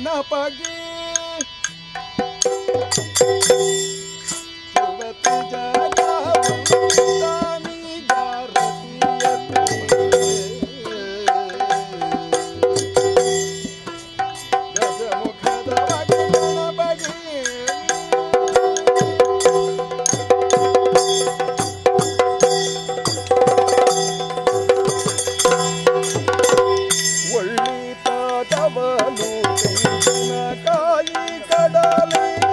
ಗಣಪಗೆ ಯುವತಿ ಗಜಮುಖದ ಗಣಪಗೆ. ಒಳ್ಳಿತಾದವನು ತೆಂಗಿನಕಾಯಿ ಕಡಲೆಯ.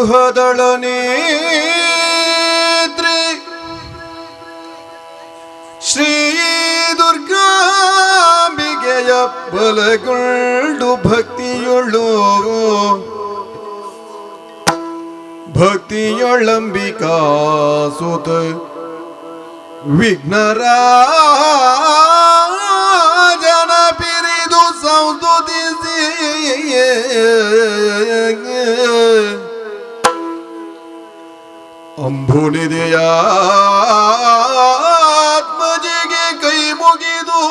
ಗೃಹದಳ ನೇತ್ರಿ ಶ್ರೀ ದುರ್ಗಾಂಬಿಕೆಯ ಬಲಗೊಂಡು ಭಕ್ತಿಯೊಳು ಭಕ್ತಿಯೊಳಂಬಿಕಾ ಸುತ ವಿಘ್ನರಾಜನ ಪಿರಿದು ಸಂಸ್ತುತಿಸಿ ಅಂಬುನಿದೆಯ ಆತ್ಮಜಿಗೆ ಕೈ ಮುಗಿದು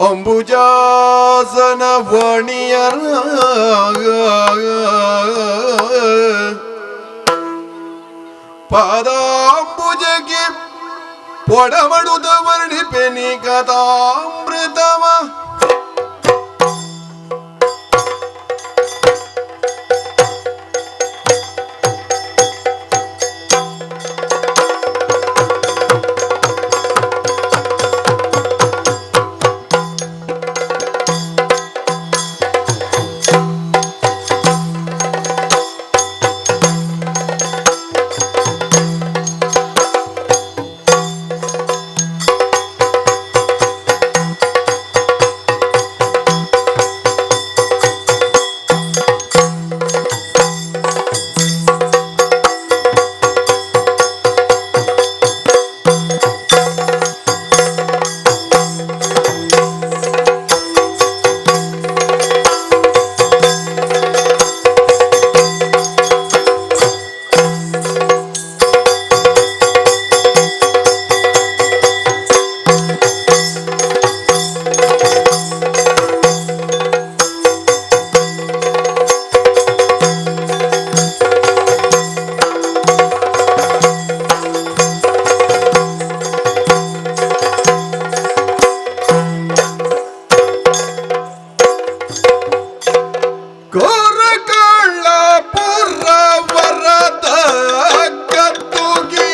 ಅಂಬುಜಾಸನ ವಾಣಿಯರ ಪಾದಾಂಬುಜಕ್ಕೆ ಪೊಡಮಡುದ ವರ್ಣಿಪೆನಿ ಕಥಾಮೃತವ. ಕೋರಕಳ್ಳಪುರವರದ ಕತ್ತುಗಿ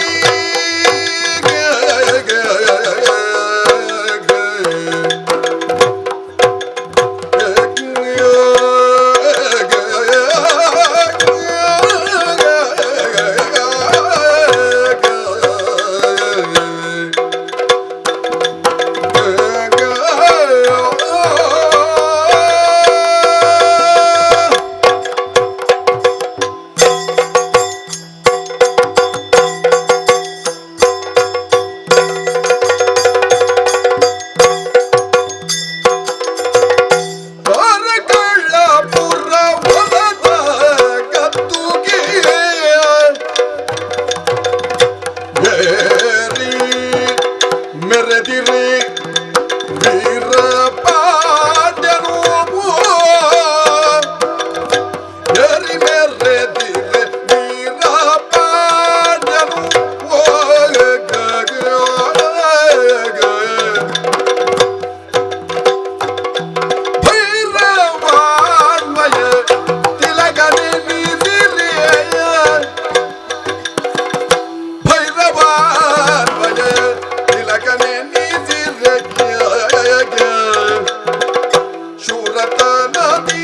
ಪುರವರದ ಕತ್ತುಗೆ ಏರಿ ಮೆರೆದಿರಿ ವೀರ ಪಾಂಡ್ಯನು, ಏರಿ ಮೆರೆದಿರಿ ವೀರ ಪಾಂಡ್ಯನು. ಭೈರವಾನ್ಮಯ ತಿಲಕನೆ ನಿಸಿರಿಯ, ಭೈರವಾನ್ಮಯ ತಿಲಕನೆ ನಿಸಿರಿಯ, ಶೂರತನದಿ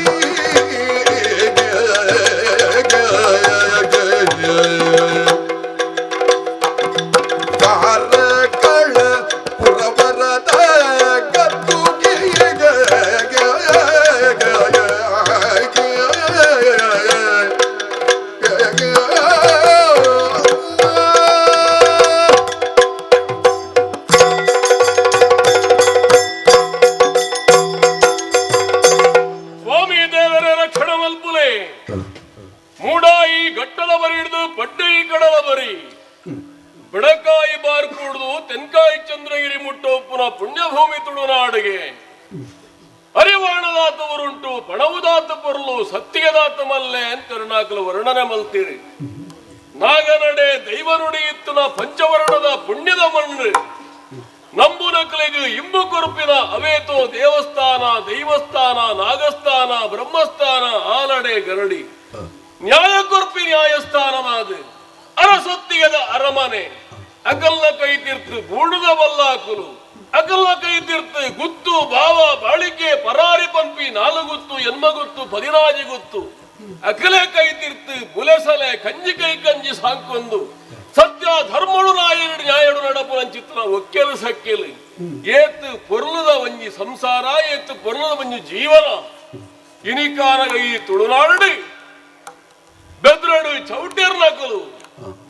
ಕಾರಕಳ ಪುರವರದ ಗದ್ದುಗೆ. ಸ್ವಾಮಿ ದೇವರ ರಕ್ಷಣ ಮಲ್ಪುಲೆ. ಮೂಡಾಯಿ ಘಟ್ಟದ ಬರಿ ಹಿಡಿದು ಪಡ್ಡೈ ಕಡಲ ಬರಿ, ಬಿಡಕಾಯಿ ಬಾರ್ ಕೂಡುದು ತೆನ್ಕಾಯಿ ಚಂದ್ರಗಿರಿ ಮುಟ್ಟೊಪ್ಪುನ ಪುಣ್ಯಭೂಮಿ ತುಳುನಾಡಿಗೆ ಅರಿವಾಣದಾತವರುಂಟು, ಪಣವುದಾತ ಪೊರ್ಲು, ಸತ್ತಿಗೆದಾತ ಮಲ್ಲೆ ಅಂತ ಕರುಣಾಕಲು ವರ್ಣನೆ ಮಲ್ತೀರಿ. ನಾಗನಡೆ ದೈವನುಡಿ ಇತ್ತುನ ಪಂಚವರ್ಣದ ಪುಣ್ಯದ ಮಣ್ಣು ನಂಬುನಕಲಿಗೆ ಇಂಬು ಕೊರುಪಿನ ಅವೇತೋ ದೇವಸ್ಥಾನ, ದೈವಸ್ಥಾನ, ನಾಗಸ್ಥಾನ, ಬ್ರಹ್ಮಸ್ಥಾನ, ಆಲಡೆ ಗರಡಿ ನ್ಯಾಯ ಕೊರ್ಪಿ ನ್ಯಾಯಸ್ಥಾನವಾದ ಅರಸೊತ್ತಿಗದ ಅರಮನೆ, ಅಗಲ್ನ ಕೈ ತೀರ್ತು ಬೂಡುದ ಬಲ್ಲಾಕುಲು, ಅಗಲ್ನ ಕೈ ತೀರ್ತು ಗುತ್ತು ಬಾವ ಬಾಳಿಕೆ ಪರಾರಿ ಪಂಪಿ ನಾಲುಗುತ್ತು ಎನ್ಮಗುತ್ತು ಪದಿನಾಜಿ ಗುತ್ತು. ಅಕಲೆ ಕೈ ತಿರ್ತು ಬುಲೆಸಲೆ ಕಂಜಿ ಕೈ ಕಂಜಿ ಸಾಂಕೊಂದು ಸತ್ಯ ಧರ್ಮಡು ನಾಯಡು ನ್ಯಾಯಡು ನಡಪು ನಂಚಿತ್ರ ಒಕ್ಕೆಲು ಸಕ್ಕೆಲು ಏತ್ ಪೊರ್ಲುದ ಒಂಜಿ ಸಂಸಾರ ಏತ್ ಪೊರ್ಲುದ ಒಂಜಿ ಜೀವನ ಇನಿಕಾನಗ ಈ ತುಳುನಾಡು ಬೆದ್ರಡು ಚೌಟೇರ್ ನಕಲು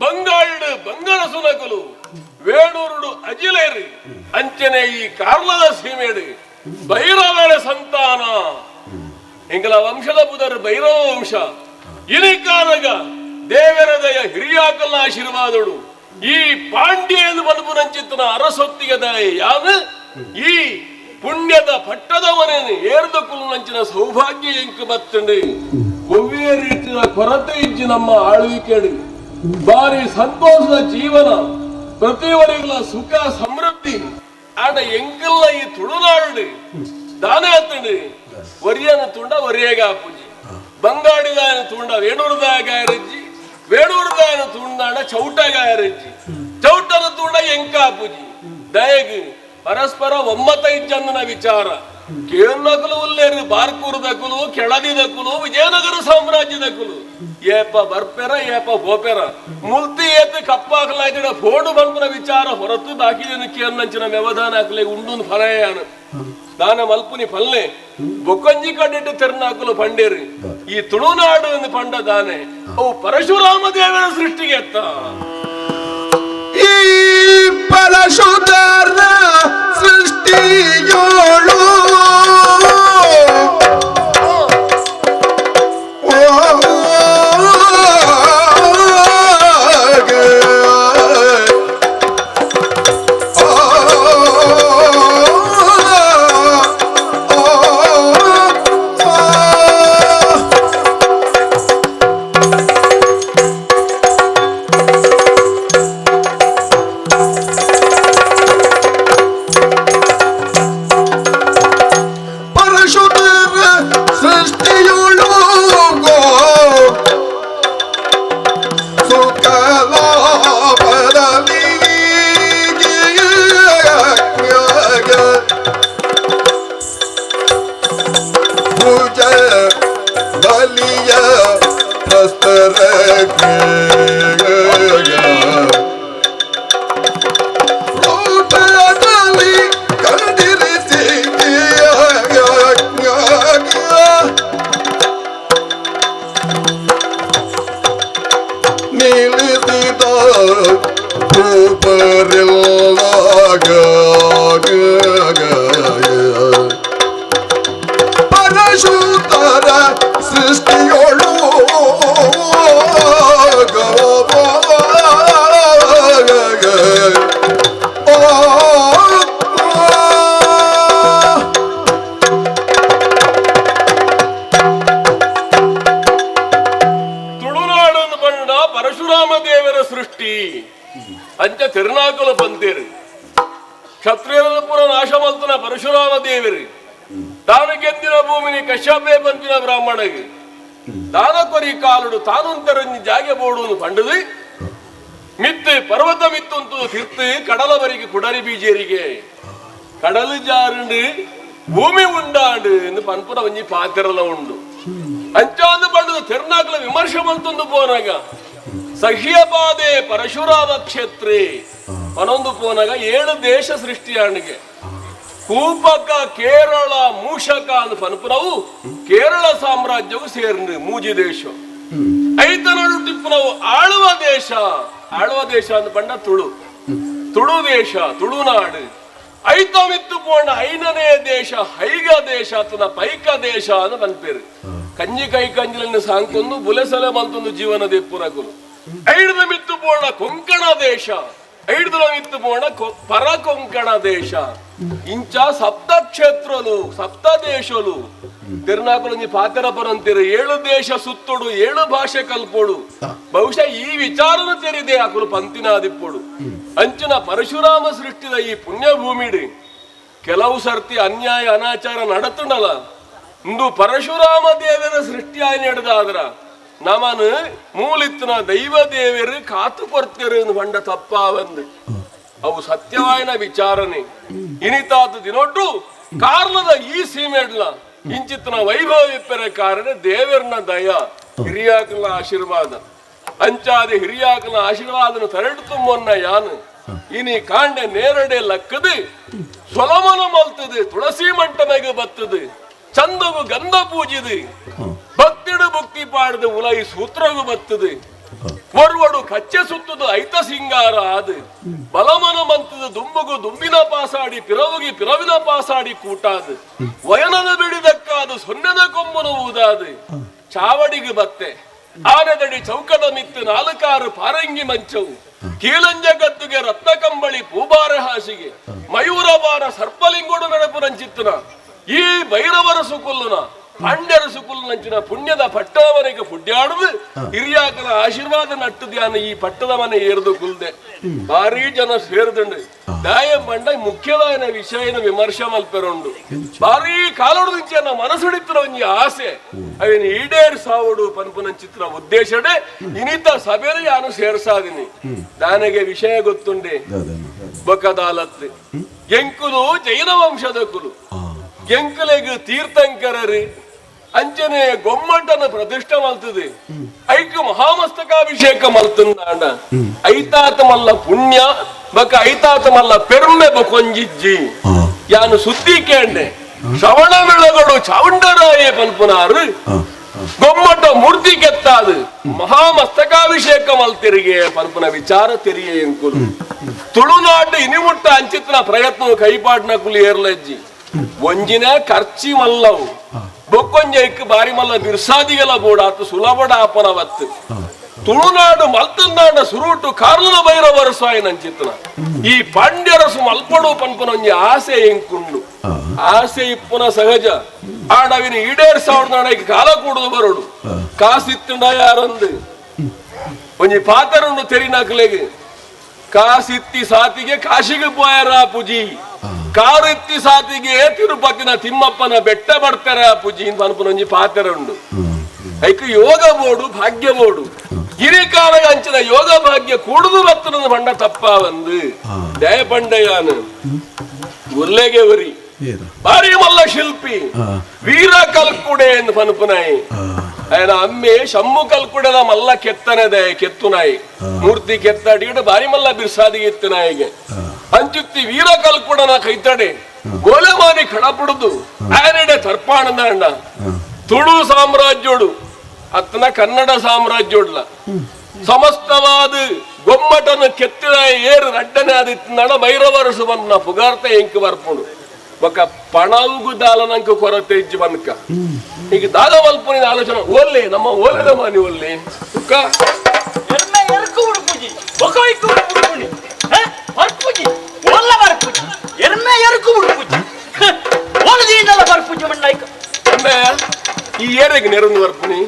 ಬಂಗಾಳಡು ಬಂಗರಸು ನಕಲು ವೇಣೂರುಡು ಅಜಿಲೇರು ಅಂಚನೆ ಈ ಕಾರ್ಲದ ಸೀಮೆಡು ಭೈರವರ ಸಂತಾನ ಎಂಗಲ ವಂಶದ ಬುಧರು ಭೈರವ ವಂಶ ಇನಿಕಾನಗ ದೇವರದಯ ಹಿರಿಯಾಕಲ್ನ ಆಶೀರ್ವಾದಡು ಈ ಪಾಂಡ್ಯನು ಬದುಪುನಂಚಿತ್ತನ ಅರಸೊತ್ತಿಗೆ ದಯ ಯಾವು ಈ ಪುಣ್ಯದ ಪಟ್ಟದವನೇನು ಏರ್ದ ಕುಲುನಂಚಿನ ಸೌಭಾಗ್ಯ ಎಂಕು ಬತ್ತಂಡು ಒವ್ವೇ ರೀತಿಯ ಕೊರತೆ ಇಜ್ಜಿ ನಮ್ಮ ಆಳ್ವಿಕೆಡು ಬಾರಿ ಸಂತೋಷದ ಜೀವನ ಪ್ರತಿಯವರಿಗಳ ಸುಖ ಸಮೃದ್ಧಿ ಆಡ ಎಂಕಲ್ಲ ಈ ತುಳುನಾಡು ದಾನೆ ಆತಂಡು ಒರಿಯನ ತುಂಡ ಒರಿಯಗ ಪೂಜೆ ಬಂಗಾಡಿದಾಯನ ತುಂಡ ವೇಣೂರುದಾಯ ಗಾಯರಜ್ಜಿ ವೇಣೂರುದಾಯನ ತುಂಡಾಡ ಚೌಟಗಾಯರಜ್ಜಿ ಚೌಟನ ತುಂಡ ಎಂಕಾ ಪೂಜಿ ದಯಗ್ ಪರಸ್ಪರ ಒಮ್ಮತ ಇಜ್ಜಂದನ ವಿಚಾರ ಕೇಳ್ನಕಲು ಉಲ್ಲೇರು ಬಾರ್ಕೂರುದಕುಲು ಕೆಳದಿದಕುಲು ವಿಜಯನಗರ ಸಾಮ್ರಾಜ್ಯದಕುಲು ಏಪ ಬರ್ಪೆರ ಏಪ ಬೋಪೆರ ಮುಲ್ತಿ ಏತ್ ಕಪ್ಪಾಕಲಾಯ್ತಿಡ ಫೋಡು ಬಂಪುನ ವಿಚಾರ ಹೊರತು ಬಾಕಿ ಕೇಳ್ನಂಚಿನ ವ್ಯವಧಾನ ಹಾಕಲೆ ಉಂಡು ಫಲಯಾನ ದಾನ ಮಲ್ಪುನಿ ಪಲ್ಲೆ ಬೊಕ್ಕಂಜಿ ಕಡ್ಡಿಟ್ಟು ತೆರ್ನಾಕುಲು ಪಂಡೇರು ಈ ತುಳುನಾಡು ಎಂದು ಪಂಡ ದಾನೆ ಅವು ಪರಶುರಾಮ ದೇವರ ಸೃಷ್ಟಿಗೆ ಎತ್ತ ಈ ಪರಶುಧರ ಸೃಷ್ಟಿಯೋಳು ಪರಶುಧರ ಸೃಷ್ಟಿಯೋಳು ಸುಖಲಾಭದಲ್ಲಿ ಭುಜ ಬಲಿಯ ಪ್ರಸ್ತರ ರೂಪದಲ್ಲಿ ಕಂಡಿರಿಸಿ ನಿಲ್ಲಿಸಿದ ಭೂಪರಿಲ್ಲಾಗ ಪರಶುತರ ಸೃಷ್ಟಿಯೋಳು ತುಳುನಾಡನ್ನು ಬಂಡ ಪರಶುರಾಮ ದೇವರ ಸೃಷ್ಟಿ ಅಂಚ ತಿರುನಾಕುಲು ಪಂತೇರು ಕ್ಷತ್ರಿಯರ ಪೂರ ನಾಶ ಮಲ್ತನ ಪರಶುರಾಮ ದೇವರು ತಾನು ಗೆದ್ದಿನ ಭೂಮಿನಿ ಕಶ್ಯಪೇ ಪಂತಿನ ಬ್ರಾಹ್ಮಣಗೆ ದಾನ ಕೊರಿ ಕಾಲುಡು ತಾನುಂತರಂಜಿ ಜಾಗೆ ಬೋಡು ಪಂಡದು ಮಿತ್ತು ಪರ್ವತ ಮಿತ್ತುಂತು ತಿರ್ತು ಕಡಲವರಿಗೆ ಕುಡರಿ ಬೀಜೇರಿಗೆ ಕಡಲು ಜಾರುಂಡು ಭೂಮಿ ಉಂಡಾಂಡು ಎಂದು ಪನ್ಪುರ ಒಂಜಿ ಪಾತಿರಲ ಉಂಡು ಅಂಚಾಂದು ಪಂಡದು ತಿರ್ನಾಕಲ ವಿಮರ್ಶೆ ಮಂತೊಂದು ಪೋನಾಗ ಸಹ್ಯಪಾದೆ ಪರಶುರಾಮ ಕ್ಷೇತ್ರೆ ಪನೊಂದು ಪೋನಾಗ ಏಳು ದೇಶ ಸೃಷ್ಟಿಯಾಣಿಗೆ ಕೂಪಕ ಕೇರಳ ಮೂಷಕ ಅಂದ್ ಪನ್ಪುನವು ಕೇರಳ ಸಾಮ್ರಾಜ್ಯವು ಸೇರ್ನು ಮೂಜಿ ದೇಶ ಐತನಡು ಟಿಪ್ಪುನವು ಆಳುವ ದೇಶ ಆಳುವ ದೇಶ ಅಂದ್ ಪಂಡ ತುಳು ತುಳು ದೇಶ ತುಳುನಾಡು ಐತಮಿತ್ತು ಪೋಣ ಐನನೇ ದೇಶ ಹೈಗ ದೇಶ ಅಥವಾ ಪೈಕ ದೇಶ ಅಂತ ಪನ್ಪೇರು ಕಂಜಿ ಕೈ ಕಂಜಿಲನ್ನು ಸಾಂಕೊಂದು ಬುಲೆಸಲೆ ಮಂತೊಂದು ಜೀವನ ದೆಪ್ಪುನಕುಲು ಐಡ್ದ ಮಿತ್ತು ಪೋಣ ಕೊಂಕಣ ದೇಶ ಐಡ್ದ ಮಿತ್ತು ಪೋಣ ಪರ ಕೊಂಕಣ ದೇಶ ಇಂಚ ಸಪ್ತ ಕ್ಷೇತ್ರಲು ಸಪ್ತ ದೇಶಲು ತಿರುನಾಕುಲಂಜಿ ಪಾತೆರ ಪರಂತಿರು ಏಳು ದೇಶ ಸುತ್ತೋಡು ಏಳು ಭಾಷೆ ಕಲ್ಪೋಡು ಬಹುಶಃ ಈ ವಿಚಾರನ ತೆರಿದೆ ಅಕುಲು ಪಂತಿನಾದಿಪ್ಪೋಡು ಅಂಚಿನ ಪರಶುರಾಮ ಸೃಷ್ಟಿದ ಈ ಪುಣ್ಯಭೂಮಿಡು ಕೆಲವು ಸರ್ತಿ ಅನ್ಯಾಯ ಅನಾಚಾರ ನಡತುಂಡಲ ಇಂದು ಪರಶುರಾಮ ದೇವರ ಸೃಷ್ಟಿಯಾಗಿ ನಡೆದಾದ್ರ ನಮನು ಮೂಲಿತ್ತನ ದೈವ ದೇವರು ಕಾತು ಕೊರ್ತಿರು ಬಂಡ ತಪ್ಪಾವಂದು ಅವು ಸತ್ಯವಾಯಿನ ವಿಚಾರಣೆ ಇನಿತಾತು ದಿನೊಟ್ಟು ಕಾರ್ಲದ ಈ ಸೀಮೆಡ್ಲ ಇಂಚಿತ್ತನ ವೈಭವ ಇಪ್ಪರ ಕಾರಣ ದೇವರನ ದಯ. ಹಿರಿಯಾಕಲ ಆಶೀರ್ವಾದ ಅಂಚಾದ ಹಿರಿಯಾಕಲ ಆಶೀರ್ವಾದನ ತರಡು ತುಂಬೊನ್ನ ಯಾನು ಇನಿ ಕಾಂಡೆ ನೇರಡೆ ಲಕ್ಕದು ಸೊಲಮನ ಮಲ್ತದು ತುಳಸಿ ಮಂಟಮೆಗೆ ಬತ್ತದು ಚಂದವು ಗಂಧ ಪೂಜಿದು ಭಕ್ತಿಡು ಭಕ್ತಿ ಪಾಡದು ಉಲೈ ಸೂತ್ರಗು ಬತ್ತದು ಒರ್ವಡು ಕಚ್ಚೆ ಸುತ್ತದು ಐತ ಸಿಂಗಾರ ಆದು ಬಲಮನ ಮಂತದ ದುಂಬುಗು ದುಂಬಿನ ಪಾಸಾಡಿ ಪಿರವುಗಿ ಪಿರವಿನ ಪಾಸಾಡಿ ಕೂಟಾದು ವಯನದ ಬಿಡಿದಕ್ಕಾದು ಸೊನ್ನೆದ ಕೊಂಬುನು ಊದಾದು ಚಾವಡಿಗೆ ಬತ್ತೆ ಆನೆದಡಿ ಚೌಕದ ಮಿತ್ತು ನಾಲ್ಕಾರು ಪಾರಂಗಿ ಮಂಚವು ಕೀಳಂಜ ಗದ್ದುಗೆ ರತ್ನ ಕಂಬಳಿ ಪೂಬಾರ ಹಾಸಿಗೆ ಮಯೂರಬಾರ ಸರ್ಪಲಿಂಗೋಡು ನಡಪು ನಂಚಿತ್ತನ ಈ ಭೈರವರ ಸುಕುಲ್ಲುನ ಪಾಂಡ್ಯರ ಸುಕುಲ್ನಂಚಿನ ಪುಣ್ಯದ ಪಟ್ಟದವನಿಗೆ ಪುಡ್ಯಾಡುದು ಹಿರಿಯಾಕನ ಆಶೀರ್ವಾದ ನಟ್ಟು ಧ್ಯಾನ ಈ ಪಟ್ಟದ ಮನೆ ಏರ್ದು ಕುಲ್ದೆ ಭಾರಿ ಜನ ಸೇರ್ದುಂಡು ದಾಯ ಬಂಡ ಮುಖ್ಯವಾದ ವಿಷಯನ ವಿಮರ್ಶೆ ಮಲ್ಪೆರುಂಡು ಭಾರಿ ಕಾಲೊಡದಿಂಚೆ ಮನಸ್ಸುಡಿತ್ತಿನ ಒಂಜಿ ಆಸೆ ಅವಿನ ಈಡೇರ್ ಸಾವುಡು ಪನ್ಪುನಂಚಿತ್ರ ಉದ್ದೇಶಡೆ ಇನಿತ ಸಭೆರು ಯಾನು ಸೇರ್ಸಾದಿನಿ ದಾನಗೆ ವಿಷಯ ಗೊತ್ತುಂಡೆ ಬಕದಾಲತ್ ಎಂಕುಲು ಜೈನ ವಂಶದ ಕುಲು ಎಂಕುಲೆಗ್ ತೀರ್ಥಂಕರರು ಅಂಚನೆ ಗೊಮ್ಮಟನ ಪ್ರತಿಷ್ಠೆ ಮಲ್ತದೆ ಐಕ್ ಮಹಾಮಸ್ತಕಾಭಿಷೇಕ ಮಲ್ತಂದಾಂಡ ಐತಾತ ಮಲ್ಲ ಪುಣ್ಯ ಬಕ ಐತಾತ ಮಲ್ಲ ಪೆರ್ಮೆ ಬಕೊಂಜಿಜ್ಜಿ ಯಾನು ಸುದ್ದಿ ಕೇಂಡೆ ಶ್ರವಣ ಬೆಳಗಡು ಚಾವುಂಡರಾಯೇ ಪನ್ಪುನಾರು ಗೊಮ್ಮಟ ಮೂರ್ತಿ ಕೆತ್ತಾದು ಮಹಾಮಸ್ತಕಾಭಿಷೇಕ ಮಲ್ತಿರಿಗೆ ಪನ್ಪುನ ವಿಚಾರ ತೆರಿಯೆ ಎಂಕುಲು ತುಳುನಾಡು ಇನಿಮುಟ್ಟ ಅಂಚಿತ್ನ ಪ್ರಯತ್ನ ಕೈಪಾಟ್ನ ಕುಲಿ ಏರ್ಲಜ್ಜಿ ಒಂಜಿನ ಖರ್ಚಿ ಮಲ್ಲವು ಬೊಕ್ಕೊಂಜೈಕ್ ಬಾರಿ ಮಲ್ಲ ಬಿರ್ಸಾದಿಗೆಲ ಬೋಡಾತು ಸುಲಭಡ ಆಪನವತ್ತು ತುಳುನಾಡು ಮಲ್ತಂದಾಂಡ ಸುರುಟು ಕಾರ್ಲನ ಭೈರವರಸಾಯ ನಂಚಿತ್ನ ಈ ಪಾಂಡ್ಯರಸು ಮಲ್ಪಡು ಪನ್ಪುನ ಒಂಜಿ ಆಸೆ ಎಂಕುಂಡು ಆಸೆ ಇಪ್ಪುನ ಸಹಜ ಆಡವಿನ ಈಡೇರ್ ಸಾವಿರದ ಕಾಲ ಕೂಡುದು ಬರೋಡು ಕಾಸಿತ್ತುಂಡ ಯಾರಂದು ಒಂಜಿ ಪಾತರುಂಡು ತೆರಿನಾಕ್ಲೆಗ್ ಕಾಸಿತ್ತಿ ಸಾತಿಗೆ ಕಾಶಿಗೆ ಪೋಯರ ಪೂಜಿ ಕಾರಿತ್ತಿ ಸಾತಿಗೆ ತಿರುಪತಿನ ತಿಮ್ಮಪ್ಪನ ಬೆಟ್ಟ ಬರ್ತಾರ ಪೂಜಿ ಅಂತ ಅನ್ಪುನ ಒಂಜಿ ಪಾತ್ರ ಉಂಡು ಐಕ್ ಯೋಗ ಬೋಡು ಭಾಗ್ಯ ಬೋಡು ಗಿರಿಕಾಲ ಅಂಚಿನ ಯೋಗ ಭಾಗ್ಯ ಕೂಡುದು ಬತ್ತನ ಬಂಡ ತಪ್ಪ ಬಂದು ದಯ ಪಂಡಯಾನು ಉಲ್ಲೆಗೆ ಒರಿ ಬಾರಿ ಮಲ್ಲ ಶಿಲ್ಪಿ ವೀರ ಕಲ್ಕುಡೆ ಎಂದು ಪನ್ಪುನಾಯಿ ఆయన ಅಮ್ಮೆ ಶಮ್ಮು ಕಲ್ಕುಡೆದ ಮಲ್ಲ ಕೆತ್ತನದೆ ಕೆತ್ತುನಾಯಿ ಮೂರ್ತಿ ಕೆತ್ತಾಡಿ ಬಾರಿ ಮಲ್ಲ ಬಿರ್ಸಾದಿಗೆ ಇತ್ತು ಅಂಚುತ್ತಿ ವೀರ ಕಲ್ಕುಡನ ಕೈತಡೆ ಗೋಲೆಮಾನಿ ಕಡಪುಡುದು ಆನೆಡೆ ತರ್ಪಾಣದ ತುಳು ಸಾಮ್ರಾಜ್ಯೋಡು ಅತ್ತನ ಕನ್ನಡ ಸಾಮ್ರಾಜ್ಯೋಡ್ಲ ಸಮಸ್ತವಾದ ಗೊಮ್ಮಟನ ಕೆತ್ತಿದ ಏರು ರಡ್ಡನೆ ಆದಿತ್ತಿನ ಭೈರವರಸು ಬನ್ನ ಪುಗಾರ್ತೆ ಎಂಕ್ ಬರ್ಪುಂಡು ಬೊಕ ಪಣವುಗು ದಾಲನಂಕ ಕೊರತೆ ಇಜ್ಜಿ ಬನ್ಕ ಈಗ ದಾದ ಮಲ್ಪುನಿನ ಆಲೋಚನೆ ಓಲ್ಲೆ ನಮ್ಮ ಓಲೆದ ಮಾನಿ ಒಲ್ಲೆ ಬೊಕ್ಕ ಎರ್ಮೆ ಎರ್ಕು ಉಡುಪುಜಿ ಬೊಕ ಇಕ್ಕು ಉಡುಪುಣಿ ಬರ್ಪುಜಿ ಓಲ್ಲ ಬರ್ಪುಜಿ ಎರ್ಮೆ ಎರ್ಕು ಉಡುಪುಜಿ ಓಲದೀಂಡಲ ಬರ್ಪುಜಿ ಮಣ್ಣಾಯ್ಕ ಅಮ್ಮೆ ಈ ಏರೆಗ್ ನೆರೊಂದು ಬರ್ಪುನಿ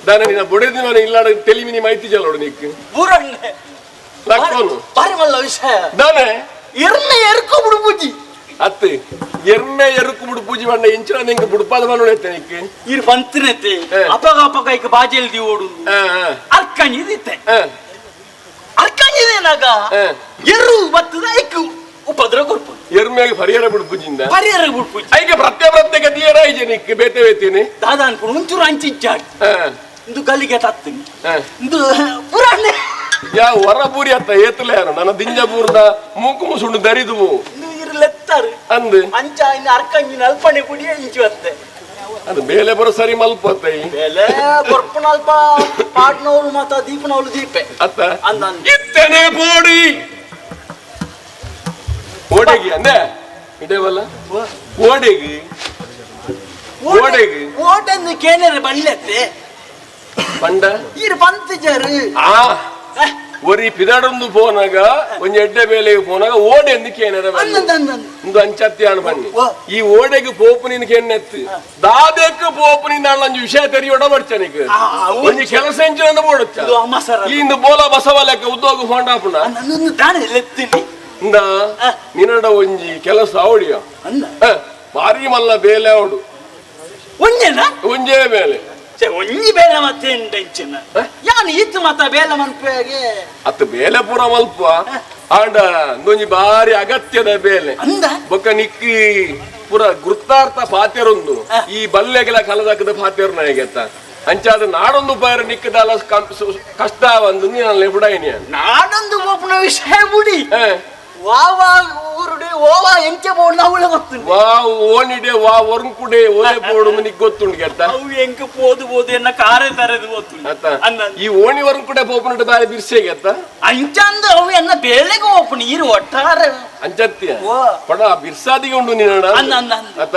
ದಾನ ನಿನ್ನ ಬೊಡೆದಿನ ಇಲ್ಲಾಡ ತೆಲಿಮಿನಿ ಮೈತಿ ಜಲೋಡು ನಿಕ್ ಊರಣ್ಣೆ ಲಕ್ಕೋನು ಬಾರಿ ಮಲ್ಲ ವಿಷಯ ದಾನೆ ಎರ್ಮೆ ಎರ್ಕು ಉಡುಪುಜಿ ಅತ್ತೆ ಎರ್ಮೆ ಎರುಕು ಬುಡು ಪೂಜಿ ಬಂಡ ಇಂಚಿನ ನಿಂಗೆ ಬುಡುಪಾದ ಮನುಳೆತ್ತೆ ನಿಕ್ ಇರ್ ಬಂತಿನತೆ ಅಪಗ ಅಪಗ ಇಕ್ ಬಾಜೆಲ್ the ಓಡು ಅರ್ಕಂಜಿದಿತ್ತೆ ಅರ್ಕಂಜಿದೇನಾಗ ಎರು ಬತ್ತದ ಐಕ್ ಉಪದ್ರ ಕೊರ್ಪು ಎರ್ಮೆಗೆ ಪರಿಹಾರ ಬುಡುಪೂಜಿಂದ ಪರಿಹಾರ ಬುಡುಪುಜಿ ಐಕೆ ಪ್ರತ್ಯ ಪ್ರತ್ಯೇಕ ದಿಯರ ಐಜೆ ನಿಕ್ ಬೇತೆ ಬೇತೇನೆ ದಾದ ಅನ್ಕೊಂಡು ಒಂಚೂರು ಅಂಚಿಚ್ಚಾಡ್ ಇಂದು ಗಲ್ಲಿಗೆ ತತ್ತೀನಿ ಇಂದು ಪುರಾಣೆ ಯಾ ಹೊರ ಬೂರಿ ಅತ್ತ ಏತಲೆ ಯಾರು ನನ್ನ ದಿಂಜಪೂರ್ದ ಮೂಕು ಮುಸುಂಡು ದರಿದುವು ಇಂದು ಇರ್ಲೆತ್ತಾರು ಅಂದು ಅಂಚ ಇನ್ನು ಅರ್ಕಂಜಿನ ಅಲ್ಪಣೆ ಪುಡಿಯ ಇಂಚು ಅತ್ತೆ ಅದು ಬೇಲೆ ಬರೋ ಸರಿ ಮಲ್ಪತ್ತೆ ಬೇಲೆ ಕೊರ್ಪುನ ಅಲ್ಪ ಪಾಟ್ನವಳು ಮಾತ ದೀಪನವಳು ದೀಪೆ ಅತ್ತ ಅಂದ ಅಂದ ಇತ್ತನೆ ಪೋಡಿ ಓಡೆಗಿ ಅಂದೆ ಇಡೇವಲ್ಲ ಓಡೆಗಿ ಓಡೆಗಿ ಓಟೆಂದು ಕೇನರೆ ಬಲ್ಲೆತ್ತೆ ಪಂಡ ಇರು ಪಂತಿಜರು ಆ ಒರಿ ಪಿದಡೊಂದು ಪೋನಾಗ ಒಂಜಿ ಎಡ್ಡೆ ಬೇಲೆಗೆ ಪೋನಾಗ ಓಡೆ ಎಂದು ಕೇನರ ಬನ್ನಿ ಅಂದ ಅಂದ ಇಂದು ಅಂಚತ್ಯಾಣ ಬನ್ನಿ ಓ. ಈ ಓಡೆಗೆ ಪೋಪು ನಿನ್ ಕೆನ್ನೆತ್ತು ದಾದೆಕ್ ಪೋಪು ನಿನ್ನ ಒಂಜಿ ವಿಷಯ ತೆರಿಯೋಡ ಬರ್ಚನಿಕ್ ಆ, ಓ. ಒಂಜಿ ಕೆಲಸ ಎಂಚಿನ ಬೋಡಚ್ಚ ಇದು ಅಮ್ಮ ಸರ ಈ ಇಂದು ಬೋಲ ಬಸವ ಲೆಕ್ಕ ಉದ್ಯೋಗ ಹೋಂಡಾಪುಣ ನನ್ನೊಂದು ದಾನೆ ಲೆತ್ತೀನಿ ಇಂದ ನಿನ್ನಡ ಒಂಜಿ ಕೆಲಸ ಅವಡಿಯ ಅಂದ ಭಾರಿ ಮಲ್ಲ ಬೇಲೆ ಅವಡು ಒಂಜೆನಾ ಒಂಜೇ ಬೇಲೆ ಛೆ, ಒಂಜಿ ಬೇಲೆ ಮತ್ತೆ ಎಂಚಿನ ಯಾನ್ ಈತ್ ಮಾತ ಬೇಲೆ ಮನ್ಪೆಗೆ ಅತ್ತ ಬೇಲೆ ಪೂರ ಮಲ್ಪ ಆಂಡ ಒಂಜಿ ಬಾರಿ ಅಗತ್ಯದ ಬೇಲೆ ಅಂದ ಬೊಕ್ಕ ನಿಕ್ಕಿ ಪೂರ ಗುರ್ತಾರ್ಥ ಪಾತೆರೊಂದು ಈ ಬಲ್ಲೆಗೆಲ ಕಲದಕ್ಕದ ಪಾತೆರು ನಾಯಿಗೆತ್ತ ಅಂಚಾದ ನಾಡೊಂದು ಪೈರ ನಿಕ್ಕದಲ್ಲ ಕಷ್ಟ ಒಂದು ನೀನು ಬುಡಾಯಿನಿ. ನಾಡೊಂದು ಒಪ್ಪುನ ವಿಷಯ ಬುಡಿ. ವಾ ವಾ ಊರುಡೆ ಓವಾ ಎಂಚೆ ಬೋಡು ಅವಳ ಗೊತ್ತುಂಡು. ವಾ ಓನಿಡೆ ವಾ ಒರ್ಂಕುಡೆ ಓಲೆ ಬೋಡು ನಿಕ್ ಗೊತ್ತುಂಡು ಕೇಳ್ತಾ. ಅವು ಎಂಕ ಪೋದು ಪೋದು ಎನ್ನ ಕಾರೇ ತರದು ಗೊತ್ತುಂಡು. ಅತ್ತ ಈ ಓಣಿ ಒರ್ಂಕುಡೆ ಪೋಪುನಟ ಬಾರಿ ಬಿರ್ಸೆಗೆ ಅತ್ತ. ಅಂಚಂದು ಅವು ಎನ್ನ ಬೇಳೆಗೆ ಓಪುನು ಇರು ಒಟ್ಟಾರೆ. ಅಂಚತ್ಯ ಪಡ ಬಿರ್ಸಾದಿಗೆ ಉಂಡು ನೀನ. ಅತ್ತ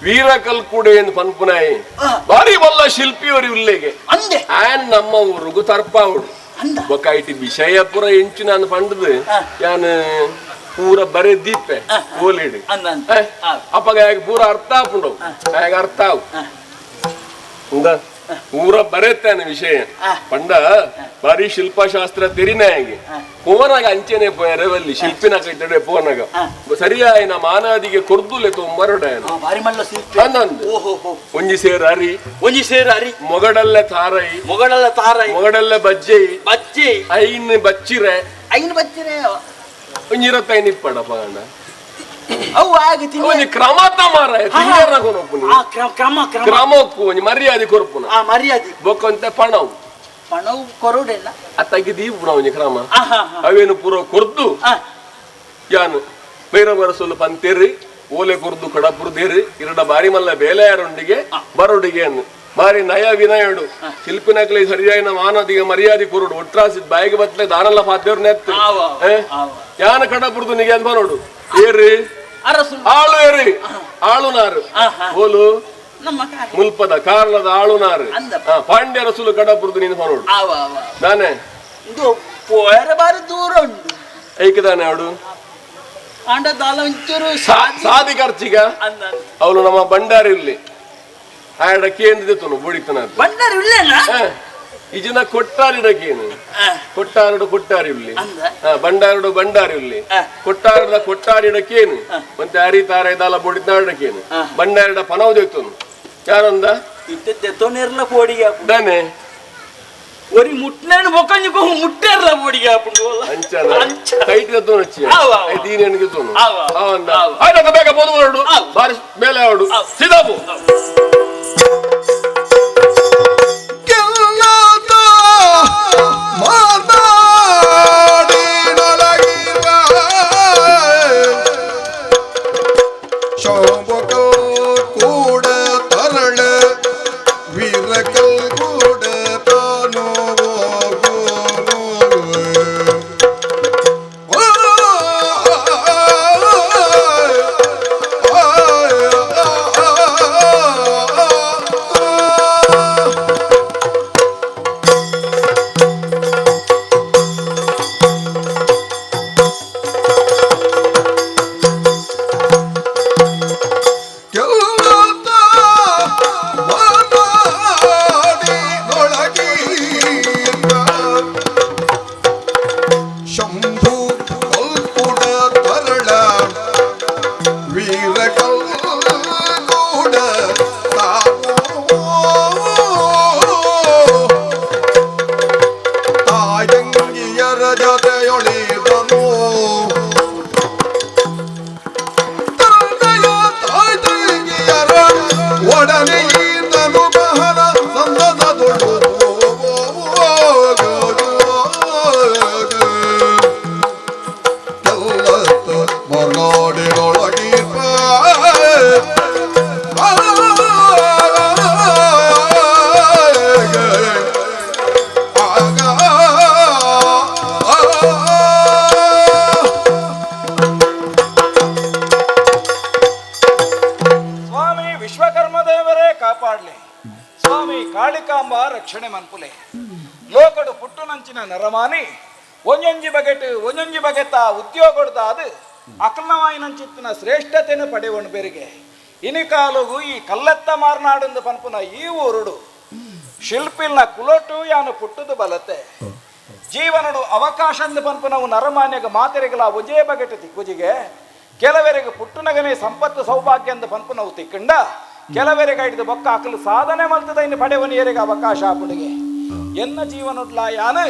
ವೀರ ಕಲ್ಕುಡೆ ಎಂದು ಪನ್ಪುನಾಯಿ ಬಾರಿ ಬಲ್ಲ ಶಿಲ್ಪಿಯವರು ಉಲ್ಲೆಗೆ ಅಂದೆ ಆನ್ ನಮ್ಮ ಊರುಗು ತರ್ಪಾವುಡು ಬೊಕ IT ವಿಷಯಪುರ ಎಂಚು ನಾನು ಪಂಡದು ಯಾನ್ ಪೂರ ಬರೆ ದೀಪೆ ಓಲಿಡು ಅಪ್ಪಗ ಪೂರ ಅರ್ಥ ಆಪುಂಡು ಆಗ ಅರ್ಥ ಆವು ಪೂರ ಬರೆತಾನೆ ವಿಷಯ ಪಂಡ ಬಾರಿ ಶಿಲ್ಪಶಾಸ್ತ್ರ ತೆರಿನಾಯಗೆ ಪೋನಾಗ ಅಂಚೆನೆ ಪೋಯರವಲ್ಲಿ ಶಿಲ್ಪಿನ ಕೈತಡೆ ಪೋನಾಗ ಸರಿಯಾಯಿನ ಮಾನಾದಿಗೆ ಕೊರ್ದುಲೆ ತೊಂಬರಡಾಯನ ಒಂಜಿ ಸೇರು ಅರಿ ಒಂಜಿ ಸೇರು ಅರಿ ಮೊಗಡಲ್ಲ ತಾರೈ ಮೊಗಡಲ್ಲ ತಾರೈ ಮೊಗಡಲ್ಲ ಬಜ್ಜೈ ಬಜ್ಜೆ ಐನ್ ಬಚ್ಚಿರೆ ಐನ್ ಬಚ್ಚಿರೆ ಒಂಜಿ ಇರತ್ತೈನ್ ಇಪ್ಪಡಪ್ಪ ಗಂಡ ಅವು ಆಗ ಒಂಜಿ ಕ್ರಮತ ಮಾರಾಯ ತಿಂಗರ್ನ ಕೊನೊಪ್ಪುನಿ ಕ್ರಮ ಕ್ರಮ ಕ್ರಮಕ್ಕು ಒಂಜಿ ಮರ್ಯಾದೆ ಕೊರ್ಪುನ ಆ ಮರ್ಯಾದೆ ಬೊಕ್ಕೊಂತೆ ಪಣವು ಪಣವು ಕೊರೋಡೆಲ್ಲ ಅತ್ತಗಿ ದೀಪುನ ಒಂಜಿ ಕ್ರಮ ಅವೇನು ಪೂರ ಕೊರ್ದು ಯಾನು ಭೈರವರ ಸೊಲ್ಲು ಪಂತೇರಿ ಓಲೆ ಕೊರ್ದು ಕಡಪುರ್ದೇರಿ ಇರಡ ಬಾರಿ ಮಲ್ಲ ಬೇಲೆಯಾರೊಂಡಿಗೆ ಬರೋಡಿಗೆ ಅನ್ನು ಬಾರಿ ನಯ ವಿನಯಡು ಶಿಲ್ಪಿನಕ್ಲೆ ಸರಿಯಾಯಿನ ಮಾನದಿಗೆ ಮರ್ಯಾದೆ ಕೊರುಡು ಒಟ್ರಾಸಿದ್ ಬಾಯಿಗೆ ಬತ್ಲೆ ದಾನಲ್ಲ ಪಾತೇವ್ರ ನೆತ್ತು ಯಾನ ಕಡಪುರ್ದು ನಿಗೆ ಅಂತ ಬರೋಡು ಏರಿ ಆಳು ಏರಿ ಆಳುನಾರು ಓಲು ಮುಲ್ಪದ ಕಾರ್ಲದ ಆಳುನಾರು ಪಾಂಡ್ಯ ರಸುಲು ಕಡಪುರ್ದು ನೀನು ಬರೋಡು ನಾನೇ ಬಾರಿ ದೂರ ಉಂಟು ಐಕದಾನೆ ಅವಡು ಸಾದಿ ಖರ್ಚಿಗ ಅವಳು ನಮ್ಮ ಬಂಡಾರಿ ಇಲ್ಲಿ ಆಯಡ ಕೇಂದ್ರ ತುನು ಬುಡಿತನ ಬಂಡಾರಿ ಇಲ್ಲೇನಾ ಈ ಜನ ಕೊಟ್ಟಾರಿಡಕೇನು ಕೊಟ್ಟಾರಡು ಕೊಟ್ಟಾರಿ ಇಲ್ಲಿ ಬಂಡಾರಡು ಬಂಡಾರಿ ಇಲ್ಲಿ ಕೊಟ್ಟಾರದ ಕೊಟ್ಟಾರಿಡಕೇನು ಮತ್ತೆ ಅರಿ ತಾರ ಇದಲ್ಲ ಬುಡಿತಾಡಕೇನು ಬಂಡಾರಿಡ ಪನವು ದೇತನು ಯಾರಂದ ಇತ್ತೆ ಪೋಡಿಗೆ ದಾನೆ ಒರಿ ಮುಟ್ನೇನು ಬೊಕ್ಕಂಜು ಮುಟ್ಟೇರ್ಲ ಪೋಡಿಗೆ ಆಪುಂಡು ಅಂಚನ ಕೈಟ್ ತೋನು ಹಚ್ಚಿ ದೀನೇನಿಗೆ ತೋನು ಆಯ್ತು ಬೇಗ ಬೋದು ಹೊರಡು ಬಾರಿ ಮೇಲೆ ಅವಡು ಸೀದಾಪು ರಕ್ಷಣೆ ಮನ್ಪುಲೆ ಲೋಕಡು ಪುಟ್ಟುನಂಚಿನ ನರಮಾನಿ ಒಂಜೊಂಜಿ ಬಗೆಟ್ ಒಂಜೊಂಜಿ ಬಗೆತ ಉದ್ಯೋಗಡ್ದ ಅದು ಅಕಲ್ನವಾಯಿನಂಚಿತ್ತಿನ ಶ್ರೇಷ್ಠತೆಯನ್ನು ಪಡೆವಣು ಬೆರಿಗೆ ಇನಿಕಾಲುಗು ಈ ಕಲ್ಲೆತ್ತ ಮಾರ್ನಾಡೆಂದು ಪನ್ಪುನ ಈ ಊರುಡು ಶಿಲ್ಪಿಲ್ನ ಕುಲೊಟು ಯಾನು ಪುಟ್ಟುದು ಬಲತೆ ಜೀವನಡು ಅವಕಾಶಂದು ಪನ್ಪುನವು ನರಮಾನ್ಯಗ ಮಾತೆರೆಗಳ ಒಂಜೇ ಬಗೆಟ್ ತಿಕ್ಕುಜಿಗೆ ಕೆಲವರಿಗೆ ಪುಟ್ಟುನಗನೇ ಸಂಪತ್ತು ಸೌಭಾಗ್ಯ ಎಂದು ಪನ್ಪುನವು ತಿಕ್ಕಂಡ ಕೆಲವರಿಗೆ ಹಿಡಿದು ಬೊಕ್ಕ ಹಾಕಲು ಸಾಧನೆ ಮಲ್ತದ ಇನ್ನು ಪಡೆವನಿಯರಿಗೆ ಅವಕಾಶ ಆಪುಡಿಗೆ ಎನ್ನ ಜೀವನೊಡ್ಲ ಯಾನು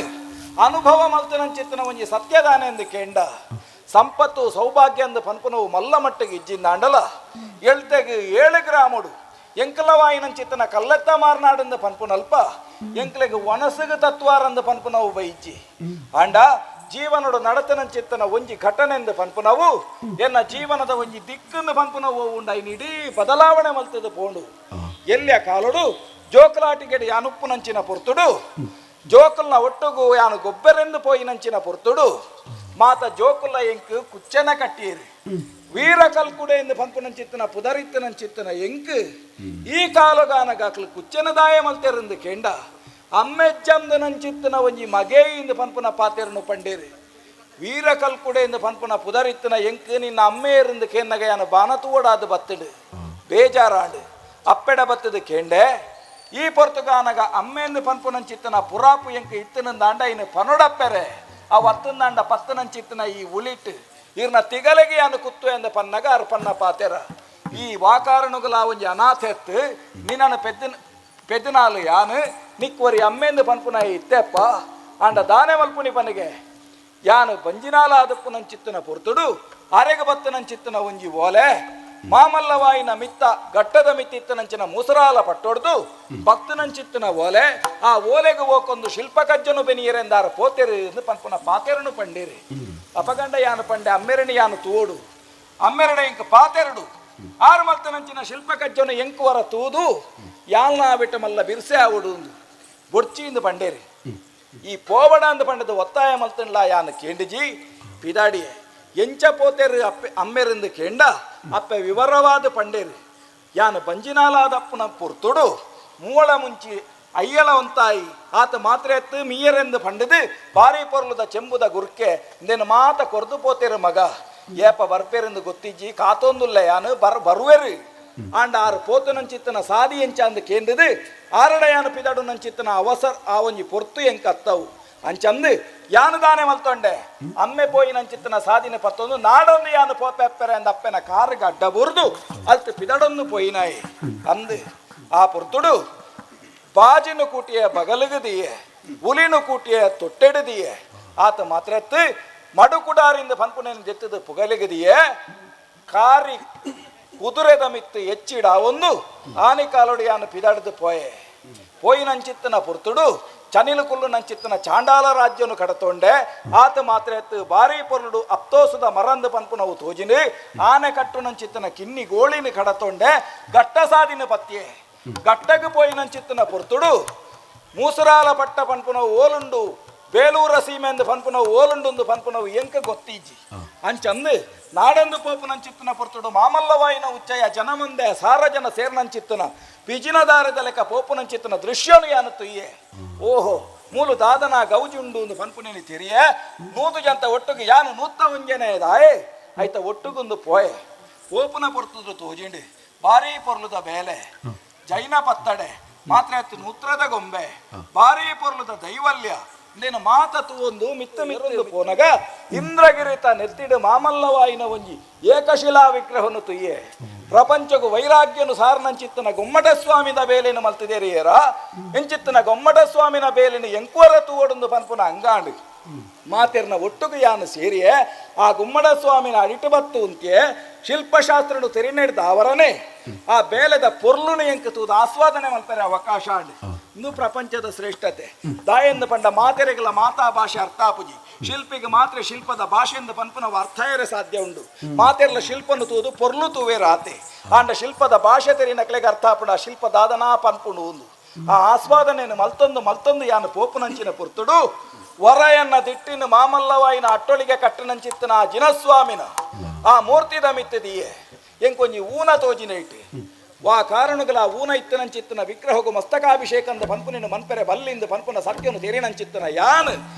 ಅನುಭವ ಮಲ್ತನಂಚಿತ್ತನ ಒಂಜಿ ಸತ್ಯದಾನ ಎಂದು ಕೇಂಡ ಸಂಪತ್ತು ಸೌಭಾಗ್ಯ ಎಂದು ಪನ್ಪುನವು ಮಲ್ಲ ಮಟ್ಟಿಗೆ ಇಜ್ಜಿಂದಾಂಡಲ ಎಳ್ತೆಗ್ 7 ಗ್ರಾಮುಡು ಎಂಕಲವಾಯಿನಂಚಿತ್ತನ ಕಲ್ಲೆತ್ತ ಮಾರ್ನಾಡಂದ ಪನ್ಪುನಲ್ಪ ಎಂಕ್ಲೆಗ್ ಒಣಸುಗು ತತ್ವಾರಂದ ಪನ್ಪುನವು ಬೈಜಿ. ಆಂಡ ಜೀವನಡು ನಡತನಂಚಿತ್ತನ ಒಂಜಿ ಘಟನೆಂದು ಪನ್ಪುನವು ಎನ್ನ ಜೀವನದ ಒಂಜಿ ದಿಕ್ಕಂದು ಪನ್ಪುನವು ಉಂಡೈನ್ ಇಡೀ ಬದಲಾವಣೆ ಮಲ್ತದ ಪೋಂಡು. ಎಲ್ಲಿಯ ಕಾಲಡು ಜೋಕುಲಾಟಿಗೆಡು ಯಾನುಪ್ಪುನಂಚಿನ ಪೊರ್ತುಡು ಜೋಕುಲ್ನ ಒಟ್ಟುಗು ಯಾನು ಗೊಬ್ಬರೆಂದು ಪೋಯಿನಂಚಿನ ಪೊರ್ತುಡು ಮಾತ ಜೋಕುಲ ಎಂಕ್ ಕುಚ್ಚನ ಕಟ್ಟಿಯರು. ವೀರ ಕಲ್ಕುಡೆ ಎಂದು ಪನ್ಪುನಂಚಿತ್ತನ ಪುದರಿತ್ತನಂಚಿತ್ತನ ಎಂಕ್ ಈ ಕಾಲಗಾನಗಾಕ್ಲು ಕುಚ್ಚನ ದಾಯ ಮಲ್ತೆರಂದು ಕೆಂಡ ಅಮ್ಮೆಜ್ಜಂದು ನಂಚಿತ್ತನ ಒಂಜಿ ಮಗೆ ಇಂದು ಪನ್ಪುನ ಪಾತೆರನು ಪಂಡೇರು. ವೀರ ಕಲ್ಕುಡೆ ಎಂದು ಪನ್ಪುನ ಪುದರಿತ್ತನ ಎಂಕ್ ನಿನ್ನ ಅಮ್ಮೆಯರಿಂದ ಕೇನ್ನಗಯಾನ ಬಾನತುವಡಾದ ಬತ್ತಡು ಬೇಜಾರಾಂಡು ಅಪ್ಪೆಡ ಬತ್ತದ ಕೇಂಡೆ. ಈ ಪೊರ್ತುಗಾನಗ ಅಮ್ಮೆಂದು ಪನ್ಪುನಂಚಿತ್ತನ ಪುರಾಪು ಎಂಕ್ ಇತ್ತನಂದಾಂಡ ಇನ್ನು ಪನೊಡಪ್ಪೆರೆ ಅವು ಅತ್ತಂದಾಂಡ ಪತ್ತನಂಚಿತ್ತನ ಈ ಉಳಿಟ್ ಇರ್ನ ತಿಗಲೆಗೆ ಅನು ಕುತ್ತು ಎಂದ ಪನ್ನಗ ಅರ್ ಪನ್ನ ಪಾತೆರ ಈ ವಾಕಾರಣುಗಳ ಒಂಜಿ ಅನಾಥೆತ್ತು ನಿನ್ನನ್ನು ಪೆದ್ದಿನ ಪೆದ್ದಿನಾಲು ಯಾನು ನಿಕ್ವರಿ ಅಮ್ಮೆಂದು ಪನ್ಪುನ ಇತ್ತೆಪ್ಪ. ಆಂಡ ದಾನೆ ಮಲ್ಪುನಿ ಪನಿಗೆ ಯಾನು ಬಂಜಿನಾಲ ಆದಪ್ಪು ನಂಚಿತ್ತನ ಪೊರ್ತುಡು ಅರೆಗ ಬತ್ತು ನಂಚಿತ್ತನ ಒಂಜಿ ಓಲೆ ಮಾಮಲ್ಲವಾಯಿನ ಮಿತ್ತ ಗಟ್ಟದ ಮಿತ್ತಿತ್ತನಂಚಿನ ಮುಸರಾಲ ಪಟ್ಟೊಡ್ದು ಭಕ್ತನಂಚಿತ್ತನ ಓಲೆ ಆ ಓಲೆಗೆ ಓಕೊಂದು ಶಿಲ್ಪಕಜ್ಜನು ಬೆನಿಯರೆಂದಾರ ಪೋತೆರು ಎಂದು ಪನ್ಪುನ ಪಾತೆರನು ಪಂಡೇರಿ. ಅಪಗಂಡ ಯಾನು ಪಂಡೆ ಅಮ್ಮೆರಣಿ ಯಾನು ತೋಡು ಅಮ್ಮೆರಡ ಇಂಕ ಪಾತೆರಡು ಆರು ಮಲ್ತನಂಚಿನ ಶಿಲ್ಪಕಜ್ಜನು ಎಂಕುವರ ತೂದು ಯಾಲ್ನ ಬಿಟ್ಟ ಮಲ್ಲ ಬಿರ್ಸೆ ಆವುಡು ಬೊಡ್ಚಿಂದು ಪಂಡೇರಿ. ಈ ಪೋವಡ ಅಂದ ಪಂಡದ ಒತ್ತಾಯ ಮಲ್ತನ್ಲ ಯಾನು ಕೇಂಡಿಜಿ ಪಿದಾಡಿಯೆ ಎಂಚ ಪೋತೆರು ಅಪ್ಪೆ ಅಮ್ಮೆರೆಂದು ಕೇಂಡ ಅಪ್ಪೆ ವಿವರವಾದ ಪಂಡೇರು. ಯಾನು ಬಂಜಿನಾಲಾದಪ್ಪನ ಪೊರ್ತುಡು ಮೂವಳ ಮುಂಚಿ ಅಯ್ಯಳ ಒಂತಾಯಿ ಆತ ಮಾತ್ರೆ ಎತ್ತು ಮೀಯರೆಂದು ಪಂಡದು ಬಾರಿ ಪೊರ್ಲುದ ಚೆಂಬುದ ಗುರ್ಕೆ ಇಂದೇನು ಮಾತ ಕೊರ್ದು ಪೋತೇರು ಮಗ ಏಪ ಬರ್ಪೇರೆಂದು ಗೊತ್ತಿಜ್ಜಿ ಕಾತೊಂದುಲ್ಲ ಯಾನು ಬರುವೆರು. ಆಂಡ ಆರು ಪೋತುನಂಚಿತ್ತನ ಸಾದಿ ಎಂಚ ಅಂದು ಕೇಂದ್ರದು ಆರಡ ಯಾನು ಪಿದಡು ನಂಚಿತ್ತನ ಅವಸರ್ ಆ ಒಂಜಿ ಪೊರ್ತು ಎಂಕ ಅತ್ತವು ಅಂಚಂದು ಯಾನು ದಾನೆ ಮಲ್ತೊಂಡೆ ಅಮ್ಮೆ ಪೋಯಿ ನಂಚಿತ್ತನ ಸಾದಿನ ಪತ್ತೊಂದು ನಾಡೊಂದು ಯಾನು ಪೋಪೆಪ್ಪೆರೆ ಅಂದ ಅಪ್ಪೆನ ಕಾರುಗ ಅಡ್ಡ ಬುರ್ದು ಅಲ್ತು ಪಿದಡೊಂದು ಪೋಯಿನಾಯಿ ಅಂದು. ಆ ಪೊರ್ತುಡು ಬಾಜಿನು ಕೂಟಿಯ ಬಗಲುಗದಿಯೆ ಉಲಿನು ಕೂಟಿಯ ತೊಟ್ಟೆಡದಿಯೆ ಆತ ಮಾತ್ರೆತ್ತು ಮಡುಕುಡಾರಿಂದ ಪನ್ಪುನೇನು ಜೆತ್ತದ ಪುಗಲಿಗದಿಯೆ ಕಾರಿ ಕುದುರೆದ ಮಿತ್ತು ಎಚ್ಚಿಡ ಒಂದು ಆನಿ ಕಾಲೊಡಿಯಾನು ಪಿದಾಡ್ದು ಪೋಯೆ. ಪೋಯಿನಂಚಿತ್ತನ ಪೊರ್ತುಡು ಚನಿಲು ಕುಲ್ಲು ನಂಚಿತ್ತನ ಚಾಂಡಾಲ ರಾಜ್ಯನು ಕಡತೊಂಡೆ ಆತ ಮಾತ್ರ ಎತ್ತು ಬಾರಿ ಪೊರುಡು ಅಪ್ತೋಸುದ ಮರಂದು ಪನ್ಪುನವು ತೋಜಿನಿ ಆನೆ ಕಟ್ಟು ನಂಚಿತ್ತನ ಕಿನ್ನಿ ಗೋಳಿನ ಕಡತೊಂಡೆ ಗಟ್ಟ ಸಾದಿನ ಪತ್ಯೆ. ಗಟ್ಟకు ಪೋಯಿನಂಚಿತ್ತನ ಪೊರ್ತುಡು ಮೂಸುರಾಲ ಪಟ್ಟ ಪನ್ಪುನವು ಓಲುಂಡು ಬೇಲೂರ ಸೀಮೆಂದು ಪನ್ಪುನವು ಓಲುಂಡುಂದು ಪನ್ಪುನವು ಎಂಕ ಗೊತ್ತೀಜಿ. ಅಂಚಂದು ನಾಡಂದು ಪೋಪುನಂಚಿತ್ತನ ಪೊರ್ತುಡು ಮಾಮಲ್ಲವಾಯಿನ ಉಚ್ಚಯ ಜನಮಂದೆ ಸಾರ ಜನ ಸೇರ್ನಂಚಿತ್ತನ ಪಿಜಿನದಾರದ ಲೆಕ್ಕ ಪೋಪುನಂಚಿತ್ತನ ದೃಶ್ಯನು ಯಾನು ತುಯ್ಯೆ. ಓಹೋ ಮೂಲು ದಾದನ ಗೌಜುಂಡು ಒಂದು ಪನ್ಪುನೇನಿ ತೆರಿಯೆ ನೂದು ಜಂತ ಒಟ್ಟುಗು ಯಾನು ನೂತ್ತ ಒಂಜನೆ ದಾಯೆ ಆಯ್ತ ಒಟ್ಟುಗೊಂದು ಪೋಯೆ. ಪೋಪುನ ಪೊರ್ತುದು ತೋಜಿಂಡು ಬಾರಿ ಪೊರ್ಲುದ ಬೇಲೆ ಜೈನ ಪತ್ತಡೆ ಮಾತ್ರ ನೂತ್ರದ ಗೊಂಬೆ ಬಾರಿ ಪೊರ್ಲುದ ದೈವಲ್ಯ ನೀನು ಮಾತ ತೂವೊಂದು ಮಿತ್ತ ಮಿತ್ತೊಂದು ಪೋನಗ ಇಂದ್ರಗಿರಿತ ನೆತ್ತಿಡು ಮಾಮಲ್ಲವಾಯಿನ ಒಂಜಿ ಏಕಶಿಲಾ ವಿಗ್ರಹನು ತುಯ್ಯೆ. ಪ್ರಪಂಚಗು ವೈರಾಗ್ಯನು ಸಾರನಂಚಿತ್ತನ ಗೊಮ್ಮಟ ಸ್ವಾಮಿದ ಬೇಲೆನು ಮಲ್ತಿದೇರಿಯೇರ ಎಂಚಿತ್ತನ ಗೊಮ್ಮಟ ಸ್ವಾಮಿನ ಬೇಲೆನು ಎಂಕುವರ ತೂವಡೊಂದು ಪನ್ಪುನ ಅಂಗಾಂಡು ಮಾತೆರ್ನ ಒಟ್ಟುಗು ಯಾನು ಸೇರಿಯೇ ಆ ಗುಮ್ಮಡ ಸ್ವಾಮಿನ ಅಡಿಟು ಬತ್ತು ಉಂತ್ಯೆ ಶಿಲ್ಪಶಾಸ್ತ್ರನು ತೆರಿನೆಡ್ದ ಅವರನೇ ಆ ಬೇಲೆದ ಪೊರ್ಲುನು ಎಂಕ ತೂದು ಆಸ್ವಾದನೆ ಮಲ್ಪರೆ ಅವಕಾಶ ಆಂಡ್. ಇಂದು ಪ್ರಪಂಚದ ಶ್ರೇಷ್ಠತೆ ದಾಯೆಂದು ಪಂಡ ಮಾತೆರೆಗಳ ಮಾತಾ ಭಾಷೆ ಅರ್ಥಾಪುಜಿ ಶಿಲ್ಪಿಗೆ ಮಾತ್ರ ಶಿಲ್ಪದ ಭಾಷೆಯಿಂದ ಪನ್ಪುನ ಅರ್ಥ ಸಾಧ್ಯ ಉಂಡು. ಮಾತೆರ್ಲ ಶಿಲ್ಪನು ತೂದು ಪೊರ್ಲು ತೂವೆ ರಾತೆ ಆಂಡ ಶಿಲ್ಪದ ಭಾಷೆ ತೆರಿನಕ್ಲೆಗೆ ಅರ್ಥಾಪುಣ ಶಿಲ್ಪದಾದನಾ ಪನ್ಪುಂಡು ಒಂದು ಆ ಆಸ್ವಾದನೆಯನ್ನು ಮಲ್ತೊಂದು ಮಲ್ತೊಂದು ಯಾನು ಪೋಪುನಂಚಿನ ಪೊರ್ತುಡು ವರಯನ್ನ ದಿಟ್ಟಿನ ಮಾಮಲ್ಲವಾಯಿನ ಅಟ್ಟೊಳಿಗೆ ಕಟ್ಟನಂಚಿತ್ತನ ಆ ಜಿನಸ್ವಾಮಿನ ಆ ಮೂರ್ತಿದ ಮಿತ್ತದಿಯೇ ಎಂಕೊಂಜಿ ಊನ ತೋಜಿನ ಇಟ್ಟು ವಾ ಕಾರಣಗಳ ಊನ ಇತ್ತನಂಚಿತ್ತನ ವಿಗ್ರಹಗು ಮಸ್ತಕಾಭಿಷೇಕಂದ ಪನ್ಪುನಿನ ಮನ್ಪೆರೆ ಬಲ್ಲಿಂದ ಪನ್ಪುನ ಸತ್ಯನು ತೆರಿನಂಚಿತ್ತನ ಯಾನ್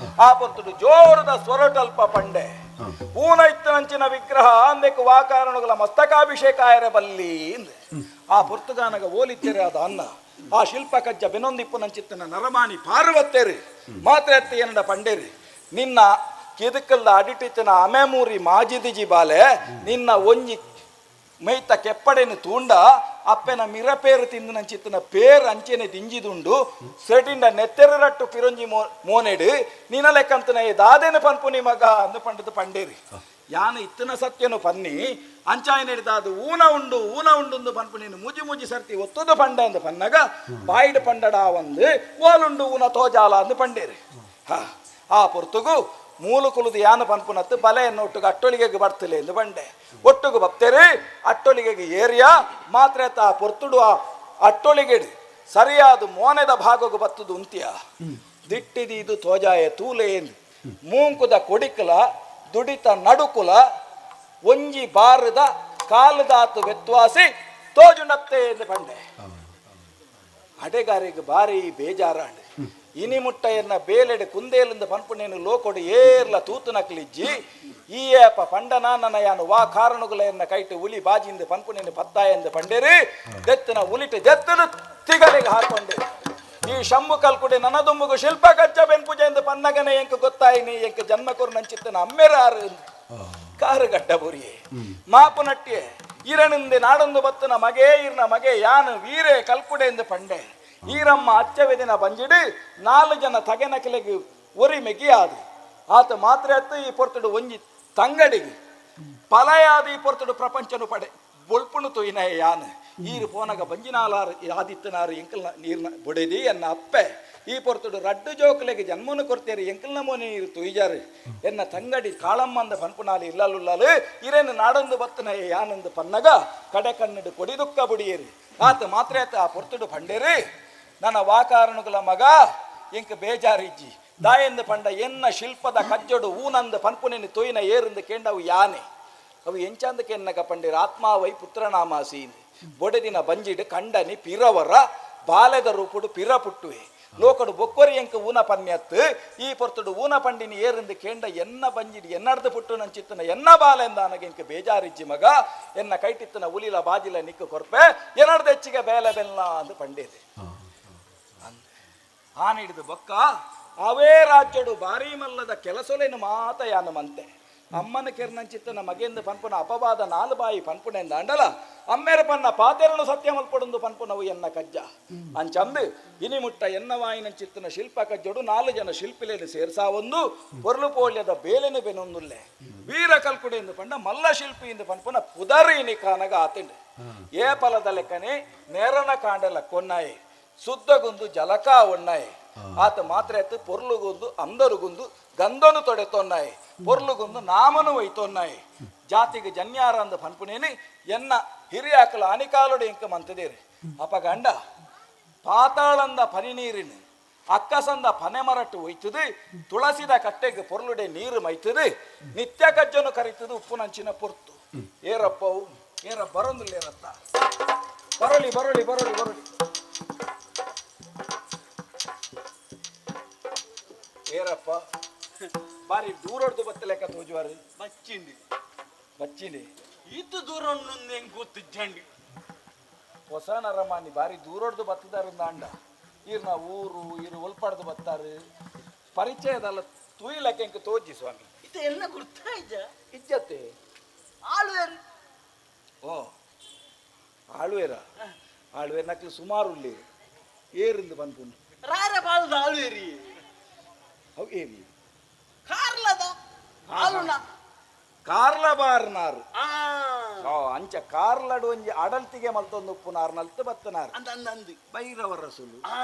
ಆ ಪೊರ್ತುಡು ಜೋರದ ಸ್ವರಟಲ್ಪ ಪಂಡೆ ಊನ ಇತ್ತನಂಚಿನ ವಿಗ್ರಹ ಅಂದೆಕ್ ವಾ ಕಾರಣಗಳ ಮಸ್ತಕಾಭಿಷೇಕ ಆಯರೆ ಬಲ್ಲಿ. ಆ ಪೊರ್ತುಗಾನಗ ಓಲಿತ್ತೆರೆ ಅದ ಅನ್ನ ಆ ಶಿಲ್ಪ ಕಜ್ಜ ಬೆನೊಂದಿಪ್ಪು ನಂಚಿತ್ತನ ನರಮಾನಿ ಪಾರ್ವತ್ತೇರಿ ಮಾತ್ರ ಎತ್ತ ಏನಡ ಪಂಡೇರಿ ನಿನ್ನ ಕಿದುಕಲ್ದ ಅಡಿಟಿತ್ತನ ಅಮೆಮೂರಿ ಮಾಜಿದಿಜಿ ಬಾಲೆ ನಿನ್ನ ಒಂಜಿ ಮೈತ ಕೆಪ್ಪಡೆನು ತೂಂಡ ಅಪ್ಪೆನ ಮಿರಪೇರು ತಿಂದು ನಂಚಿತ್ತನ ಪೇರು ಅಂಚೆನೆ ದಿಂಜಿದುಂಡು ಸೆಟಿಂಡ ನೆತ್ತೆರರಟ್ಟು ಪಿರೊಂಜಿ ಮೋನೆಡು ನಿನ್ನ ಲೆಕ್ಕಂತನ ದಾದೇನ ಪನ್ಪುನಿ ಮಗ ಅಂದು ಪಂಡದು ಪಂಡೇರಿ. ಯಾನು ಇತ್ತನ ಸತ್ಯನು ಪನ್ನಿ ಅಂಚಾಯ ಅದು ಊನ ಉಂಡು ಊನ ಉಂಡು ಪನ್ಪು ನೀನು ಮುಜಿ ಮುಜಿ ಸರ್ತಿ ಒತ್ತುದು ಪಂಡ ಅಂದು ಪನ್ನಗ ಬಾಯಿಡ್ ಪಂಡಡ ಒಂದು ಓಲುಂಡು ಊನ ತೋಜಾಲ ಅಂದು ಪಂಡೇರು. ಹಾ ಆ ಪೊರ್ತುಗು ಮೂಲು ಕುಲುದು ಯಾನು ಪನ್ಪುನತ್ತು ಬಲೆಯನ್ನು ಒಟ್ಟುಗು ಅಟ್ಟೊಳಿಗೆಗೆ ಬರ್ತಲೆ ಎಂದು ಬಂಡೆ ಒಟ್ಟುಗು ಬಪ್ತೇರಿ ಅಟ್ಟೊಳಿಗೆಗೆ ಏರಿಯಾ ಮಾತ್ರ ಆ ಪೊರ್ತುಡು ಆ ಅಟ್ಟೊಳಿಗೆಡು ಸರಿಯಾದ ಮೋನೆದ ಭಾಗಕ್ಕೆ ಬತ್ತದು ಉಂತಿಯ ದಿಟ್ಟಿದಿ ಇದು ತೋಜಾಯ ತೂಲೆ ಎಂದು ಮೂಂಕುದ ಕೊಡಿಕಲ ದುಡಿತ ನಡುಕುಲ ಒಂಜಿ ಬಾರದ ಕಾಲದಾತು ವ್ಯತ್ವಾಸಿ ತೋಜುಂಡತ್ತೆ ಎಂದು ಪಂಡೆ. ಅಡೆಗಾರಿಗೆ ಬಾರಿ ಬೇಜಾರಾಂಡ್. ಇನಿ ಮುಟ್ಟೆಯನ್ನ ಬೇಲೆಡೆ ಕುಂದೇಲಿಂದ ಪನ್ಪುನೇನು ಲೋಕೊಡು ಏರ್ಲ ತೂತು ನಕ್ಲಿಜ್ಜಿ ಈ ಏಪ ಪಂಡನ ನನ್ನ ಯಾನು ವಾ ಕಾರಣಗುಲ ಕೈಟು ಉಲಿ ಬಾಜಿಂದ ಪನ್ಪುನೇನು ಪತ್ತಾಯಂದು ಪಂಡೇರಿ ದೆತ್ತನ ಉಲಿಟು ದೆತ್ತನು ತಿಗಲಿಗೆ ಹಾಕೊಂಡೆ. ಈ ಶಂಭು ಕಲ್ಕುಡೆ ನನದುಂಬುಗು ಶಿಲ್ಪ ಕಚ್ಚ ಬೆನ್ಪುಜೆ ಎಂದು ಪನ್ನಗನೆ ಎಂಕ ಗೊತ್ತಾಯಿನಿ ಎಂಕ ಜನ್ಮ ಕೊರು ನಂಚಿತ್ತನ ಅಮ್ಮೆರಾರು ಕಾರುಗಡ್ಡ ಬುರಿಯೆ ಮಾಪು ನಟ್ಟಿಯೆ ಇರಣಿಂದೆ ನಾಡೊಂದು ಬತ್ತನ ಮಗೆ ಇರ್ನ ಮಗೆ ಯಾನು ವೀರೇ ಕಲ್ಕುಡೆ ಎಂದು ಪಂಡೆ. ಈರಮ್ಮ ಅಚ್ಚವೆದಿನ ಬಂಜಿಡು ನಾಲು ಜನ ತಗೆನಕಲೆಗೆ ಒರಿ ಮೆಗಿಯಾದು ಆತ ಮಾತ್ರ ಅತ್ತು ಈ ಪೊರ್ತುಡು ಒಂಜಿ ತಂಗಡಿಗೆ ಪಲಯಾದ ಈ ಪೊರ್ತುಡು ಪ್ರಪಂಚನು ಪಡೆ ಬೊಲ್ಪುಣು ತೊಯ್ನ ಯಾನು ಈರು ಪೋನಗ ಬಂಜಿನಾಲಾರು ಆದಿತ್ತನಾರು ಎಂಕಲ್ನ ನೀರ್ನ ಬೊಡೆದಿ ಎನ್ನ ಅಪ್ಪೆ ಈ ಪೊರ್ತುಡು ರಡ್ಡು ಜೋಕುಲೆಗೆ ಜನ್ಮನು ಕೊರ್ತೇರಿ ಎಂಕಲ್ನ ಮೋನೆ ನೀರು ತೊಯ್ಜಾರು ಎನ್ನ ತಂಗಡಿ ಕಾಳಮ್ಮಂದ ಪನ್ಪುನಾಲಿ ಇಲ್ಲಲುಲ್ಲಲು ಇರೇನು ನಾಡೊಂದು ಬತ್ತನ ಯಾನಂದು ಪನ್ನಗ ಕಡೆ ಕಣ್ಣಿಡು ಕೊಡಿದುಕ್ಕ ಬುಡಿಯೇರಿ ಆತ ಮಾತ್ರ ಆತ ಆ ಪೊರ್ತುಡು ಪಂಡೇರಿ ನನ್ನ ವಾಕಾರಣುಗಳ ಮಗ ಎಂಕ ಬೇಜಾರಿಜ್ಜಿ ದಾಯೆಂದು ಪಂಡ ಎನ್ನ ಶಿಲ್ಪದ ಕಜ್ಜೊಡು ಊನಂದು ಪನ್ಪುನೆನು ತೊಯ್ನ ಏರಿಂದು ಕೇಂಡವು ಯಾನೆ ಅವು ಎಂಚಾಂದಕ್ಕೆ ಎನ್ನಗ ಪಂಡಿರ ಆತ್ಮಾವೈ ಪುತ್ರನಾಮಾಸಿ ಬೊಡೆದಿನ ಬಂಜಿಡು ಕಂಡನಿ ಪಿರವರ ಬಾಲೆದ ರೂಪುಡು ಪಿರ ಪುಟ್ಟುವೆ ಲೋಕಡು ಬೊಕ್ಕೊರಿ ಎಂಕ ಊನ ಪನ್ಯತ್ತು ಈ ಪೊರ್ತುಡು ಊನ ಪಂಡಿನಿ ಏರಿಂದು ಕೇಂಡ ಎನ್ನ ಬಂಜಿಡು ಎನ್ನಡ್ದು ಪುಟ್ಟು ನಂಚಿತ್ತನ ಎನ್ನ ಬಾಲೆಂದ ಎಂಕ ಬೇಜಾರಿಜ್ಜಿ ಮಗ ಎನ್ನ ಕೈಟಿತ್ತನ ಉಲಿಲ ಬಾಜಿಲ ನಿಕ್ಕು ಕೊರ್ಪೆ ಎನ್ನಡ್ದು ಹೆಚ್ಚಿಗೆ ಬೇಲೆ ಬೆಲ್ಲ ಅಂದು ಪಂಡೇದೆ. ಆನೆ ಹಿಡಿದು ಬೊಕ್ಕ ಅವೇ ರಾಜ್ಯಡು ಭಾರೀ ಮಲ್ಲದ ಕೆಲಸೊಲೇನು ಮಾತ ಯಾನು ಮಂತೆ ಅಮ್ಮನ ಕೆರ್ನಂಚಿತ್ತನ ಮಗೆಂದು ಪನ್ಪುನ ಅಪವಾದ ನಾಲು ಬಾಯಿ ಪನ್ಪುನೆಂದ ಅಂಡಲ ಅಮ್ಮೇರ ಪನ್ನ ಪಾತೆರನು ಸತ್ಯ ಮಲ್ಪಡೊಂದು ಪನ್ಪುನವು ಎನ್ನ ಕಜ್ಜ ಅಂಚಂದು ಇನಿ ಮುಟ್ಟ ಎನ್ನ ವಾಯಿನಂಚಿತ್ತನ ಶಿಲ್ಪ ಕಜ್ಜೊಡು ನಾಲು ಜನ ಶಿಲ್ಪಿಲೇನು ಸೇರ್ಸಾವೊಂದು ಪೊರ್ಲು ಪೋಳ್ಯದ ಬೇಲೆನು ಬೆನೊಂದುಲ್ಲೆ ವೀರ ಕಲ್ಕುಡೆ ಎಂದು ಪಂಡ ಮಲ್ಲ ಶಿಲ್ಪಿ ಎಂದು ಪನ್ಪುನ ಪುದರು ಇನಿ ಕಾನಗ ಆತಿಂಡು ಏ ಫಲದ ಲೆಕ್ಕನೆ ನೇರನ ಕಾಂಡಲ ಕೊನ್ನಾಯಿ ಸುದ್ದಗುಂದು ಜಲಕ ಒಣ್ಣಾಯಿ ಆತ ಮಾತ್ರ ಎತ್ತು ಪೊರ್ಲುಗುಂದು ಅಂದರುಗುಂದು ಗಂಧನು ತೊಡೆತೊನ್ನಾಯಿ ಪೊರ್ಲುಗುಂದು ನಾಮನು ಒಯ್ತೊನ್ನಾಯಿ ಜಾತಿಗೆ ಜನ್ಯಾರ ಅಂದ ಪನ್ಪುನೇನಿ ಎನ್ನ ಹಿರಿಯಾಕಲ ಅನಿಕಾಲುಡು ಇಂಕ ಮಂತದೇರಿ ಅಪಗಂಡ ಪಾತಾಳಂದ ಪನಿ ನೀರಿನ ಅಕ್ಕಸಂದ ಪನೆ ಮರಟ್ಟು ಒಯ್ತದೆ ತುಳಸಿದ ಕಟ್ಟೆಗೆ ಪೊರ್ಲುಡೆ ನೀರು ಮೈತದೆ ನಿತ್ಯ ಕಜ್ಜನು ಕರಿತದೆ ಉಪ್ಪುನಂಚಿನ ಪೊರ್ತು ಏರಪ್ಪವು ಏರ ಬರೊಂದಿಲ್ಲ ಏರತ್ತ ಬರಲಿ ಬರಲಿ ಬರಲಿ ಬರಲಿ ಏರಪ್ಪ ಬಾರಿ ದೂರೊಡ್ದು ಬತ್ತಲೆಕ್ಕ ತೋಜುವಾರು ಬಚ್ಚಿಂಡಿ ಬಚ್ಚಿಂಡಿ ಈತ ದೂರ ಹೆಂಗ್ ಗೊತ್ತಿಜ್ಜಂಡಿ ಹೊಸ ನರಮಾನಿ ಬಾರಿ ದೂರೊಡ್ದು ಬತ್ತಿದಾರು ಅಂಡ ಈರ್ನ ಊರು ಈರು ಒಲ್ಪಡ್ದು ಬತ್ತಾರು ಪರಿಚಯದಲ್ಲ ತೂಯಿಲಕ್ಕೆ ಎಂಕ್ ತೋಜಿ ಸ್ವಾಮಿ. ಇತ ಎಲ್ಲ ಗುರ್ತಾಯ್ಜ ಇಜ್ಜತ್ತೆ ಆಳ್ವೇರು ಓ ಆಳ್ವೇರ ಆಳ್ವೇರ್ ನಕ್ಲು ಸುಮಾರು ಉಳ್ಳೇರು ಏರಿಂದ ಬಂದ್ಪುಂಡು ರಾರ ಬಾಳದ ಆಳ್ವೇರಿ ಅವು ಏರಿ ಕಾರ್ಲದ ಆಳುನ ಕಾರ್ಲ ಬಾರ್ನಾರು ಆ ಓ ಅಂಚ ಕಾರ್ಲಡು ಒಂಜಿ ಅಡಲ್ತಿಗೆ ಮಲ್ತೊಂದು ಉಪ್ಪುನಾರ್ ನಲ್ತು ಬತ್ತನಾರು ಅಂದ ಅಂದ ಅಂದು ಭೈರವರ ಸುಲು ಆ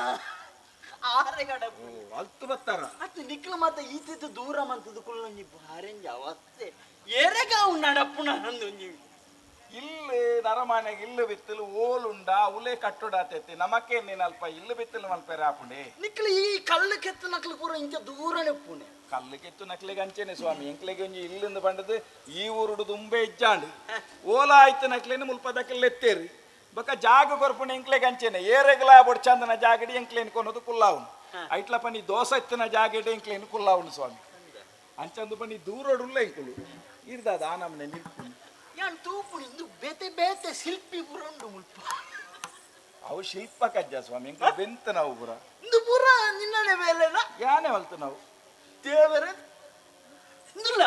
ಆರೆಗಡ ಓ ಅಲ್ತು ಬತ್ತಾರ ಅತ್ತು ನಿಕ್ಲ ಮಾತ ಈತಿತ್ತು ದೂರ ಮಂತದ ಕುಲ್ಲೊಂಜಿ ಬಾರೆಂಜ ಅವಸ್ಥೆ ಏರೆಗ ಅವು ನಡಪುಣ ಅಂದೊಂಜಿ ಇಲ್ಲಿ ನರಮಾನೆಗೆ ಇಲ್ಲು ಬಿತ್ತಲು ಓಲುಂಡ ಉಲೆ ಕಟ್ಟುಡಾತೈತಿ ನಮಕೆ ನೀನಲ್ಪ ಇಲ್ಲು ಬಿತ್ತಲು ಮಲ್ಪೆರ ಆಪುಂಡೆ ನಿಕ್ಲ ಈ ಕಲ್ಲು ಕೆತ್ತು ನಕ್ಲು ಪೂರ ಇಂಚ ದೂರನೆ ಉಪ್ಪುನೆ ಕಲ್ಲು ಕೆತ್ತು ನಕ್ಲಿಗೆ ಅಂಚೆನೆ ಸ್ವಾಮಿ ಎಂಕ್ಲೆಗೆ ಒಂಜಿ ಇಲ್ಲಿಂದ ಬಂಡದು ಈ ಊರುಡು ದುಂಬೆ ಇಜ್ಜಾಂಡು ಓಲ ಆಯ್ತು ನಕ್ಲೇನು ಮುಲ್ಪದಕ್ಕೆಲ್ಲ ಎತ್ತೇರಿ ಬೊಕ ಜಾಗ ಕೊರ್ಪುಂಡು ಎಂಕ್ಲೆಗೆ ಅಂಚೆನೆ ಏರೆಗ್ಲಾ ಬೊಡ್ಚಂದನ ಜಾಗಡಿ ಎಂಕ್ಲೇನು ಕೊನದು ಕುಲ್ಲಾವುನು ಐಟ್ಲ ಪನಿ ದೋಸೆ ಎತ್ತಿನ ಜಾಗಡಿ ಎಂಕ್ಲೇನು ಕುಲ್ಲಾವುನು ಸ್ವಾಮಿ ಅಂಚಂದು ಪನಿ ದೂರಡುಲ್ಲ ಎಂಕುಲು ಇರ್ದಾದ ಆ ನಮ್ಮನೆ ನಿಲ್ಪುಂಡು ಯಾನ್ ತೂಪುಣಿ ಇಂದು ಬೇತೆ ಬೇತೆ ಶಿಲ್ಪಿ ಪೂರ ಉಂಡು ಮುಲ್ಪ ಅವು ಶಿಲ್ಪ ಕಜ್ಜ ಸ್ವಾಮಿ ಎಂಕುಲು ಬೆಂತ ನಾವು ಪೂರ ಇಂದು ಪೂರ ನಿನ್ನನೆ ಬೇಲೆನ ಯಾನೆ ಮಲ್ತು ನಾವು ದೇವರೇ ಇಂದುಲ್ಲ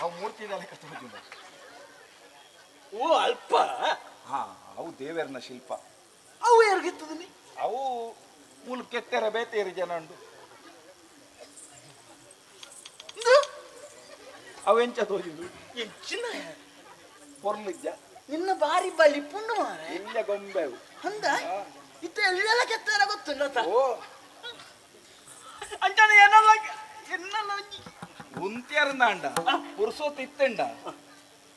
ಅವು ಮೂರ್ತಿ ಕತ್ತೋಜುಂಡ ಓ ಅಲ್ಪ ಹಾ ಅವು ದೇವರನ ಶಿಲ್ಪ ಅವು ಯಾರಿಗಿತ್ತದ ನೀ ಅವು ಮೂಲ ಕೆತ್ತೆರ ಬೇತೇರಿ ಜನ ಉಂಡು ಇಂದು ಅವು ಎಂಚ ತೋಜಿದ್ದು ಎಂಚಿನ ಪೊರ್ಲಿಜ್ಜ ನಿನ್ನ ಬಾರಿ ಬಲಿ ಪುಂಡು ಮಾರೆ ಇಲ್ಲ ಗೊಂಬೆ ಅವು. ಅಂದ ಇತ್ತ ಎಲ್ಲೆಲ್ಲ ಕೆತ್ತರ ಗೊತ್ತುಂಡ ಓ ಅಂಚನೆ ಏನಲ್ಲ ಎನ್ನಲ್ಲ ಒಂಜಿ ಉಂತ್ಯರ್ನಾಂಡ ಪುರ್ಸೋತ್ ಇತ್ತೆಂಡ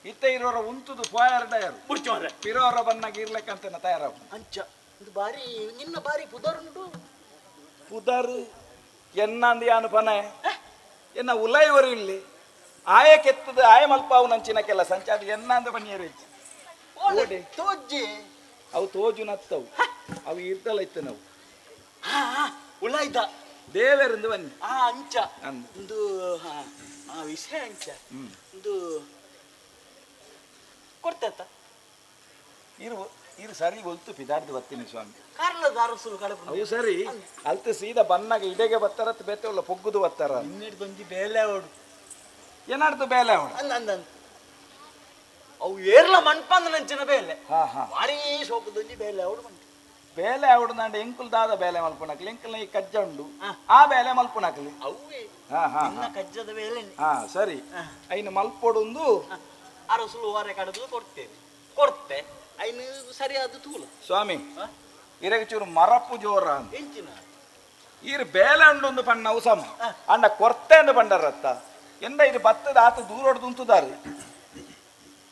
ಇತ್ತ ಇರೋರ ಉಂತುದು ಫಾಯರ್ ಡಯರ್ ಬುಡ್ಚು ಮಾರೆ ಪಿರೋರ ಬನ್ನಾಗ ಇರ್ಲಿಕ್ಕಂತ ತಯಾರಾಗ ಅಂಚ ಇದು ಬಾರಿ ನಿನ್ನ ಬಾರಿ ಪುದರುಂಟು ಪುದರ್ ಎನ್ನಂದು ಯಾನು ಪನೆ ಎನ್ನ ಉಲೈವರು ಇಲ್ಲಿ ಆಯ ಕೆತ್ತದ ಆಯ ಮಲ್ಪಾವು ನಂಚಿನ ಕೆಲ ಸಂಚಾರ ಎನ್ನಂದು ಬನ್ನಿಯರು ಓಡೆ. ತೋಜ್ಜಿ ಅವು ತೋಜು ನತ್ತವು ಅವು ಇರ್ದಲ್ಲ ಇತ್ತು ನಾವು ಹಾ ಉಲಾಯ್ದ ದೇವರಿಂದ ಬನ್ನಿ ಆ ಅಂಚ ಅಂದ್. ಒಂದು ಹಾ ಆ ವಿಷಯ ಅಂಚ ಒಂದು ಕೊಡ್ತಾತ ಇರು ಇರು ಸರಿ ಒಲ್ತು ಪಿದಾಡ್ದು ಬರ್ತೀನಿ ಸ್ವಾಮಿ ಕಾರ್ಲ ದಾರಸುಲು ಕಡಪು ಅವು ಸರಿ ಅಲ್ತ ಸೀದಾ ಬನ್ನಾಗ ಇಡೆಗೆ ಬತ್ತಾರತ್ ಬೇತೆ ಉಲ್ಲ ಪೊಗ್ಗುದು ಬತ್ತಾರ ಇನ್ನೆಡ್ದೊಂಜಿ ಬೇಲೆ ಅವಡು ಏನಾಡ್ದು ಬೇಲೆ ಅವಳು ಅಂದ ಅಂದ ಅಂದ. ಅವು ಏರ್ಲ ಮಣ್ಪಂದ ನಂಚಿನ ಬೇಲೆ ಹಾ ಹಾ ಭಾರಿ ಸೋಕದೊಂಜಿ ಬೇಲೆ ಅವಡು ಮಂಟ ಬೇಲೆ ಅವಡು ನಾಂಡ ಎಂಕುಲ್ ದಾದ ಬೇಲೆ ಮಲ್ಪುನಕ್ಲಿ ಎಂಕುಲ್ ಈ ಕಜ್ಜ ಉಂಡು ಹಾ. ಆ ಬೇಲೆ ಮಲ್ಪುನಕ್ಲಿ ಅವೇ ಹಾ ಹಾ ನಿನ್ನ ಕಜ್ಜದ ಬೇಲೆ ಹಾ ಸರಿ ಐನು ಮಲ್ಪೊಡುಂದು ಅರಸುಲು ವಾರೆ ಕಡದು ಕೊಡ್ತೇವೆ ಕೊಡ್ತೆ ಐನು ಸರಿಯಾದ ತೂಲ ಸ್ವಾಮಿ ಹಾ? ಇರಗ ಚೂರು ಮರಪ್ಪು ಜೋರ ಅಂದ್. ಎಂಚಿನ ಈರು ಬೇಲೆ ಉಂಡೊಂದು ಪಣ್ಣ ಸಮ ಅಂಡ ಕೊರ್ತೆ ಅಂದು ಪಂಡರತ್ತ ಎಂದ ಇರು ಬತ್ತದ ಆತ ದೂರೋಡು ದುಂತುದಾರು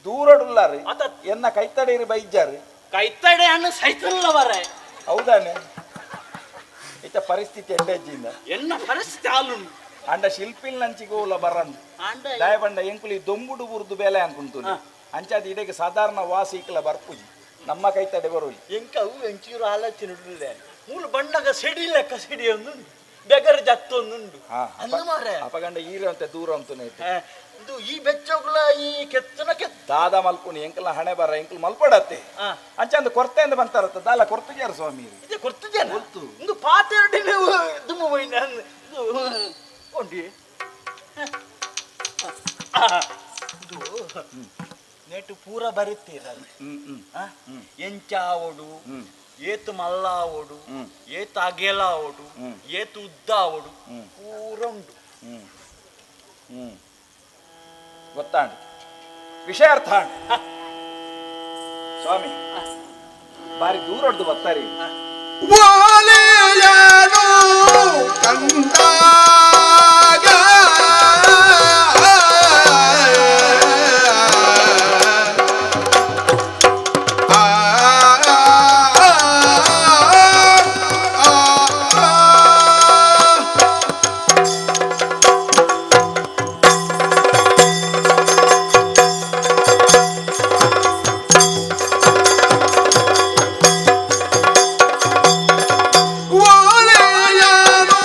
ದೂರೋಡುಲ್ಲಾರು ಆತ ಎನ್ನ ಕೈತಡೆ ಇರು ಬೈಜಾರು ಕೈತಡೆ ಹಣ್ಣು ಸೈತಲ್ಲ ಬರೆ ಹೌದಾನೆ ಇತ್ತ ಪರಿಸ್ಥಿತಿ ಎಡ್ಡೆಜ್ಜಿಂದ ಎನ್ನ ಪರಿಸ್ಥಿತಿ ಆಲುಂಡು ಅಂಡ ಶಿಲ್ಪಿಲ್ ನಂಚಿಗೋಲ ಬರಂದು ಆಂಡ ದಯಪಂಡ ಎಂಕುಲಿ ದೊಂಬುಡು ಬುರ್ದು ಬೇಲೆ ಅನ್ಕೊಂತು ಅಂಚಾದ ಇಡೆಗೆ ಸಾಧಾರಣ ವಾಸಿ ಇಕ್ಕಲ ಬರ್ಪುಜಿ ನಮ್ಮ ಕೈತಡೆ ಬರುಲಿ ಎಂಕ ಅವು ಎಂಚೂರು ಆಲೋಚನೆ ಉಂಡುಲೆ ಮೂಲು ಬಣ್ಣಗ ಸಿಡಿ ಲೆಕ್ಕ ಸಿಡಿ ಒಂದುಂಡು ಬೆಗರ್ ಜತ್ತೊಂದುಂಡು ಅಂದು ಮಾರೆ ಅಪಗಂಡ ಈರ ಅಂತ ದೂರ ಅಂತು ಇದು ಈ ಬೆಚ್ಚೋಗ್ಲ ಈ ಕೆತ್ತನ ಕೆತ್ತ ದಾದ ಮಲ್ಪುಣಿ ಎಂಕಲ ಹಣೆ ಬರ ಎಂಕಲ್ ಮಲ್ಪಡತ್ತೆ ಆ. ಅಂಚಂದು ಕೊರ್ತೆ ಅಂದ ಬಂತಾರತ್ತ ದಾಲ ಕೊರ್ತುಗ್ಯಾರ ಸ್ವಾಮಿ ಇದೆ ಕೊಡ್ತಿದ್ದೇನೆ ಗೊತ್ತು. ಒಂದು ಪಾತೆರಡು ನೀವು ದುಮ್ಮ ಹೋಯ್ನ ಇದು ಕೊಂಡಿ ಇದು ನೆಟ್ಟು ಪೂರ ಬರುತ್ತೀರ ಹ್ಮ್ ಹ್ಮ್ ಎಂಚ ಆವಡು ಏತು ಮಲ್ಲ ಆವಡು ಏತು ಅಗೆಲ ಆವಡು ಏತು ಉದ್ದ ಆವಡು ಪೂರ ಉಂಟು ಹ್ಮ್ ಹ್ಮ್ ಗೊತ್ತಾಂಡ್ ವಿಷಯಾರ್ಥ ಸ್ವಾಮಿ ಬಾರಿ ದೂರ ಹೊಡೆದು ಬರ್ತಾರಿ ವಾಲೆಯನು ಕಂಡಾಗ ಆ ಆ, ಆ, ಆ. ಓಲೆಯನು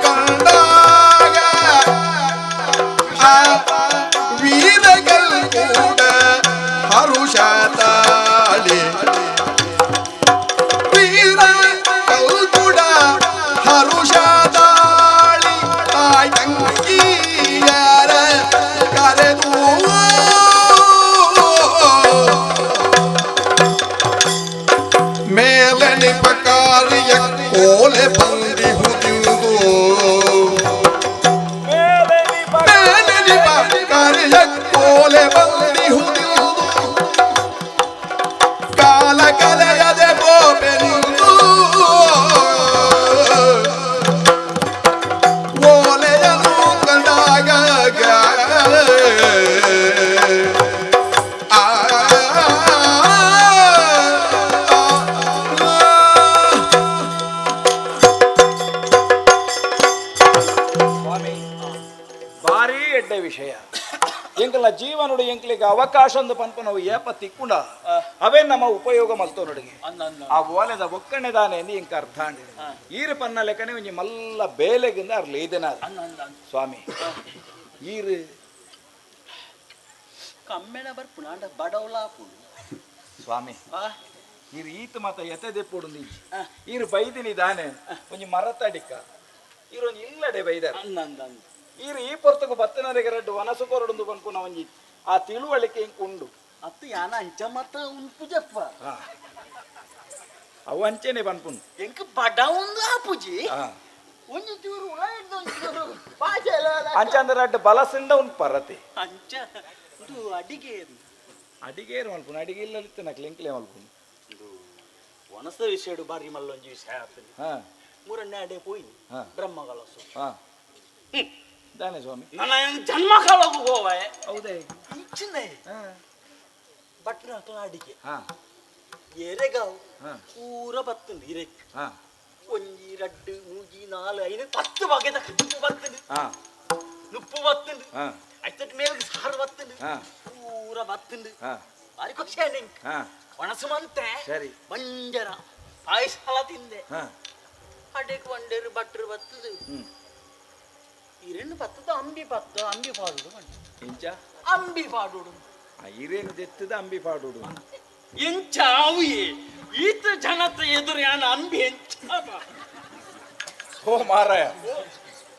ಕಂಡಾಗ ಆ ವೀರಗಲ್ ಕೂಡ ಹರುಷ ತಾಳಿ ವೀರ ಕೂಡ ಹರುಷ ತಾಳಿ ತಾಯ್ ತಂಗಿಯರ ಕರೆದು ಮೇಲೆ ನಿಪಕಾರಿಯ ಕೋಲೆ ಬಂದಿಹುದಿಂದು ಮೇಲೆ ನಿಪಕಾರಿಯ ಕೋಲೆ ಬಂದಿಹುದಿಂದು ಕಾಲ ಕಲೆಯದೆ ಬೋಬೆಂದು ಓಲೆಯನು ಕಂಡಾಗ ಆ ಸ್ವಾಮಿ ಭಾರಿ ಎಡ್ಡೆ ವಿಷಯ ಎಂಕಲ್ನ ಜೀವನಡು ಎಂಕ್ಲಿಗೆ ಅವಕಾಶ ಒಂದು ಪನ್ಪ ನಾವು ಏಪ ತಿಕ್ಕುಂಡ ಅವೇ ನಮ್ಮ ಉಪಯೋಗ ಮಲ್ತೋ ನಡುಗೆ ಅಂದ ಅಂದ ಆ ಓಲೆದ ಒಕ್ಕಣೆ ದಾನೆ ಎಂದು ಇಂಕ ಅರ್ಥ ಅಂಡಿ ಈರು ಪನ್ನ ಲೆಕ್ಕನೆ ಒಂಜಿ ಮಲ್ಲ ಬೇಲೆಗಿಂದ ಅರ್ಲಿ ಇದನ ಅಂದ ಅಂದ ಅಂದ. ಸ್ವಾಮಿ ಈರು ಕಮ್ಮೆಣ ಬರ್ಪುಣ ಅಂಡ ಬಡವಲಾಪುಡು ಸ್ವಾಮಿ ಆ ಈರು ಈತ ಮಾತ ಎತೆ ದೆಪ್ಪುಡು ಈರು ಬೈದಿನಿ ದಾನೆ ಒಂಜಿ ಮರತಡಿಕ ಈರು ಒಂಜಿ ಇಲ್ಲಡೆ ಬೈದಾರ ಅಂದ ಅಂದ ಅಂದ ಈರು ಈ ಪೊರ್ತುಗು ಬತ್ತನರಿಗೆ ರಡ್ಡು ವನಸು ಕೊರಡುಂದು ಪನ್ಪುನ ಒಂಜಿ ಆ ತಿಳುವಳಿಕೆ ಇಂಕ್ ಉಂಡು ಅತ್ತು ಯಾನ ಅಂಚ ಮತ್ತ ಉಂಪುಜಪ್ಪ ಅವು ಅಂಚೆನೆ ಪನ್ಪುನು ಎಂಕ್ ಬಡವುಂದು ಆಪುಜಿ ಆ. ಒಂಜಿ ಚೂರು ಉಲಾಯಿಡ್ದು ಒಂಜಿ ಚೂರು ಭಾಷೆ ಅಂಚಂದ್ರೆ ಅಡ್ಡ ಬಲಸಿಂದ ಉಂಟು ಪರತೆ. ಅಂಚ ಇದು ಅಡಿಗೆ. ಅಡಿಗೆ ಏರು ಮಲ್ಪುನು? ಅಡಿಗೆ ಇಲ್ಲ ಇತ್ತು ನಕ್ಲು ಎಂಕ್ಲೆ ಮಲ್ಪುನು? ಇದು ಒಣಸ ವಿಷಯಡು ಬಾರಿ ಮಲ್ಲೊಂಜಿ ವಿಷಯ ಆಗ್ತದೆ. ಮೂರನೇ ಅಡೆ ಪೋಯಿನಿ. ಬ್ರಹ್ಮಗಲಸು. ದಾನೆ ಸ್ವಾಮಿ? ನನ್ನ ಜನ್ಮ ಕಾಲಕ್ಕೂ ಹೋವಾಯ. ಹೌದೇ? ಇಚ್ಚಿನ ಬಟ್ರ ಅಡಿಗೆ ಎರೆಗಾವು ಪೂರ ಬತ್ತುಂಡು ಇರೆಕ್. ಒಂಜಿ ರಡ್ಡು ಮೂಜಿ ನಾಲು ಐದು 10 ಬಗೆದ ಕಪ್ಪು ಬತ್ತುಂಡು. ನುಪ್ಪು ಬತ್ತುಂಡು. ಐತಟ್ ಮೇಲ್ಗೆ ಸಾರು ಬತ್ತುಂಡು. ಪೂರ ಬತ್ತುಂಡು. ಬಾರಿ ಖುಷಿ ನಿಂಕ್. ಒಣಸು ಮಂತೆ. ಸರಿ. ಮಂಜರ ಪಾಯಸ ತಿಂದೆ. ಅಡೆಕ್ ಒಂಡೇರು ಬಟ್ರು ಬತ್ತದು. ಇರೆಣ್ಣು ಬತ್ತದ ಅಂಬಿ ಬತ್ತ ಅಂಬಿ ಪಾಡುಡು. ಇಂಚ ಅಂಬಿ ಪಾಡುಡು. ಇರೇನು ದೆತ್ತದ ಅಂಬಿ ಪಾಡುಡು? ಎಂಚ ಅವುಯೇ ಈತ ಜನತ ಎದುರು ಯಾನ ಅಂಬಿ ಎಂಚ? ಓ ಮಾರಾಯ,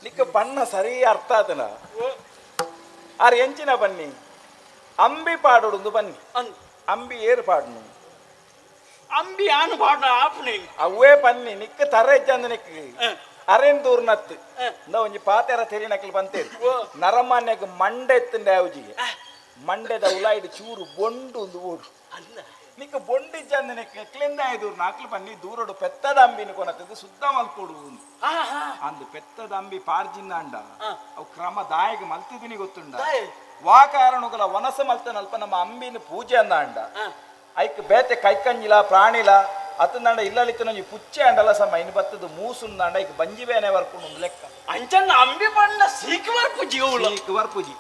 ನಿಕ್ಕ ಬಣ್ಣ ಸರಿ ಅರ್ಥ ಆತನ. ಆರ್ ಎಂಚಿನ ಬನ್ನಿ ಅಂಬಿ ಪಾಡುಡು ಬನ್ನಿ. ಅಂಬಿ ಏರು ಪಾಡುನು? ಅಂಬಿ ಆನು ಪಾಡ ಆಪಣೆ. ಅವೇ ಬನ್ನಿ ನಿಕ್ಕ ತರ ಇಜ್ಜಂದ ನಿಕ್ಕ ಅರೇನ್ ದೂರ್ ನತ್ತು ಇಂದ ಒಂಜಿ ಪಾತೆರ ತೆರಿನಕ್ಲು ಬಂತೇರಿ. ನರಮಾನ್ಯಗ್ ಮಂಡೆ ಎತ್ತಂಡೆ ಅವಜಿಗೆ ಮಂಡೆದ ಉಲಾಯಿಡ್ ಚೂರು ಬೊಂಡು ಒಂದು ಓಡು. ನಿಕ್ಕ ಬೊಂಡಿಜ್ಜಂದ ನಿಕ್ಕ ಎಕ್ಲಿಂದ ದೂರ ನಾಕ್ಲು ಬನ್ನಿ ದೂರಡು ಪೆತ್ತದ ಅಂಬಿನ ಕೊನತದ್ದು ಶುದ್ಧ ಮಲ್ಪೊಡು ಅಂದು. ಪೆತ್ತದ ಅಂಬಿ ಪಾರ್ಜಿನ ಅಂಡ ಅವು ಕ್ರಮ ದಾಯಗ ಮಲ್ತಿದ್ದೀನಿ ಗೊತ್ತುಂಡ? ವಾ ಕಾರಣಗಳ ವನಸ ಮಲ್ತನಲ್ಪ ನಮ್ಮ ಅಂಬಿನ ಪೂಜೆ ಅಂದ ಅಂಡ ಐಕ್ ಬೇತೆ ಕೈಕಂಜಿಲ ಪ್ರಾಣಿಲ ಅತಂದಂಡ ಇಲ್ಲಲಿತ್ತು ನಂಜಿ ಪುಚ್ಚೆ ಅಂಡಲ ಸಮ ಇನ್ನು ಬತ್ತದು ಮೂಸುಂದಂಡ ಐಕ್ ಬಂಜಿ ಬೇನೆ ವರ್ಪುಂಡು ಒಂದು ಲೆಕ್ಕ. ಅಂಚನ್ನ ಅಂಬಿ ಬಣ್ಣ ಸೀಕ್ ವರ್ಪುಜಿ. ಸೀಕ್ ವರ್ಪುಜಿ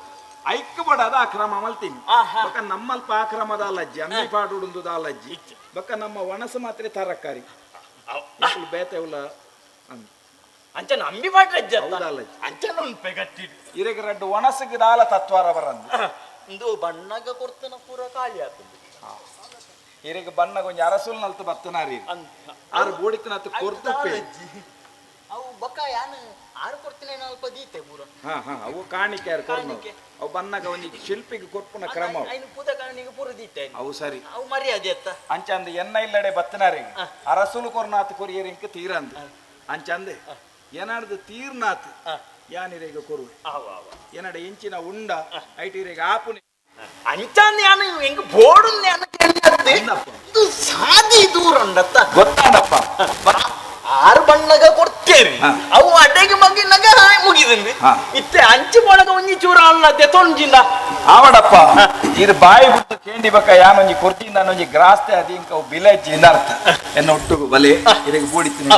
ಐಕ್ ಬಡದ ಆ ಕ್ರಮ ಮಲ್ತೀನಿ. ಬೊಕ್ಕ ನಮ್ಮಲ್ಪ ಆ ಕ್ರಮದ ಅಲ್ಲಜ್ಜಿ ಅಂಬಿ ಪಾಡುಡುಂದು ಅಲ್ಲಜ್ಜಿ. ಬೊಕ್ಕ ನಮ್ಮ ವನಸು ಮಾತ್ರ ತರಕಾರಿ ಬೇತೆ ಉಲ್ಲ. ಅಂಚನ ಅಂಬಿ ಪಾಡ್ರಜ್ಜ? ಹೌದಲ್ಲಜ್ಜಿ. ಅಂಚನ ಉಂಪೆ ಗಟ್ಟಿ. ಇರೆಗ್ ರಡ್ಡು ವನಸುಗೆ ದಾಲ ತತ್ವಾರ ಬರಂದು. ಇಂದು ಬಣ್ಣಗ ಕೊರ್ತನ ಪೂರ ಖಾಲಿ ಆಗ್ತದೆ. ಇರೆಗ್ ಬಣ್ಣ ಕೊಂಚ ಅರಸುಲ್ ನಲ್ತು ಬತ್ತನಾರಿ ಆರು ಬೋಡಿತನತ್ತು ಕೊರ್ತು. ಅವು ಬೊಕ್ಕ ಯಾನ್ ಆರು ಕೊಡ್ತೀನಿ ಅಲ್ಪ ದೀತೆ ಪೂರ. ಹಾ ಹಾ ಅವು ಕಾಣಿಕೆ ಆರು ಕೊರ್ನು. ಅವು ಬಣ್ಣಗ ಒಂಜಿ ಶಿಲ್ಪಿಗೆ ಕೊರ್ಪುನ ಕ್ರಮ. ಐನು ಪೂತ ಕಾಣಿಕೆ ಪೂರ ದೀತೆ. ಅವು ಸರಿ. ಅವು ಮರ್ಯಾದೆ ಅತ್ತ. ಅಂಚಂದ ಎನ್ನ ಇಲ್ಲಡೆ ಬತ್ತನಾರಿ ಅರಸುಲು ಕೊರ್ನಾತ್ ಕೊರಿಯರ್ ಇಂಕ ತೀರಂದು. ಅಂಚಂದೆ ಏನಾಡ್ದು ತೀರ್ನಾತ್ ಯಾನಿರೆಗ ಕೊರುವೆ ಏನಡ ಇಂಚಿನ ಉಂಡ ಐಟಿರೆಗ ಆಪುನಿ. ಅಂಚಾಂದ ಯಾನು ಹೆಂಗ್ ಬೋಡು ಇದು ಸಾದಿ ದೂರ ಉಂಡತ್ತ. ಗೊತ್ತಾಡಪ್ಪ. ಆರು ಬಣ್ಣಗ ಕೊಡ್ತೇರಿ ಅವು ಅಡೆಗೆ ಮಗಿನಗ ಮುಗಿದಂದು. ಇತ್ತೆ ಅಂಚು ಪೊಣಗ ಒಂಜಿ ಚೂರ ಅಲ್ಲ ದೆತೊಂಜಿಂದ. ಆವಡಪ್ಪ ಇದು ಬಾಯಿ ಬಿಟ್ಟು ಕೇಂಡಿ ಬಕ್ಕ ಯಾನೊಂಜಿ ಕೊರ್ತಿಂದ ಒಂಜಿ ಗ್ರಾಸ್ತೆ ಅದು ಇಂಕ ಅವು ಬಿಲೆಜ್ಜಿ ಅರ್ಥ ಎನ್ನ ಒಟ್ಟುಗು ಬಲೆ ಇದಕ್ಕೆ ಬೋಡಿತೀನಿ.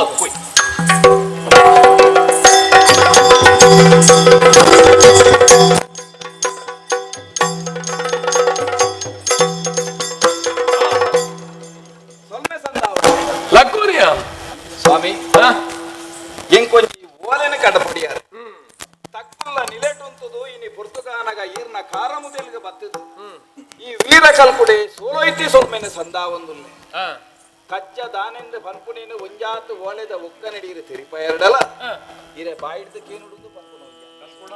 ಲಕ್ಕೂರಿಯ ಸ್ವಾಮಿ ಎಂಕೊಂಜಿ ಓಲೆನ ಕಡಪಡಿಯಾರು ತಕ್ಕುಲ್ಲ ನಿಲೆಟುಂತದು ಇನಿ ಪುರ್ತುಗಾನಗ ಈರ್ನ ಕಾರಮುದೆಲ್ಗ ಬತ್ತದು. ಈ ವೀರ ಕಲ್ಕುಡೆ ಸೋಲೋಯ್ತಿ ಸೊಲ್ಮೆನೆ ಸಂದಾ ಒಂದುಲ್ಲೆ ಕಜ್ಜ ದಾನೆಂದು ಪನ್ಪುನೇನು ಒಂಜಾತು ಓಲೆದ ಒಕ್ಕ ನಡೀರು ತೆರಿಪ ಎರಡಲ ಇರೆ ಬಾಯಿಡ್ದು ಕೇನುಡುಂದು ಪನ್ಪುನ.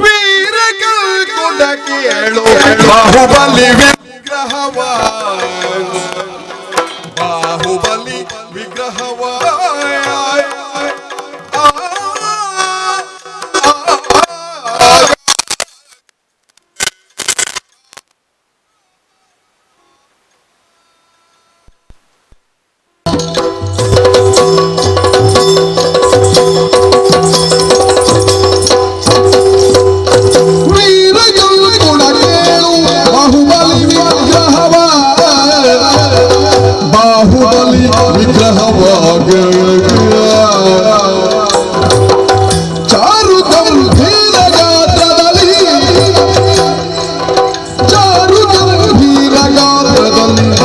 ವೀರ ಕಲ್ಕುಡ ಕೇಳು ಬಾಹುಬಲಿ ವಿಗ್ರಹವ ಬಾಹುಬಲಿ ವಿಗ್ರಹವ ವೀರ ಕಲ್ಕುಡ ಕೇಳು ಬಾಹುಬಲಿ ವಿಗ್ರಹವ ಬಾಹುಬಲಿ ವಿಗ್ರಹವ ಚಾರು ಗಂಭೀರ ಗಾತ್ರದಲ್ಲಿ ಚಾರು ಗಂಭೀರ ಗಾತ್ರದಲ್ಲಿ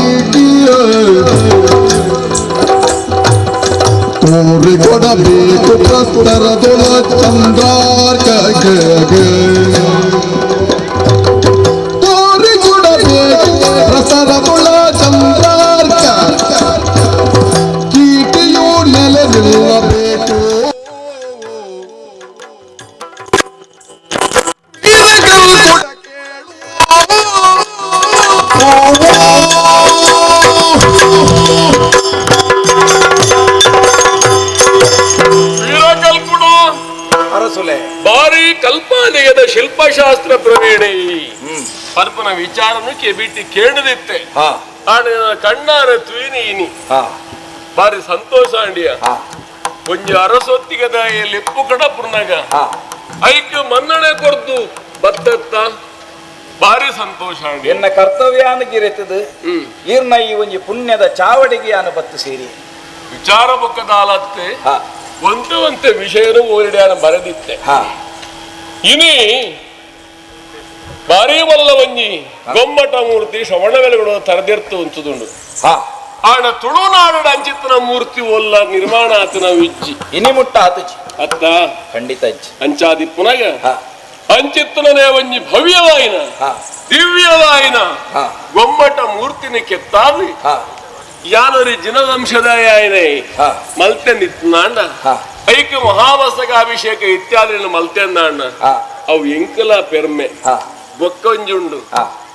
ತೋರಿಕೊಡಬೇಕು ಪ್ರಸ್ತರದೊಳ ಚಂದ್ರಾರ್ಕ ತೋರಿಕೊಡಬೇಕು ಪ್ರಸರದೊಳ ಚಂದ್ರಾರ್ಕ ಕೀಟಿಯು ನೆಲೆ ನಿಲ್ಲಬೇಕು. ವೀರಕಲ್ ವಿಚಾರನು ಕೆಬಿಟ್ಟಿ ಕೇಳದಿತ್ತೆ ಆಣ ಕಣ್ಣಾರ ತುಯಿನಿ ಇನಿ ಬಾರಿ ಸಂತೋಷ ಅಂಡಿಯ ಒಂಜಿ ಅರಸೊತ್ತಿಗದ ಲೆಪ್ಪು ಕಡ ಪುರ್ನಗ ಐಕ್ ಮನ್ನಣೆ ಕೊರ್ದು ಬತ್ತತ್ತ ಬಾರಿ ಸಂತೋಷ ಎನ್ನ ಕರ್ತವ್ಯಾನ ಗಿರೆತದು ಈರ್ನ ಈ ಒಂಜಿ ಪುಣ್ಯದ ಚಾವಡಿಗೆ ಯಾನು ಬತ್ತು ಸೇರಿ ವಿಚಾರ ಬೊಕ್ಕದಾಲತ್ತೆ ಒಂತೆ ಒಂತೆ ವಿಷಯನು ಓರಿಡ್ಯಾನ ಬರೆದಿತ್ತೆ ಇನಿ ಬಾರಿ ಮಲ್ಲ ಒಂಜಿ ಗೊಮ್ಮಟ ಮೂರ್ತಿ ಶ್ರವಣ ಬೆಲೆಗಳು ತರದಿರ್ತು ಉಂಚುದುಂಡು ಆಣ ತುಳುನಾಡು ಅಂಚಿತ್ತನ ಮೂರ್ತಿ ಒಲ್ಲ ನಿರ್ಮಾಣ ಆತನ ವಿಜ್ಜಿ ಇನಿ ಮುಟ್ಟ ಆತುಜಿ ಅತ್ತ ಖಂಡಿತ ಅಜ್ಜಿ ಅಂಚಾದಿ ಪುನಗ ಅಂಚಿತ್ತನೇ ಒಂಜಿ ಭವ್ಯವಾಯಿನ ದಿವ್ಯವಾಯಿನ ಗೊಮ್ಮಟ ಮೂರ್ತಿನ ಕೆತ್ತಾದಿ ಯಾನರಿ ಜಿನವಂಶದಾಯನೆ ಮಲ್ತೆ ನಿತ್ನಾಂಡ ಐಕ ಮಹಾಮಸ್ತಕ ಅಭಿಷೇಕ ಇತ್ಯಾದಿನ ಮಲ್ತೆಂದಾಂಡ ಅವು ಎಂಕಲ ಪೆರ್ಮೆ ಬೊಕ್ಕೊಂಜುಂಡು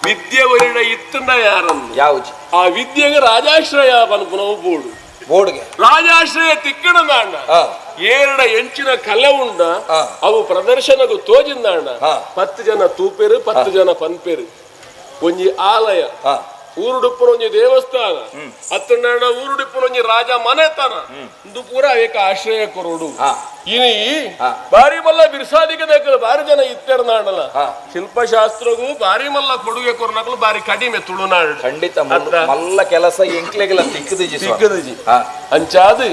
ವಿದ್ಯೆ ಒರಿಡ ಇತ್ತಂಡ ಯಾರನ್ನು ಯಾವುಜಿ ಆ ವಿದ್ಯೆಗೆ ರಾಜಾಶ್ರಯ ಪನ್ಪುನವು ಬೋಡು ಬೋರ್ಡ್ಗೆ ರಾಜಾಶ್ರಯ ತಿಕ್ಕಣದಾಂಡ ಏರಡ ಎಂಚಿನ ಕಲೆ ಉಂಡ ಅವು ಪ್ರದರ್ಶನಗೂ ತೋಜಿಂದಾಂಡ 10 ಜನ ತೂಪೆರು 10 ಜನ ಪನ್ಪೆರು ಒಂಜಿ ಆಲಯ ಊರುಡುಪ್ಪನ ಒಂಜಿ ದೇವಸ್ಥಾನ ಅತ್ತಂಡ ಊರುಡುಪ್ಪನ ಒಂಜಿ ರಾಜ ಮನೆತನ ಇಂದು ಪೂರ ಏಕ ಆಶ್ರಯ ಕೊರೋಡು ಇನಿ ಬಾರಿ ಮಲ್ಲ ಬಿರ್ಸಾದಿಗೆ ದಕ್ಕಲು ಬಾರಿ ಜನ ಇತ್ತೆರ್ನಾಡಲ್ಲ ಶಿಲ್ಪಶಾಸ್ತ್ರಗೂ ಬಾರಿ ಮಲ್ಲ ಕೊಡುಗೆ ಕೊರ್ನಕಲು ಬಾರಿ ಕಡಿಮೆ ತುಳುನಾಡು ಖಂಡಿತ ಮಲ್ಲ ಕೆಲಸ ಎಂಕ್ಲೆಗೆಲ್ಲ ತಿಕ್ಕದಿಜಿ ತಿಕ್ಕದಿಜಿ ಅಂಚಾದು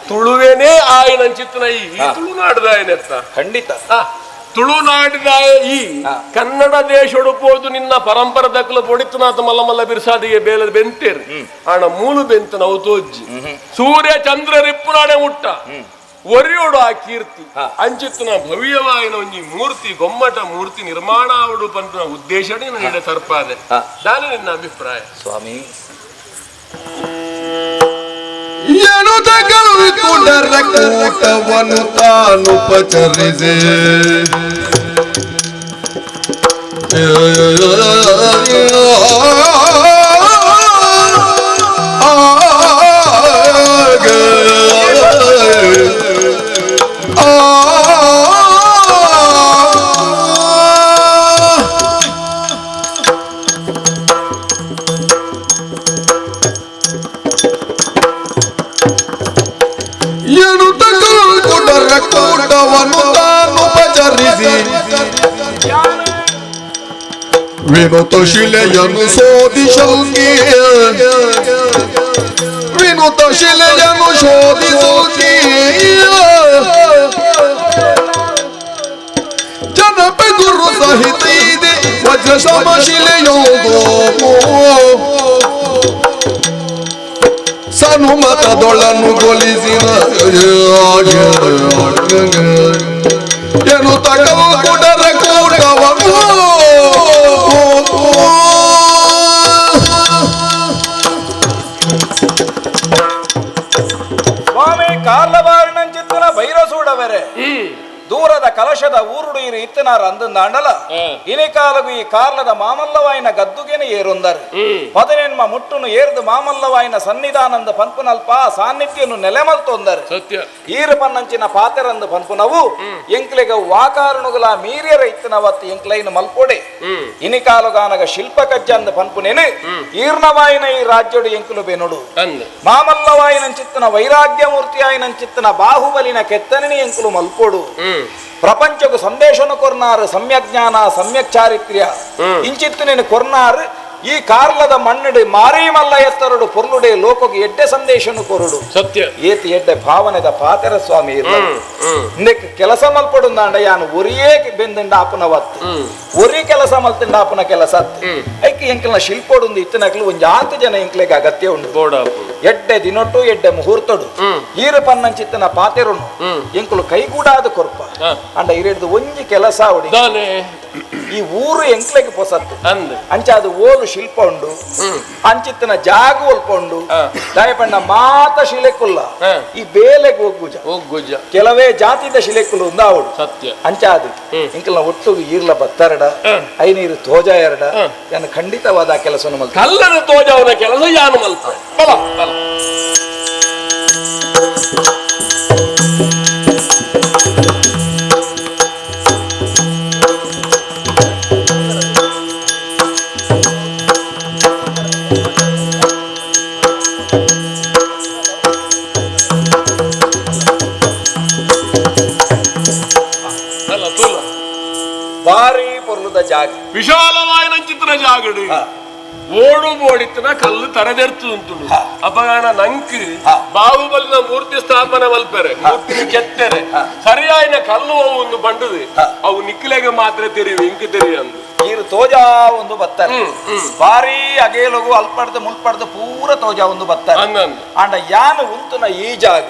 ತುಳುವೇನೇ ಆಯನ ಅಂಚಿತ್ತನ ಈ ತುಳುನಾಡ್ದಾಯನೆತ್ತ ಖಂಡಿತ ತುಳುನಾಡಿದ ಈ ಕನ್ನಡ ದೇಶಡು ಪೋದು ನಿನ್ನ ಪರಂಪರೆ ದಕ್ಕಲು ಪೊಡಿತನಾಥ ಮಲ್ಲ ಮಲ್ಲ ಬಿರ್ಸಾದಿಗೆ ಬೇಲೆ ಬೆಂತೇರು ಆಣ ಮೂಲು ಬೆಂತ ನಾವು ತೋಜ್ಜಿ ಸೂರ್ಯ ಚಂದ್ರ ರಿಪ್ಪುನಾಡೆ ಮುಟ್ಟ ಒರಿಯೋಡು ಆ ಕೀರ್ತಿ ಅಂಚಿತ್ತನ ಭವ್ಯವಾಯಿನ ಒಂಜಿ ಮೂರ್ತಿ ಗೊಮ್ಮಟ ಮೂರ್ತಿ ನಿರ್ಮಾಣ ಆವಡು ಪಂಪಿನ ಉದ್ದೇಶ ನಿನ್ನ ತರ್ಪಾದೆ ನಾನು ನಿನ್ನ ಅಭಿಪ್ರಾಯ ಸ್ವಾಮಿ ಎನುತಗಳು ಕೂಟವನ್ನು ತಾನುಪಚರಿಸೆ ಕೂಟವನ್ನು ತಾನುಪಚರಿಸಿ ವಿನುತ ಶಿಲೆಯನ್ನು ಶೋಧಿಸೋಕೆ ವಿನುತ ಶಿಲೆಯನ್ನು ಶೋಧಿಸೋಕೆ ಜನಪ ಗುರು ಸಹಿತ ಇದೆ ವಜ್ರ ಸಮಶಿಲೆಯೋದು ಸನುಮತದೊಳನು ಗೊಲಿಸಿದ ಎನ್ನುತ್ತ ಕುಡರ ಕೂಟವನ್ನು ಸ್ವಾಮಿ ಕಾರ್ಲಬಾರಿನಂಚಿತ್ತನ ಭೈರಸೂಡವೆರೆ ದೂರದ ಕಲಶದ ಊರುಡು ಇರು ಇತ್ತನಾರ ಅಂದಂದಾಂಡಲ ಇನಿಕಾಲಗು ಈ ಕಾರ್ಲದ ಮಾಮಲ್ಲವಾಯಿನ ಗದ್ದುಗೆನೆ ಏರೊಂದರು ಪದನೆನ್ಮ ಮುಟ್ಟುನು ಏರ್ದು ಮಾಮಲ್ಲವಾಯಿನ ಸನ್ನಿಧಾನಂದ ಪನ್ಪುನಲ್ಪ ಸಾನ್ನಿಧ್ಯನು ನೆಲೆಮಲ್ತೊಂದರು ಸತ್ಯ ಈರು ಪನ್ನಂಚಿನ ಪಾತೆರಂದು ಪನ್ಪುನವು ಎಂಕ್ಲೆಗ ವಾಕಾರುಣುಗಳ ಮೀರಿಯರ ಇತ್ತನವತ್ತು ಎಂಕ್ಲೈನು ಮಲ್ಪೊಡೆ ಇನಿಕಾಲುಗಾನಗ ಶಿಲ್ಪ ಕಜ್ಜಂದ ಪನ್ಪುನೇನು ಈರ್ಣವಾಯಿನ ಈ ರಾಜ್ಯಡು ಎಂಕುಲು ಬೆನುಡು ಮಾಮಲ್ಲವಾಯಿನಂಚಿತ್ತನ ವೈರಾಗ್ಯ ಮೂರ್ತಿಯಾಯಿನಂಚಿತ್ತನ ಬಾಹುಬಲಿನ ಕೆತ್ತನೆ ಎಂಕುಲು ಮಲ್ಪೊಡು ಪ್ರಪಂಚకు ಸಂದೇಶನು ಕೊರ್ನಾರು ಸಮ್ಯಜ್ಞಾನ ಸಮ್ಯಕ್ ಚಾರಿತ್ರ್ಯ ಇಂಚಿತ್ತು ನೀನು ಕೊರ್ನಾರು ಈ ಕಾರ್ಲದ ಮಣ್ಣುಡು ಮಾರಿ ಮಲ್ಲ ಎತ್ತರಡು ಪೊರ್ಲುಡೆ ಲೋಕಕ್ಕೆ ಎಡ್ಡೆ ಸಂದೇಶನು ಕೊರುಡು ಸತ್ಯ ಏತಿ ಎಡ್ಡೆ ಭಾವನೆದ ಪಾತೆರ ಸ್ವಾಮಿ ಇಂದಕ್ಕೆ ಕೆಲಸ ಮಲ್ಪಡುಂದಾಂಡ ಯಾನು ಒರಿಯೇ ಬೆಂದಿಂಡ ಆಪುನ ವತ್ತು ಒರಿ ಕೆಲಸ ಮಲ್ತಿಂಡ ಆಪುನ ಕೆಲಸ ಐಕೆ ಎಂಕಲ್ನ ಶಿಲ್ಪೊಡುಂದು ಇತ್ತನಕ್ಲು ಒಂಜಿ ಆತು ಜನ ಎಂಕ್ಲೆಗೆ ಅಗತ್ಯ ಉಂಡು ಎಡ್ಡೆ ದಿನೊಟ್ಟು ಎಡ್ಡೆ ಮುಹೂರ್ತಡು ಈರು ಪನ್ನಂಚಿತ್ತನ ಪಾತೆರುನು ಎಂಕುಲು ಕೈಗೂಡಾದ ಕೊರ್ಪ ಅಂಡ ಇರೆಡ್ದು ಒಂಜಿ ಕೆಲಸ ಉಡಿ ಈ ಊರು ಎಂಕ್ಲೆಗೆ ಪೊಸತ್ತು ಅಂಚ ಅದು ಓಲು ಶಿಲ್ಪ ಉಂಡು ಅಂಚಿತ್ತನ ಜಾಗ ಒಲ್ಪ ಉಂಡು ದಯಪಣ್ಣ ಮಾತ ಶಿಲೆಕುಲ್ಲ ಈ ಬೇಲೆಗೆ ಒಗ್ಗುಜ ಒಗ್ಗುಜ ಕೆಲವೇ ಜಾತಿದ ಶಿಲೆಕುಲು ಉಂದಾವಡು ಸತ್ಯ ಅಂಚ ಅದು ಎಂಕಲ್ನ ಒಟ್ಟು ಈರ್ಲ ಬತ್ತರಡ ಐನೀರು ತೋಜ ಎರಡ ನಾನು ಖಂಡಿತವಾದ ಕೆಲಸ ಕಲ್ಲನ ತೋಜವನ ಕೆಲಸ ಯಾನು ಮಲ್ಪ ಬಲ ಬಲ ವಿಶಾಲವಾಯಿನಂಚಿತ್ರ ಜಾಗಡು ಓಡು ಬೋಡಿತ್ತನ ಕಲ್ಲು ತರದೆರ್ತು ಉಂಟು ಅಪಗಾಣ ನಂಕ್ ಬಾಹುಬಲಿನ ಮೂರ್ತಿ ಸ್ಥಾಪನೆ ಮಲ್ಪೆರೆ ಮೂರ್ತಿನ ಕೆತ್ತೆರೆ ಸರಿಯಾಯಿನ ಕಲ್ಲು ಒಂದು ಬಂಡದು ಅವು ನಿಕ್ಲೆಗೆ ಮಾತ್ರ ತೆರಿವು ಇಂಕ್ ತೆರಿಯಂದು ಈರು ತೋಜಾ ಒಂದು ಬತ್ತಾರೆ ಬಾರಿ ಅಗೇಲಗು ಅಲ್ಪಡ್ದು ಮುಲ್ಪಡ್ದು ಪೂರ ತೋಜಾ ಒಂದು ಬತ್ತಾರೆ. ಆಂಡ ಯಾನ ಉಂತುನ ಈ ಜಾಗ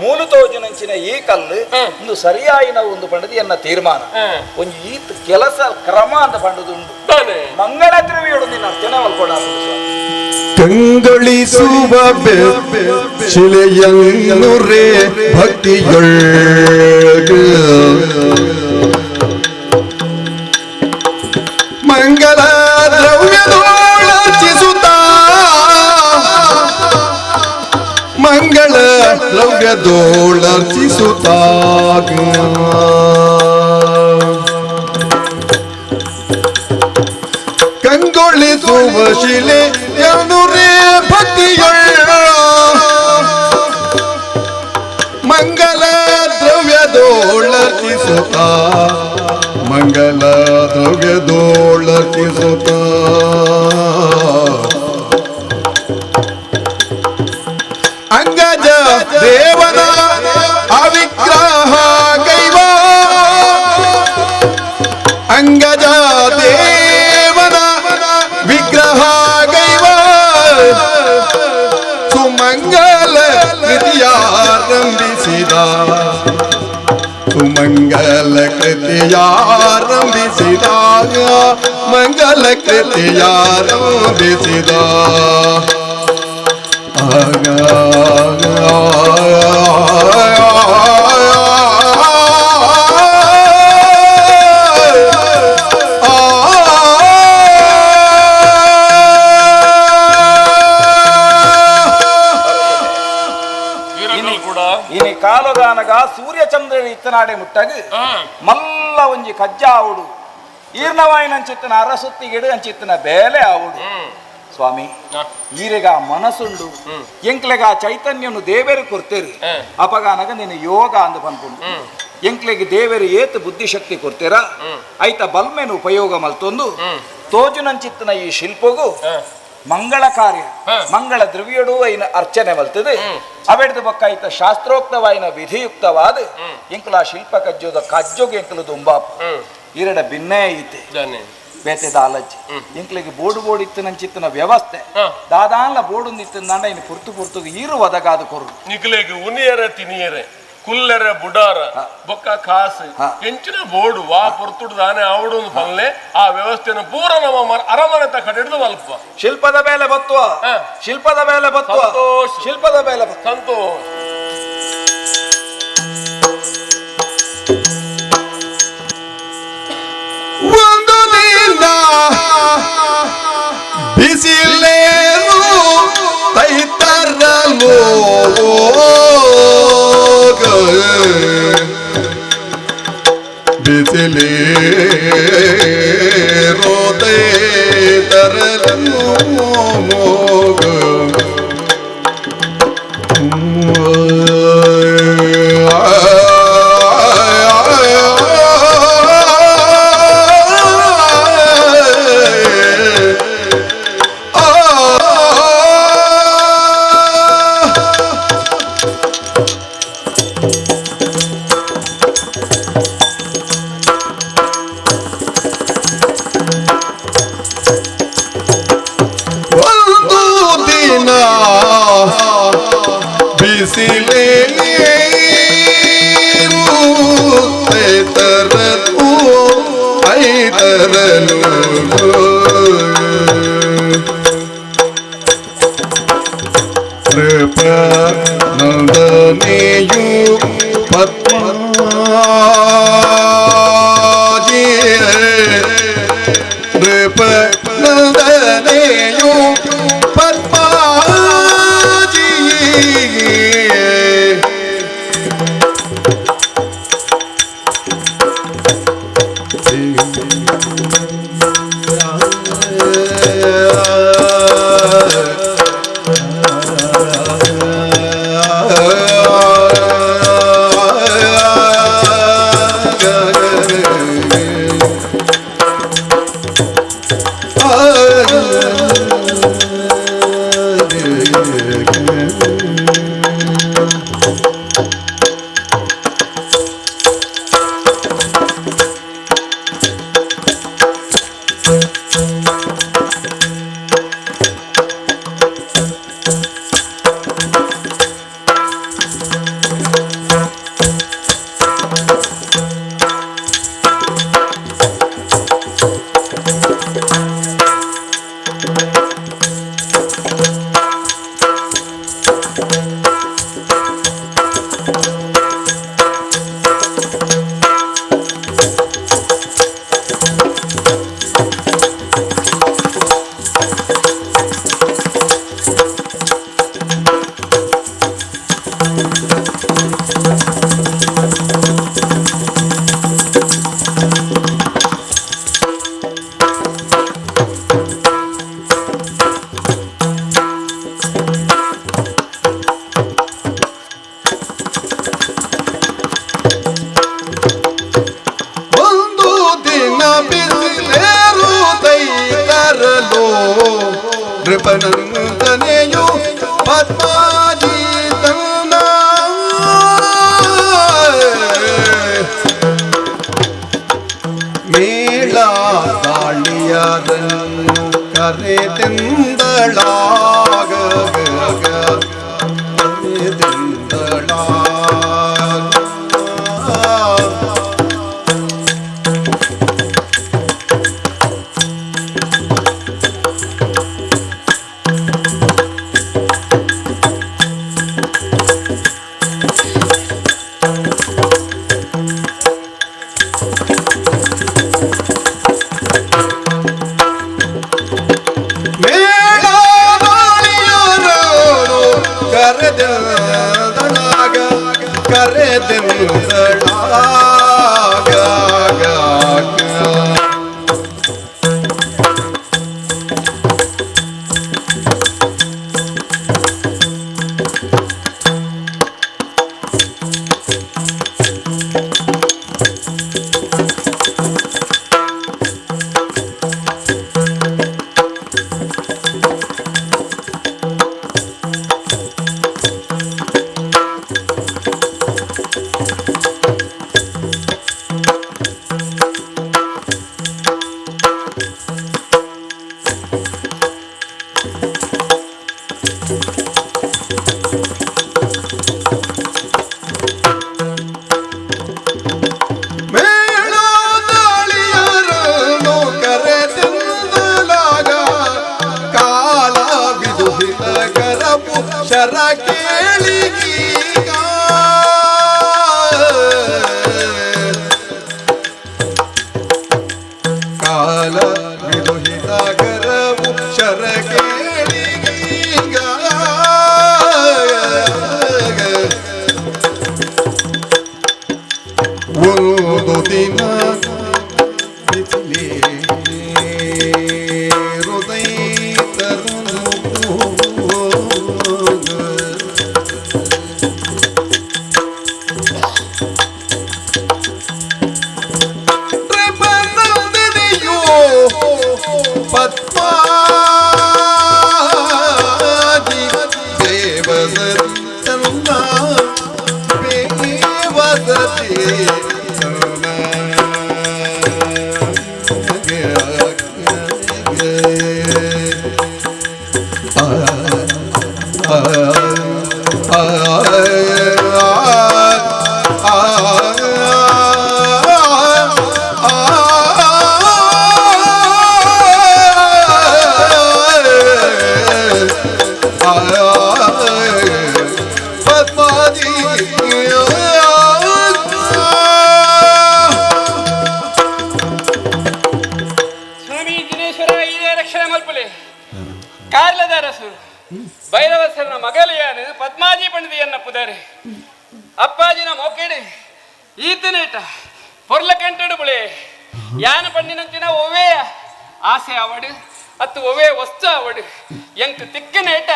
ಮೂಲು ತೋಜುನಂಚಿನ ಈ ಕಲ್ಲು ಒಂದು ಸರಿಯಾಯಿನ ಒಂದು ಪಂಡದು ಎನ್ನ ತೀರ್ಮಾನ. ಒಂಜಿ ಈತ್ ಕೆಲಸ ಕ್ರಮ ಅಂತ ಪಂಡದು ಉಂಡು. ಮಂಗಳ ದ್ರವ್ಯೋಡು ನಿನ್ನ ಅರ್ಚನೆ ಮಲ್ಕೊಡ. ಕಂಗೊಳಿಸುವ ಶಿಲೆಯನ್ನು ರೇ ಭಕ್ತಿಯೊಳ್ ಮಂಗಲ ದ್ರವ್ಯದೋಳರ್ಚಿಸುತ್ತ ಮಂಗಳ ದ್ರವ್ಯದೋಳರ್ಚಿಸುತ್ತ ಕಂಗೊಳಿಸುವ ಶಿಲೆಯನ್ನು ರೇ ಭಕ್ತಿಯೊಳ್ ಮಂಗಲ ದ್ರವ್ಯದೋಳರ್ಚಿಸುತ್ತ ಮಂಗಲ ದ್ರವ್ಯದೋಳರ್ಚಿಸುತ್ತ ಅಂಗಜ ದೇವನ ಅವಿಗ್ರಹ ಕೈವ ಅಂಗಜ ದೇವನ ವಿಗ್ರಹ ಕೈವ ಸುಮಂಗಲ ಕೃತಿಯಾರಂಭಿಸಿದ ಸುಮಂಗಲ ಕೃತಿಯಾರಂಭಿಸಿದ ಮಂಗಲ ಕೃತಿಯಾರಂಭಿಸಿದ ಆಗ ಕೂಡ ಇನಿ ಕಾಲುಗಾನಗ ಸೂರ್ಯಚಂದ್ರನ ಇತ್ತನಾಡೆ ಮುಟ್ಟಗ ಮಲ್ಲ ಒಂಜಿ ಕಜ್ಜ ಆವುಡು ಈರ್ಣವಾಯಿನಂಚಿತ್ತನ ಅರಸುತ್ತಿಗೆಡು ಅಂಚಿತ್ತನ ಬೇಲೆ ಆವುಡು. ಸ್ವಾಮಿ ಈರೆಗ ಮನಸ್ಸುಂಡು ಎಂಕ್ಲೆಗ ಚೈತನ್ಯನು ದೇವೇರು ಕೊರ್ತೇರು ಅಪಗಾನಗ ನಿನ್ನ ಯೋಗ ಅಂದು ಪನ್ಪುಂಡು. ಎಂಕ್ಲೆಗೆ ದೇವೇರು ಏತ್ ಬುದ್ಧಿಶಕ್ತಿ ಕೊಡ್ತೀರ ಐತ ಬಲ್ಮೆನು ಉಪಯೋಗ ಮಲ್ತೊಂದು ತೋಜುನಂಚಿತ್ತನ ಈ ಶಿಲ್ಪಗೂ ಮಂಗಳ ಕಾರ್ಯ ಮಂಗಳ ದ್ರವ್ಯಡು ಐನ ಅರ್ಚನೆ ಮಲ್ತದೆ ಅವೆಡ್ದು ಬೊಕ್ಕ ಐತ ಶಾಸ್ತ್ರೋಕ್ತವಾಯಿನ ವಿಧಿಯುಕ್ತವಾದ ಎಂಕುಲ ಶಿಲ್ಪ ಕಜ್ಜೋದ ಕಜ್ಜೋಗ ಎಂಕುಲು ದುಂಬಾಪು ಈರಡ ಭಿನ್ನೇ ಐತೆ ಬೇತೆದ ಆಲಜ್ಜಿ ಎಂಕ್ಲೆಗೆ ಬೋಡು ಬೋಡು ಇತ್ತು ನಂಚಿತ್ತಿನ ವ್ಯವಸ್ಥೆ ದಾದಾನ್ಲ ಬೋಡು ಇತ್ತು ಇನ್ನು ಪುರ್ತು ಪುರ್ತುಗು ಈರು ಒದಗಾದ ಕೊರು ನಿಕ್ಲೆಗ್ ಉನಿಯರೆ ತಿನಿಯರೆ ಕುಲ್ಲೆರೆ ಬುಡಾರ ಬೊಕ್ಕ ಕಾಸು ಎಂಚಿನ ಬೋಡು ವಾ ಪೊರ್ತುಡು ದಾನೆ ಆವಡು ಪಲ್ಲೆ ಆ ವ್ಯವಸ್ಥೆನ ಪೂರ ನಮ್ಮ ಅರಮನೆತ ಕಡೆಡ್ದು ಮಲ್ಪ ಶಿಲ್ಪದ ಮೇಲೆ ಬತ್ತುವ ಶಿಲ್ಪದ ಮೇಲೆ ಬತ್ತುವ ಸಂತೋಷ. ಶಿಲ್ಪದ ಮೇಲೆ ಬತ್ತುವ. ಸಂತೋಷ. ಒಂದು ದಿನ ಬಿಸಿಲೇನು ತೈತರಲು ಬಿಸಿಲೇರು ತೈತರಲು ಒಂದು ದಿನ ಬಿಸಿಲೇರು ತೈತರಲು ಐತರಲು ನೃಪ ನಂದನೆಯು ಪದ್ಮಾಜಿ ನೃಪ ನಂದನೆಯು ಪದ್ಮಾಜಿ ನೃಪನಂದನೆಯು ಪದ್ಮಾಜಿ ತನ್ನ ಮೇಳ ದಾಳಿಯರನ್ನು ಕರೆತೆಂದಳಾಗ ಅಪ್ಪಾಜಿನ ಮೋಕೇಡಿ ಈತನೇಟ ಪೊರ್ಲ ಕಂಟಡು ಬುಳೆ ಯಾನ ಪಂಡಿನಂಚಿನ ಒವೇ ಆಸೆ ಅವಡು ಅತ್ತು ಒವೇ ವಸ್ತು ಅವಡು ಎಂಕ್ ತಿಕ್ಕನೇಟ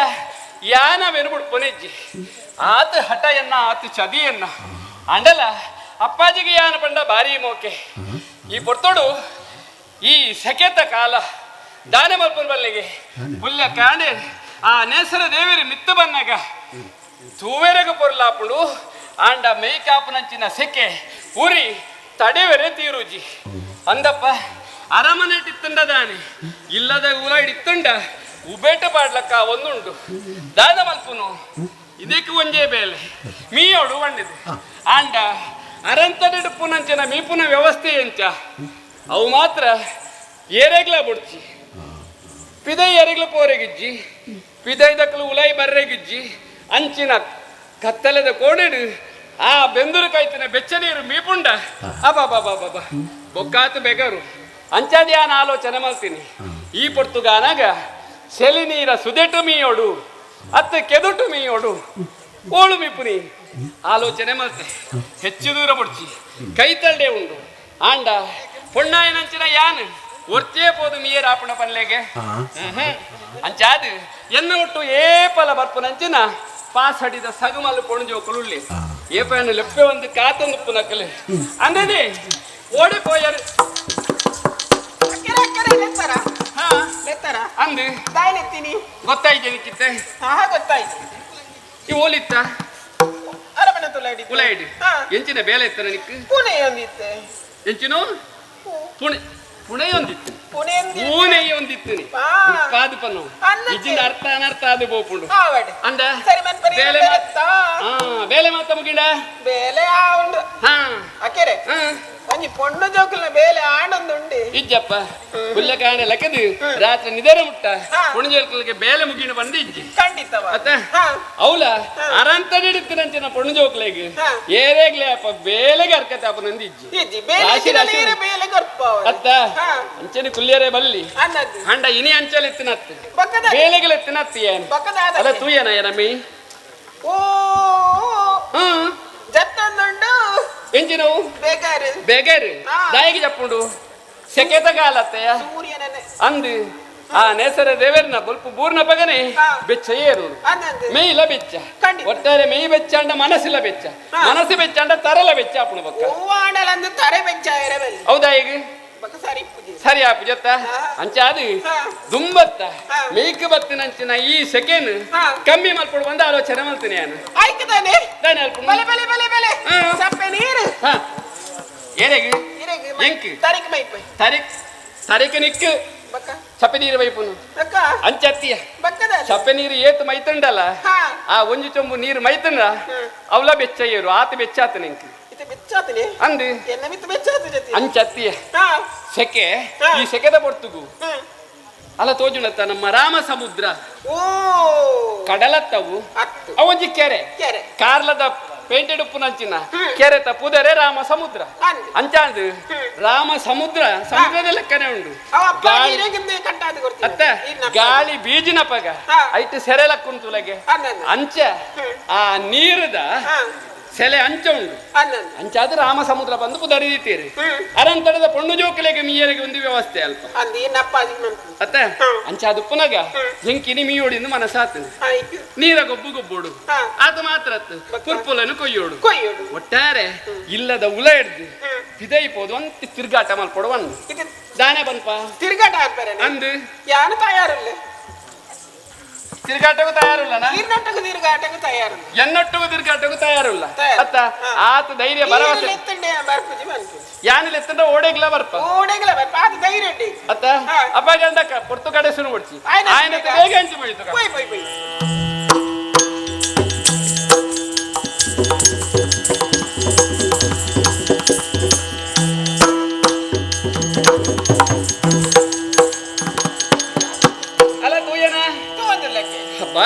ಯಾನ ವೆನುಬುಡು ಪೊನೆಜ್ಜಿ ಆತ ಹಠ ಎನ್ನ ಆತ ಚದಿಯನ್ನ ಅಂಡಲ ಅಪ್ಪಾಜಿಗೆ ಯಾನ ಪಂಡ ಭಾರಿ ಮೋಕೆ ಈ ಪೊರ್ತೋಡು ಈ ಸೆಕೆತ ಕಾಲ ದಾನೆ ಮಲ್ಪುನ ಬಲ್ಲಿಗೆ ಪುಲ್ಲ ಕಾಂಡೆ ಆ ನೇಸರ ದೇವಿರಿ ಮಿತ್ತು ಬನ್ನಾಗ ತೂವೆರೆಗ ಪೊರ್ಲಾಪುಂಡು ಆಂಡ ಮೇಯ್ಕಾಪುನಂಚಿನ ಸೆಕೆ ಉರಿ ತಡೆವೆರೆ ತೀರುಜಿ ಅಂದಪ್ಪ ಅರಮನೆ ಇತ್ತುಂಡ ದಾನೆ ಇಲ್ಲದ ಉಲಾಯಿಡಿತ್ತುಂಡ ಉಬೇಟ ಪಾಡ್ಲಕ್ಕ ಒಂದುಂಡು ದಾದ ಮಲ್ಪುನು ಇದಕ್ಕೆ ಒಂಜೇ ಬೇಲೆ ಮೀಯೋಡು వండిది ಆಂಡ ಅರಂತಡಿಡುಪುನಂಚಿನ ಮೀಪುನ ವ್ಯವಸ್ಥೆ ಎಂಚ ಅವು ಮಾತ್ರ ಏರೆಗ್ಲ ಬುಡ್ಚಿ ಪಿದೈ ಎರೆಗ್ಲ ಪೋರೆಗಿಜ್ಜಿ ಪಿದೈ ದಕ್ಕಲು ಉಲೈ ಬರ್ರೆಗಿಜ್ಜಿ ಅಂಚಿನ ಕತ್ತಲೆದ ಕೋಡೆಡು ಆ ಬೆಂದೂರು ಕಾಯ್ತಿನ ಬೆಚ್ಚ ನೀರು ಮೀಪುಂಡ ಅಬಾಬಾಬಾಬಾ ಬೊಕ್ಕಾತು ಬೆಗರು ಅಂಚಾದ್ಯಾನ ಆಲೋಚನೆ ಮಾಡ್ತೀನಿ ಈ ಪೊರ್ತುಗಾನಾಗ ಸೆಲಿ ನೀರ ಸುದೆಟು ಮೀಯೋಡು ಅತ್ತ ಕೆದುಟು ಮೀಯೋಡು ಓಳು ಮೀಪುನಿ ಆಲೋಚನೆ ಮಾಡ್ತೆ ಹೆಚ್ಚು ದೂರ ಬುಡ್ಚಿ ಕೈ ತಳ್ಳೆ ಉಂಡು ಆಂಡ ಪೊಣ್ಣಾಯನಂಚಿನ ಯಾನ್ ಒರ್ಚೇ ಪೋದು ಮೀಯರ್ ಆಪುಣ ಪಲ್ಲೆಗೆ ಅಂಚಾದು ಎನ್ನ ಒಟ್ಟು ಏಪಲ ಬರ್ಪುನಂಚಿನ ಪಾಸ್ ಹಡಿದ ಸಗುಮಲ್ಲು ಪೊಣಜೋ ಕುಳುಳ್ಳಿ ಏಪಯನ್ನು ಲೆಪ್ಪೆ ಒಂದು ಕಾತೊಂದು ಪುನಕಲೆ ಅಂದನೆ ಓಡಿ ಪೋಯರು. ಲೆತ್ತರ ಅಂದು ದಾಯನೆತ್ತೀನಿ ಗೊತ್ತಾಯ್ತು ನಿಕ್ಕಿತ್ತೆ ಹಾ ಗೊತ್ತಾಯ್ತು ಈ ಓಲಿತ್ತ ಅರಮನೆ ತುಲಾಡಿ ಉಲಾಯಿಡ್ ಹಾ ಎಂಚಿನ ಬೇಲೆ ಇತ್ತ ನಿಕ್ ಪುಣೆ ಒಂದಿತ್ತೆ ಎಂಚಿನ ಪುಣೆ ಪುಣೆಯೊಂದಿತ್ತು ಪುಣೆ ಒಂದಿತ್ತು. ಪೂನೆಯೊಂದಿತ್ತು ನೀ ಆ. ಕಾದು ಪನ್ನು ಅನ್ನಕ್ಕೆ. ಇಜ್ಜಿಂದ ಅರ್ಥ ಅನರ್ಥ ಅದು ಪೋಪುಂಡು ಆವಡೆ ಅಂದ ಸರಿ ಮನ್ಪರಿ ಬೇಲೆ ಬೆಲೆತ್ತಾ? ಹಾ ಬೇಲೆ ಮಾತ ಮುಗಿಂಡ ಬೇಲೆ ಆ ಉಂಡು ಹಾ ಅಕೆರೆ ಹಾ ಒಂಜಿ ಪೊಣ್ಣು ಜೋಕುಲ್ನ ಬೇಲೆ ಆಣೊಂದುಂಡು ಇಜ್ಜಪ್ಪ ಹುಲ್ಲ ಕಾಣೆ ಲಕ್ಕದು ರಾತ್ರಿ ನಿದರೆ ಮುಟ್ಟ ಹಾ. ಪುಣಜೋಕ್ಲಿಗೆ ಬೇಲೆ ಮುಗಿಂಡ ಬಂದು ಇಜ್ಜಿ ಖಂಡಿತವ ಅತ್ತ ಹಾ ಅವಲ ಅರಂತಡಿ ಇಡ್ತೀನಂಚಿನ ಪೊಣ್ಣು ಜೋಕ್ಲೆಗ್ ಹಾ. ಏರೇಗ್ಲೆ ಅಪ್ಪ ಬೇಲೆಗೆ ಅರ್ಕತೆ ಅಪ್ಪ ನಂದು ಇಜ್ಜಿ ಇಜ್ಜಿ ಬೇಲೆ ರಾಶಿ ರಾಶಿ ನೀರು ಬೇಲೆ ಕೊರ್ಪವ ಅತ್ತ ಹಾ. ಅಂಚನೆ ಕುಲ್ಯರೆ ಬಲ್ಲಿ ಅನ್ನದ್ದು ಅಂಡ ಇನಿ ಅಂಚಲೆ ಎತ್ತಿನತ್ತು ಬಕ್ಕದ ಬೇಲೆಗಳು ಎತ್ತಿನತ್ತು ಏನು ಬಕ್ಕದ ಅಲ್ಲ ತೂಯನ ಏನಮ್ಮಿ ಓ ಹ್ಮ್ ಜತ್ತೊಂದುಂಡು ಎಂಚಿನವು ಬೇಕಾರು ಬೇಗರು ಹಾ. ದಾಯಿಗೆ ಜಪ್ಪುಂಡು ಸೆಕೆತ ಕಾಲತ್ತೆಯ ಸೂರ್ಯನ ಅಂದು ಆ ನೇಸರ ದೇವರ್ನ ಬೊಲ್ಪು ಬೂರ್ನ ಪಗನೆ ಹಾ. ಬೆಚ್ಚ ಏರು ಅನ್ನದ್ದು ಮೇಯಿಲ ಬೆಚ್ಚ ಖಂಡಿತ. ಒಟ್ಟಾರೆ ಮೇಯ್ ಬೆಚ್ಚ ಅಂಡ ಮನಸ್ಸಿಲ್ಲ ಬೆಚ್ಚ ಹಾ. ಮನಸ್ಸು ಬೆಚ್ಚ ಅಂಡ ತರಲ ಬೆಚ್ಚ ಅಪ್ಪಣ ಬಕ್ಕ ಹೂವಾಣಲಂದು ತರೆ ಬೆಚ್ಚ ಇರಬಲ್ಲಿ ಹೌದಾ ಈಗ ಬಕ್ಕ ಸರಿ ಇಪ್ಪುಜಿ ಸರಿ ಆಪು ಜೊತ್ತ ಹಾ. ಅಂಚ ಅದು ಹಾ. ದುಂಬತ್ತ ಹಾ. ಮೇಯ್ಕ್ ಬತ್ತಿನಂಚಿನ ಈ ಸೆಕೆನ್ ಹಾ. ಕಮ್ಮಿ ಮಲ್ಪಡು ಬಂದ ಆಲೋಚನೆ ಮಲ್ತೀನಿ ನಾನು ಆಯ್ತು ತಾನೆ ದಾನೆ ಅಲ್ಪುಂಡು? ಬಲೆ ಬಲೆ ಬಲೆ ಬಲೆ ಹಾ. ಸಪ್ಪೆ ನೀರು ಹಾ ಏರೆಗ್ ಇರೆಗ್ ಎಂಕ್? ತರಿಕ್ ಮೈಪೆ ತರಿಕ್ ತರಿಕ್ ನಿಕ್ಕು ಬಕ್ಕ ಚಪ್ಪೆ ನೀರು ಬೈಪುನು ಬಕ್ಕ ಅಂಚತ್ತಿಯ ಬಕ್ಕದ ಚಪ್ಪೆ ನೀರು ಏತು ಮೈತುಂಡಲ್ಲ ಹಾ. ಆ ಒಂಜಿ ಚೊಂಬು ನೀರು ಮೈತುಂಡ ಹ್ಮ್. ಅವಲ ಬೆಚ್ಚ ಏರು ಆತ ಬೆಚ್ಚಾತ ನಿಂಕ್ ಇದು ಬೆಚ್ಚಾತನೆ ಅಂದು ಎನ್ನ ಮಿತ್ತು ಬೆಚ್ಚಾತು ಜೊತೆ ಅಂಚತ್ತಿಯ ಹಾ ಸೆಕೆ ಹಾ. ಈ ಸೆಕೆದ ಪೊರ್ತುಗು ಹ್ಮ್. ಅಲ್ಲ ತೋಜುಣತ್ತ ನಮ್ಮ ರಾಮ ಸಮುದ್ರ ಓ ಕಡಲತ್ತವು ಅತ್ತು ಅವೊಂಜಿ ಕೆರೆ ಕೆರೆ ಕಾರ್ಲದ ಪೇಂಟೆಡ್ ಉಪ್ಪುನಂಚಿನ ಹ್ಮ್. ಕೆರೆ ತಪ್ಪುದರೆ ರಾಮ ಸಮುದ್ರ ಅಂದು. ಅಂಚಾಂದು ಹ್ಮ್. ರಾಮ ಸಮುದ್ರ ಸಮುದ್ರದ ಲೆಕ್ಕನೆ ಉಂಡು ಅವ ಅಪ್ಪ ಗಾಳಿ- ನೀರೇಗಿಂದ ಕಟ್ಟಾದು ಕೊಡ್ತೀನಿ ಅತ್ತ ಗಾಳಿ ಬೀಜಿನ ಪಗ ಹಾ. ಐಟ್ ಸೆರೆ ಲಕ್ಕುಂತುಲಗೆ ಅನ್ನಂದು. ಅಂಚ ಹ್ಮ್. ಆ ನೀರದ ಹಾ ಸೆಲೆ ಅಂಚ ಉಂಡು ಅನ್ನಂದು ಅಂಚಾದ ರಾಮ ಸಮುದ್ರ ಬಂದು ಪುದರಿತೀರಿ ಹ್ಮ್. ಅರಂತಡದ ಪೊಣ್ಣು ಜೋಕುಲೆಗೆ ಮೀಯರಿಗೆ ಒಂದು ವ್ಯವಸ್ಥೆ ಅಲ್ಪ ಅಂದು ಏನಪ್ಪ ಅಜ್ಜಿ ಅತ್ತ ಹ್ಮ್. ಅಂಚಾದ ಪುನಗ ಹ್ಮ್. ಹೆಂಕಿನಿ ಮೀಯೋಡಿಂದು ಮನಸಾತು ಆಯ್ತು ನೀರ ಗೊಬ್ಬು ಗೊಬ್ಬೋಡು ಹಾ. ಆತ ಮಾತ್ರ ಅತ್ತು ಬಕ್ಕ. ಪುರ್ಪುಲನು ಕೊಯ್ಯೋಡು ಕೊಯ್ಯೋಡು ಒಟ್ಟಾರೆ ಇಲ್ಲದ ಉಲ ಹಿಡ್ದು ಹ್ಮ್. ಪಿದೈಪೋದು ಅಂತ ತಿರ್ಗಾಟ ಮಲ್ಪೊಡು ಒಂದು ಇದು ದಾನೆ ಬನ್ಪ ತಿರುಗಾಟ ಆಗ್ತಾರೆ ಅಂದು ಯಾನು ತಯಾರಿಲ್ಲ ತಿರ್ಗಾಟಕ್ಕೂ ತಯಾರಿಲ್ಲನಾ ನೀರ್ನೊಟ್ಟకు ತಿರುಗಾಟకు ತಯಾರಿಲ್ಲ ಎನ್ನೊಟ್ಟಿಗೂ ತಿರ್ಗಾಟಕ್ಕೂ ತಯಾರಿಲ್ಲ ತಯಾರು. ಅತ್ತ ಹಾ. ಆತ ಧೈರ್ಯ ಭರವಸೆ ಎತ್ತಂಡೆ ಬರ್ಪುಜಿ ಮನ್ಪುಜಿ ಯಾನಿಲ್ ಎತ್ತಂಡ ಓಡೆಗ್ಲ ಬರ್ಪ ಓಡೆಗಲ ಬರ್ಪ ಅದು ಧೈರ್ಯ ಉಂಡು ಅತ್ತ ಹಾ. ಅಪ್ಪ ಗಂಡಕ್ಕ ಪೊರ್ತು ಕಡೆ ಸುರು ಹೊಡ್ಚಿ ಆಯ್ನ ಆಯ್ನ ಬೇಗ. ಬೇಗ ಅಂಚು ಬೀಳ್ತು ಪೋಯ್ ಪೋಯ್ ಪೋಯ್ ಅಲ್ಲ ತೂಯನ ತೋಂದಿಲ್ಲಕ್ಕೆ ಹಬ್ಬ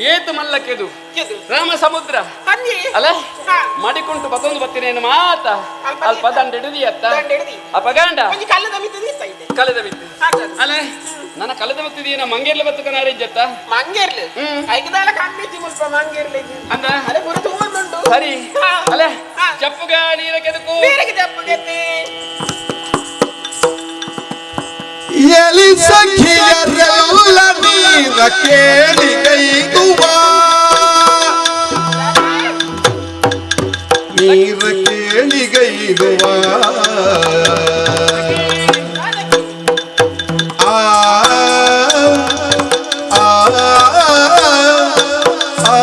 ಏತು ಮಲ್ಲಕ್ಕೆದು ಕೆದು ರಾಮ ಸಮುದ್ರ ಅಂದಿ ಅಲ್ಲ ಹಾ. ಮಡಿಕುಂಟು ಬತ್ತೊಂದು ಬತ್ತಿನೇನು ಮಾತ ಅಲ್ಪ ಅಲ್ಪ ದಂಡ ಹಿಡಿದಿ ಅತ್ತ ದಂಡ ಹಿಡ್ದಿ. ಅಪ್ಪ ಗಂಡ ಒಂಜಿ ಕಲ್ಲದ ಮಿತ್ತು ದೀತ ಇದೆ ಕಳೆದ ಬಿತ್ತು ಆತದ. ಅಲ್ಲ ನನ್ನ ಕಳೆದ ಬತ್ತಿದೀನ ಮಂಗೇರ್ಲ ಬತ್ತು ಕನಾರಿಜ್ಜತ್ತ ಮಂಗೇರ್ಲು ಹ್ಮ್. ಐಕದಾಲ ಕಣ್ಣಿಜ್ಜಿ ಮುಲ್ಪ ಮಂಗೇರ್ಲು ಅಂದ ಅರೆ ಪೂರ ತೂವೊಂದುಂಡು ಸರಿ ಹಾ. ಅಲ್ಲ ಹಾ. ಚಪ್ಪುಗ ನೀರ ಕೆದಕು ನೀರಿಗೆ ಜಪ್ಪುಗೆತ್ತಿ ಎಲಿ ಸಖಿಯರೆಲ್ಲ ನೀರ ಕೇಳಿಗೈದುವ ನೀರ ಕೇಳಿಗೈದುವ ಆ ಆ ಆ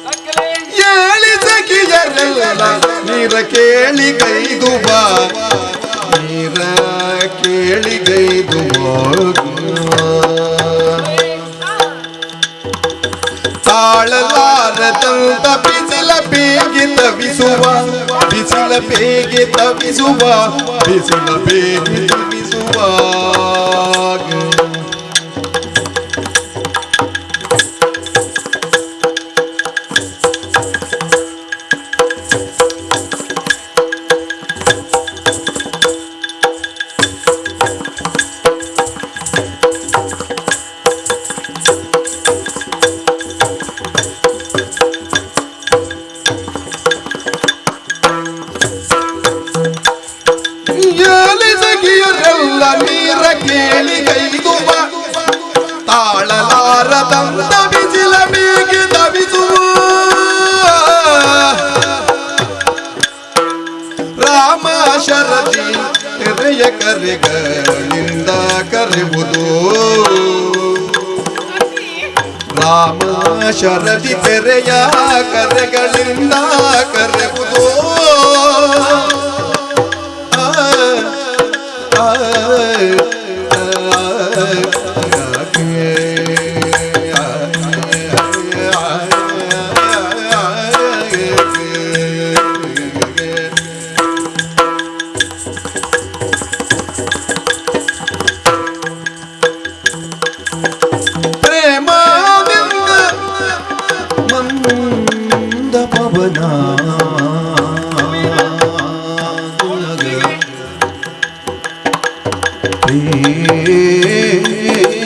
ಲಕ್ಕಲೆ. ಏಳಿ ಸಖಿಯರೆಲ್ಲ ನೀರ ಕೇಳಿಗೈದುವ ನೀರ ಕೇಳಿಗೈದುವ ತಾಳಲಾರದಂತ ಬಿಸಿಲ ಬೇಗಿ ತವಿಸುವ ಬಿಸಿಲ ಬೇಗಿ ತವಿಸುವ ಬಿಸಿಲ ಬೇಗಿ ತವಿಸುವ ತಂದ ಬಿಸಿಲ ಬೇಗೆ ತವಿಸುವ ರಾಮ ಶರದಿ ತೆರೆಯ ಕರೆಗಳಿಂದ ಕರೆವುದು ರಾಮ ಶರದಿ ತೆರೆಯ ಕರೆಗಳಿಂದ ಕರೆವುದು ಆ, ಆ, ಪ್ರೇಮದಿಂದ ಮಂದ ಪವನ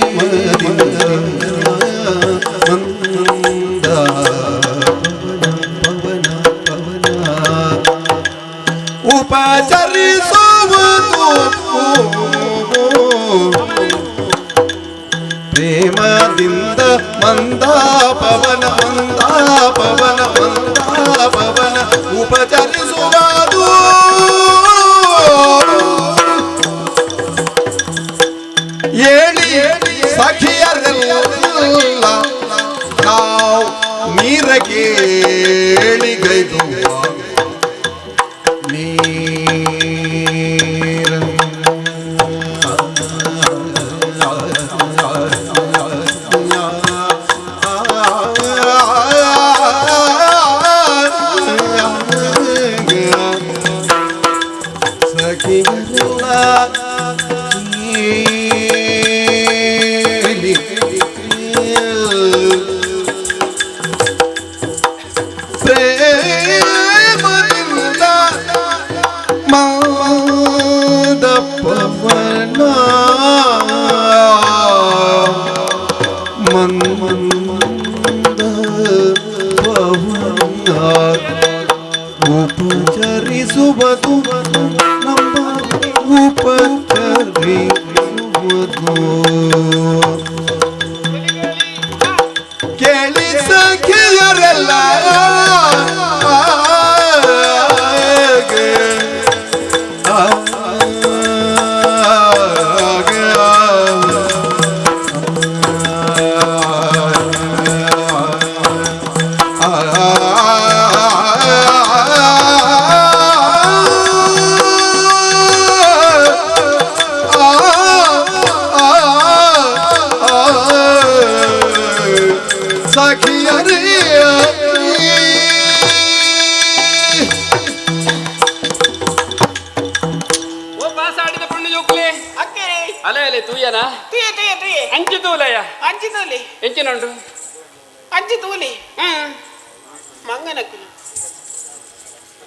ಪ್ರೇಮದಿಂದ ಮಂದ ಪವನ ಪವನ ಪವನ ಉಪಚರಿಸುವುದು ಪ್ರೇಮದಿಂದ ಮಂದ ಪವನ ಮಂದ ಪವನ ಮಂದ ಪವನ ಉಪಚರಿಸುವುದು ಏಳಿ ಸಖಿಯರೆಲ್ಲ ನಾವು ನೀರ ಕೇಳಿಗೈದು ನೀರ ಸಖಿಯರೆಲ್ಲ ಕೇಳಿ ಪ್ರೇಮದಿಂದ ಮಂದ ಪವನ ಮಂದ ಪವನ ಉಪಚರಿಸುವುದು ನಮ್ಮ ಉಪಚರಿಸುವುದು ಕೇಳಿ ಸಖಿಯರೆಲ್ಲ ಸಖಿಯರೇ ಓ ಪಾಸಾಡಿದ ಪುಣ್ಯ ಜೋಕುಲೆ ಅಕ್ಕರೆ ಅಲೆ ಅಲೆ ತೂಯನ ತುಯೆ ತುಯೆ ತುಯೆ ಅಂಚಿ ತೂಲಯ್ಯ ಅಂಚಿ ತೂಲಿ ಎಂಚಿನುಂಡು ಅಂಚಿ ತೂಲಿ ಹ್ಮ್ ಮಂಗನಕ್ಕುಲು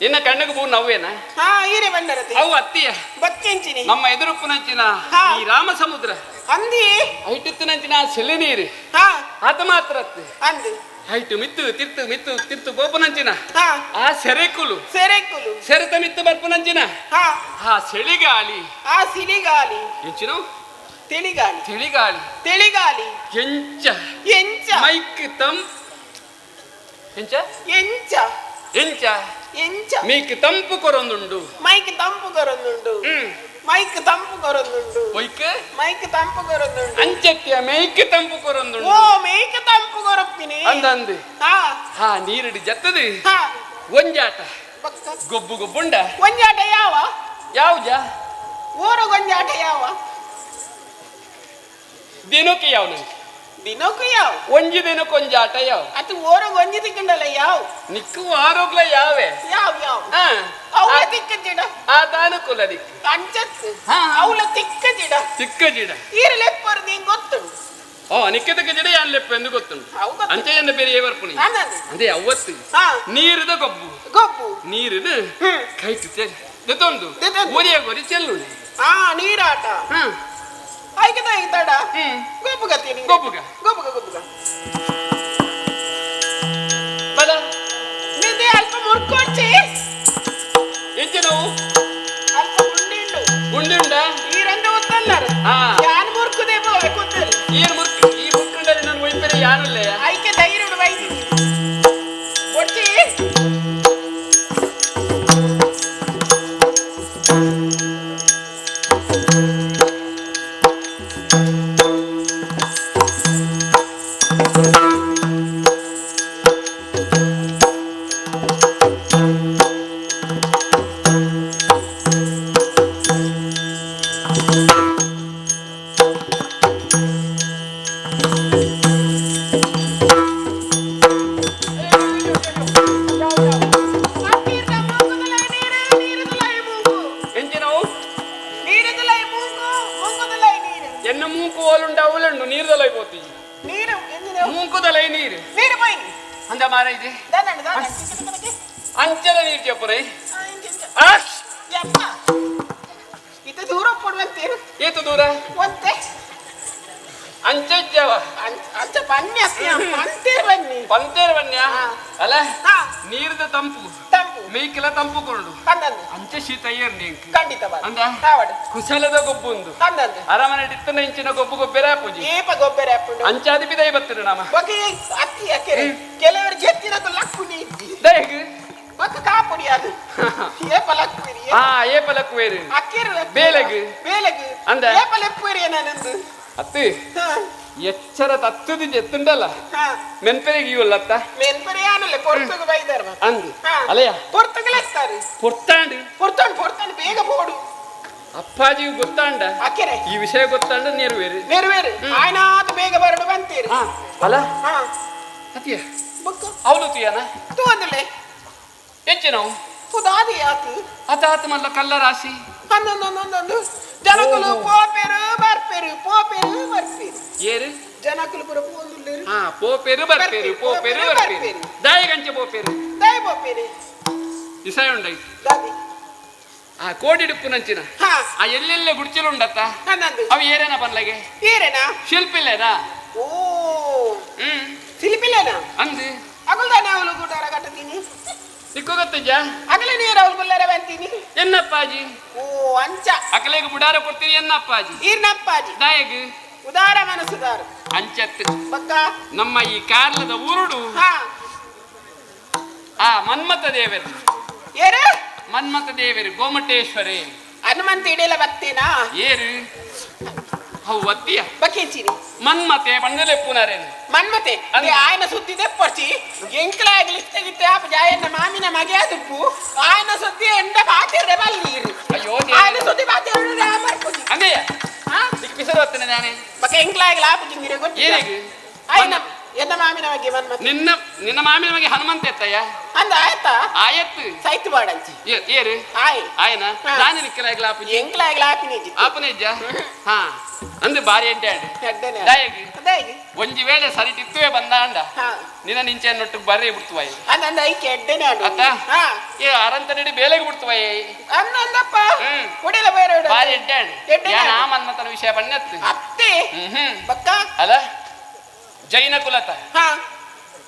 ನಿನ್ನ ಕಣ್ಣಿಗೆ ಬೂ ನವ್ವೇನ ಹಾ ಈರೆ ಬಂಡರತೆ ಅವು ಅತ್ತಿಯ ಬತ್ತೆಂಚಿನಿ ನಮ್ಮ ಎದುರುಪ್ಪುನಂಚಿನ ಹಾ. ಈ ರಾಮ ಸಮುದ್ರ ಅಂದಿ ಐಟಿತ್ತಿನಂಚಿನ ಸೆಲೆ ನೀರು ಹಾ ಆತ ಮಾತ್ರ ಅತ್ತೆ ಅಂದು ಐಟು ಮಿತ್ತು ತಿರ್ತು ಮಿತ್ತು ತಿರ್ತು ಗೋಪುನಂಚಿನ ಹಾ ಆ ಸೆರೆಕುಲು ಸೆರೆಕುಲು ಸೆರೆತ ಮಿತ್ತು ಬರ್ಪುನಂಚಿನ ಹಾ ಆ ಸೆಳಿಗಾಳಿ ಆ ಸಿಳಿಗಾಲಿ ಎಂಚಿನ ತಿಳಿಗಾಲಿ ತಿಳಿಗಾಳಿ ತಿಳಿಗಾಲಿ ಎಂಚ ಎಂಚ ಮೈಕ್ ತಂ ಎಂಚ ಎಂಚ ಎಂಚ ಎಂಚ ಮೀಕ್ ತಂಪು ಕೊರೊಂದುಂಡು ಮೈಕ್ ತಂಪು ಕೊರೊಂದುಂಡು ಹ್ಮ್ ಮೈಕ್ ತಂಪು ಕೊರೊಂದುಂಡು ಒಯ್ಕ್ ಮೈಕ್ ತಂಪು ಕೊರೊಂದುಂಡು ಅಂಚತ್ಯ ಮೇಯ್ಕ್ ತಂಪು ಕೊರೊಂದುಂಡು ಓ ಮೇಯ್ಕ್ ತಂಪು ಕೊರಪ್ಪಿನಿ ಅಂದಂದು ಹಾ ಹಾ ನೀರಿಡಿ ಜತ್ತದು ಹಾ ಒಂಜಾಟ ಬಕ್ಕ ಗೊಬ್ಬು ಗೊಬ್ಬುಂಡ ಒಂಜಾಟ ಯಾವ ಯಾವ್ಜ ಊರು ಗೊಂಜಾಟ ಯಾವ ದಿನಕ್ಕೆ ಯಾವ ನಂಗೆ ದಿನಕ್ಕೂ ಯಾವ ಒಂಜಿ ದಿನಕ್ಕೆ ಒಂಜಾಟ ಯಾವ ಅದು ಓರು ಗೊಂಜಿ ತಿಕ್ಕಂಡಲ್ಲ ಯಾವ ನಿಕ್ಕು ಆರೋಗ್ಲ ಯಾವೆ ಯಾವ ಯಾವ ಹಾ ಅವಳ ತಿಕ್ಕ ಜಿಡ ಆ ತಾನುಕೂಲ ನಿಕ್ಕು ಅಂಚತ್ತು ಹಾ. ಅವಳ ತಿಕ್ಕ ಜಿಡ ಚಿಕ್ಕ ಜಿಡ ಈರಲೆಪ್ಪರು ನೀನ್ ಗೊತ್ತುಂಟು ಓ ನಿಕ್ಕದಕ್ಕೆ ಜಿಡ ಯಾನ್ ಲೆಪ್ಪ ಎಂದು ಗೊತ್ತುಂಟು ಅವು ಗೊತ್ತು. ಅಂಚೆಯನ್ನ ಬೇರೆ ಏವರ್ಪುಣಿ ಅನ್ನದು. ಅದೇ ಅವತ್ತು ಹಾ ನೀರಿದ ಗೊಬ್ಬು ಗೊಬ್ಬು ನೀರಿನ ಹ್ಮ್. ಕೈಟ್ ದೆತ್ತೊಂದು ದೆತ್ತೊಂದು. ಒರಿಯ ಗೊರಿ ಚೆಲ್ಲುಣಿ ಹಾ ನೀರಾಟ ಹಾ ಐಕದ ಐತಡ ಹ್ಮ್. ಗೊಬ್ಬುಗ ತಿನಿ ಗೊಬ್ಬುಗ. ಗೊಬ್ಬುಗ ಗೊಬ್ಬುಗ ಬಲ ನಿಂದೆ ಅಲ್ಪ ಮುರ್ಕೊಚ್ಚಿ ಎಂಚ ನೋವು ಅಲ್ಪ ಗುಂಡಿಂಡು ಗುಂಡುಂಡ ಈ ರಂದು ಒತ್ತಲ್ಲರು ಹಾ. ಯಾನ್ ಮುರ್ಕುದೆ ಬೋವೆ ಕೂತಲ್ಲಿ ಏನು ಮುರ್ಕು ಈ ಮುರ್ಕಂಡಲ್ಲಿ ನಾನು ಒಯ್ಪೆರೆ ಅಂಡ ಮಾರ ಇದೆ ಅಂಚಲ ನೀರು ಜಪ್ಪುರೈ. ಇತ್ತ ದೂರ ಪಡುವಂತೇನು? ಏತು ದೂರ? ಒಂತೆ. ಅಂಚಜ್ಜವ. ಅಂಚ ಬನ್ನಿ ಅತ್ತಿ, ಪಂತೇರ್ ಬನ್ನಿ. ಪಂತೇರ್ ಬನ್ನಿ ಅಲ್ಲ? ಹಾ. ನೀರ್ದ ತಂಪು. ತಂಪು. ಮೇಯ್ಕೆಲ್ಲ ತಂಪು ಕೊಂಡು. ಅಂದಂದು. ಅಂಚೆ ಶೀತ ಏರ್ನಿ ಇಂಕ್. ಖಂಡಿತ ಬಾ. ಅಂದ? ತಾವಡು. ಕುಶಲದ ಗೊಬ್ಬು ಒಂದು. ಅಂದಂದು. ಅರಮನೆ ಇತ್ತನ ಇಂಚಿನ ಗೊಬ್ಬು ಗೊಬ್ಬೆರ ಪೂಜಿ. ಏಪ ಗೊಬ್ಬರ ಹಾಪುಂಡು. ಅಂಚಾದಿ ಬಿದೈ ಬತ್ತಿರು ನಾಮ. ಬೊಕ್ಕ ಅತ್ತಿ ಅಕ್ಕೆರೆ ಕೆಲವರು ಜೆತ್ತಿನಕು ಲಕ್ಕುನಿ ಇದ್ದಿ. ದಯಗ್. ಬೊಕ್ಕ ಕಾಪುಡಿ ಅದು ಏಪ ಲಕ್ಕುರಿ. ಆ ಏಪ ಲಕ್ಕುವೇರು. ಅಕ್ಕೆರು ಲಕ್ಕುವೇರು. ಬೇಲೆಗ್. ಬೇಲೆಗ್. ಅಂದ? ಏಪ ಲೆಪ್ಪುವೇರು ಏನಂದು. ಅತ್ತಿ. ಹಾ. ಎಚ್ಚರ ತತ್ತುದಿ ಎತ್ತುಂಡಲ್ಲ. ಹಾ. ಮೆನ್ಪೆರೆಗೆ ಇವಲ್ಲತ್ತ. ಮೆನ್ಪೆರೆ ಆನಲ್ಲ ಪೊರ್ತುಗು ಬೈದಾರ. ಅಂದು. ಹಾ. ಅಲೆಯ. ಪೊರ್ತುಗು ಲೆತ್ತಾರೆ. ಪೊರ್ತಾಂಡು. ಪೊರ್ತಂಡು ಪೊರ್ತಂಡು ಬೇಗ ಪೋಡು. ಅಪ್ಪಾಜಿ ಗೊತ್ತಾಂಡ. ಅಕ್ಕೆರೆ. ಈ ವಿಷಯ ಗೊತ್ತಾಂಡ ನೆರವೇರು. ನೆರವೇರು. ಆಯ್ನಾತ್ ಬೇಗ ಬರಡು ಬಂತೀರಿ. ಅಲ್ಲ. ಹಾ. ಅತಿಯ. ಬೊಕ್ಕ. ಅವಳು ತುಯನ. ತೂಂದಲೆ. ಹೆಚ್ಚಿನವು. ತುದಾದಿ ಆತು. ಆತ ಆತ ಮಲ್ಲ ಕಲ್ಲ ರಾಶಿ. ಅಂದೊಂದೊಂದೊಂದು ಜನಕುಲು ಪೋಪೆರು ಬರ್ಪೆರು ಪೋಪೆರು ಬರ್ಪೆರು. ಏರು. ಜನಕುಲು ಪೂರ ಪೋಂದುಲ್ಲೇರು. ಹಾ ಪೋಪೆರು ಬರ್ಪೆರು ಪೋಪೆರು ಬರ್ಪೆರು. ದಾಯಗಂಚೆ ಪೋಪೆರು. ದಾಯ ಪೋಪೆರು. ಇಸಾಯ ಉಂಡೈ. ದಾದಿ. ಆ ಕೋಡಿ ಡಿಪ್ಪು ನಂಚಿನ. ಹಾ. ಆ ಎಲ್ಲೆಲ್ಲ ಗುಡ್ಚಿಲು ಉಂಡತ್ತ. ಅಂದಂದು. ಅವು ಏರೇನ ಪನ್ಲಗೆ. ಏರೇನಾ? ಶಿಲ್ಪಿಲ್ಲೇನಾ? ಓ. ಹ್ಮ್. ಶಿಲ್ಪಿಲ್ಲೇನಾ? ಅಂದು. ಅಗುಲ್ದಾನೆ ಅವಳು ಗುಡಾರ ಕಟ್ಟತೀನಿ. ನಿಕ್ಕು ಗೊತ್ತಿಜ್ಜ? ಅಗಲೆ ನೀರು ಅವಳು ಗುಲ್ಲಾರ ಬಂತೀನಿ. ಎನ್ನಪ್ಪಾಜಿ? ಓ ಅಂಚ. ಅಕಲೆಗೆ ಬುಡಾರ ಕೊಡ್ತೀನಿ ಎನ್ನಪ್ಪಾಜಿ. ಈರ್ನಪ್ಪಾಜಿ. ದಾಯಗ್. ಉದಾರ ಮನಸ್ಸುದಾರ. ಅಂಚತ್. ಬಕ್ಕ. ನಮ್ಮ ಈ ಕಾರ್ಲದ ಊರುಡು. ಹಾ. ಆ ಮನ್ಮಥ ದೇವರು. ಏರು? ಮನ್ಮಥ ದೇವರು ಗೋಮಟೇಶ್ವರೇ. ಹನುಮಂತ ಇಡೆಲ್ಲ ಬತ್ತೇನಾ? ಏರು ಅವು ಒತ್ತಿಯ. ಬಕ್ಕಿಂಚಿನಿ. ಮನ್ಮತೆ ಬಂದಲೆ ಪುನರೇನು. ಮನ್ಮತೆ. ಅಂದ್. ಆಯನ ಸುದ್ದಿದೆ ಪರ್ಚಿ ಎಂಕಲಾಗ್ಲಿ ಇಷ್ಟಗಿತ್ತೆ ಆಪ ಜಾಯನ್ನ ಮಾಮಿನ ಮಗೆ ತುಪ್ಪು ಆಯನ ಸುದ್ದಿ ಎಂಡ ಬಾತಿರ್ರೆ ಬಲ್ಲೀರು. ಅಯ್ಯೋ ಆಯನ ಸುದ್ದಿ ಬಾತಿರ್ರೆ ಬರ್ಪುಜಿ. ಅಂದೆಯ. ಹಾ? ಇಕ್ ಪಿಸರು ಹೊತ್ತನೆ ನಾನೇ. ಬಕ್ಕ ಎಂಕಲಾಗ್ಲಿ ಆಪ ಜಿಂಗಿರೆ ಗೊತ್ತಿಲ್ಲ. ಏನಿಗೆ? ಆಯನ ಎನ್ನ ಮಾಮಿನ ಮಗೆ ಮನ್ಮತೆ. ನಿನ್ನ ನಿನ್ನ ಮಾಮಿನ ಮಗೆ ಹನುಮಂತ ಎತ್ತಯ್ಯ. ಅಂದ ಆಯ್ತಾ? ಆಯತ್ತು. ಸೈತು ಬಾಡಂಚಿ. ಏರು? ಆಯ್. ಆಯನ? ಹಾ. ನಾನು ನಿಕ್ಕಲಾಗ್ಲ ಆಪುಜಿ. ಎಂಕಲಾಗ್ಲಿ ಆಪಿನ ಆಪನ ಇಜ್ಜ? ಹಾ ಅಂದು ಬಾರಿ ಎಡ್ಡೆ ಆಂಡ್. ಎಡ್ಡೆನೆ. ದಾಯಗ್. ದಾಯಗ್. ಒಂಜಿ ವೇಳೆ ಸರಿಟಿತ್ತುವೆ ಬಂದಾಂಡ. ಹಾ. ನಿನ್ನ ನಿಂಚೆ ನೊಟ್ಟಿಗೆ ಬರ್ರಿ ಬಿಡ್ತುವಯ್ಯ. ಅಂದ ಅಂದ ಐಕೆ ಎಡ್ಡೆನೆ ಆಡು. ಅತ್ತ? ಹಾ. ಏ ಅರಂತ ನಡಿ ಬೇಲೆಗೆ ಬಿಡ್ತುವಯ್ಯ. ಅಂದ ಅಂದಪ್ಪ. ಹ್ಮ್. ಒಡೆಯಲ ಬೇರೆ ಒಡೆ. ಬಾರಿ ಎಡ್ಡೆ ಆಂಡ್. ಎಡ್ಡೆನೆ ಯಾನ್ ಆ ಆಂಡ್. ಮನ್ಮಥನ ವಿಷಯ ಬಣ್ಣತ್ತು. ಅತ್ತೆ. ಹ್ಮ್ ಹ್ಮ್. ಬಕ್ಕ. ಅಲ್ಲ ಜೈನ ಕುಲತ. ಹಾ.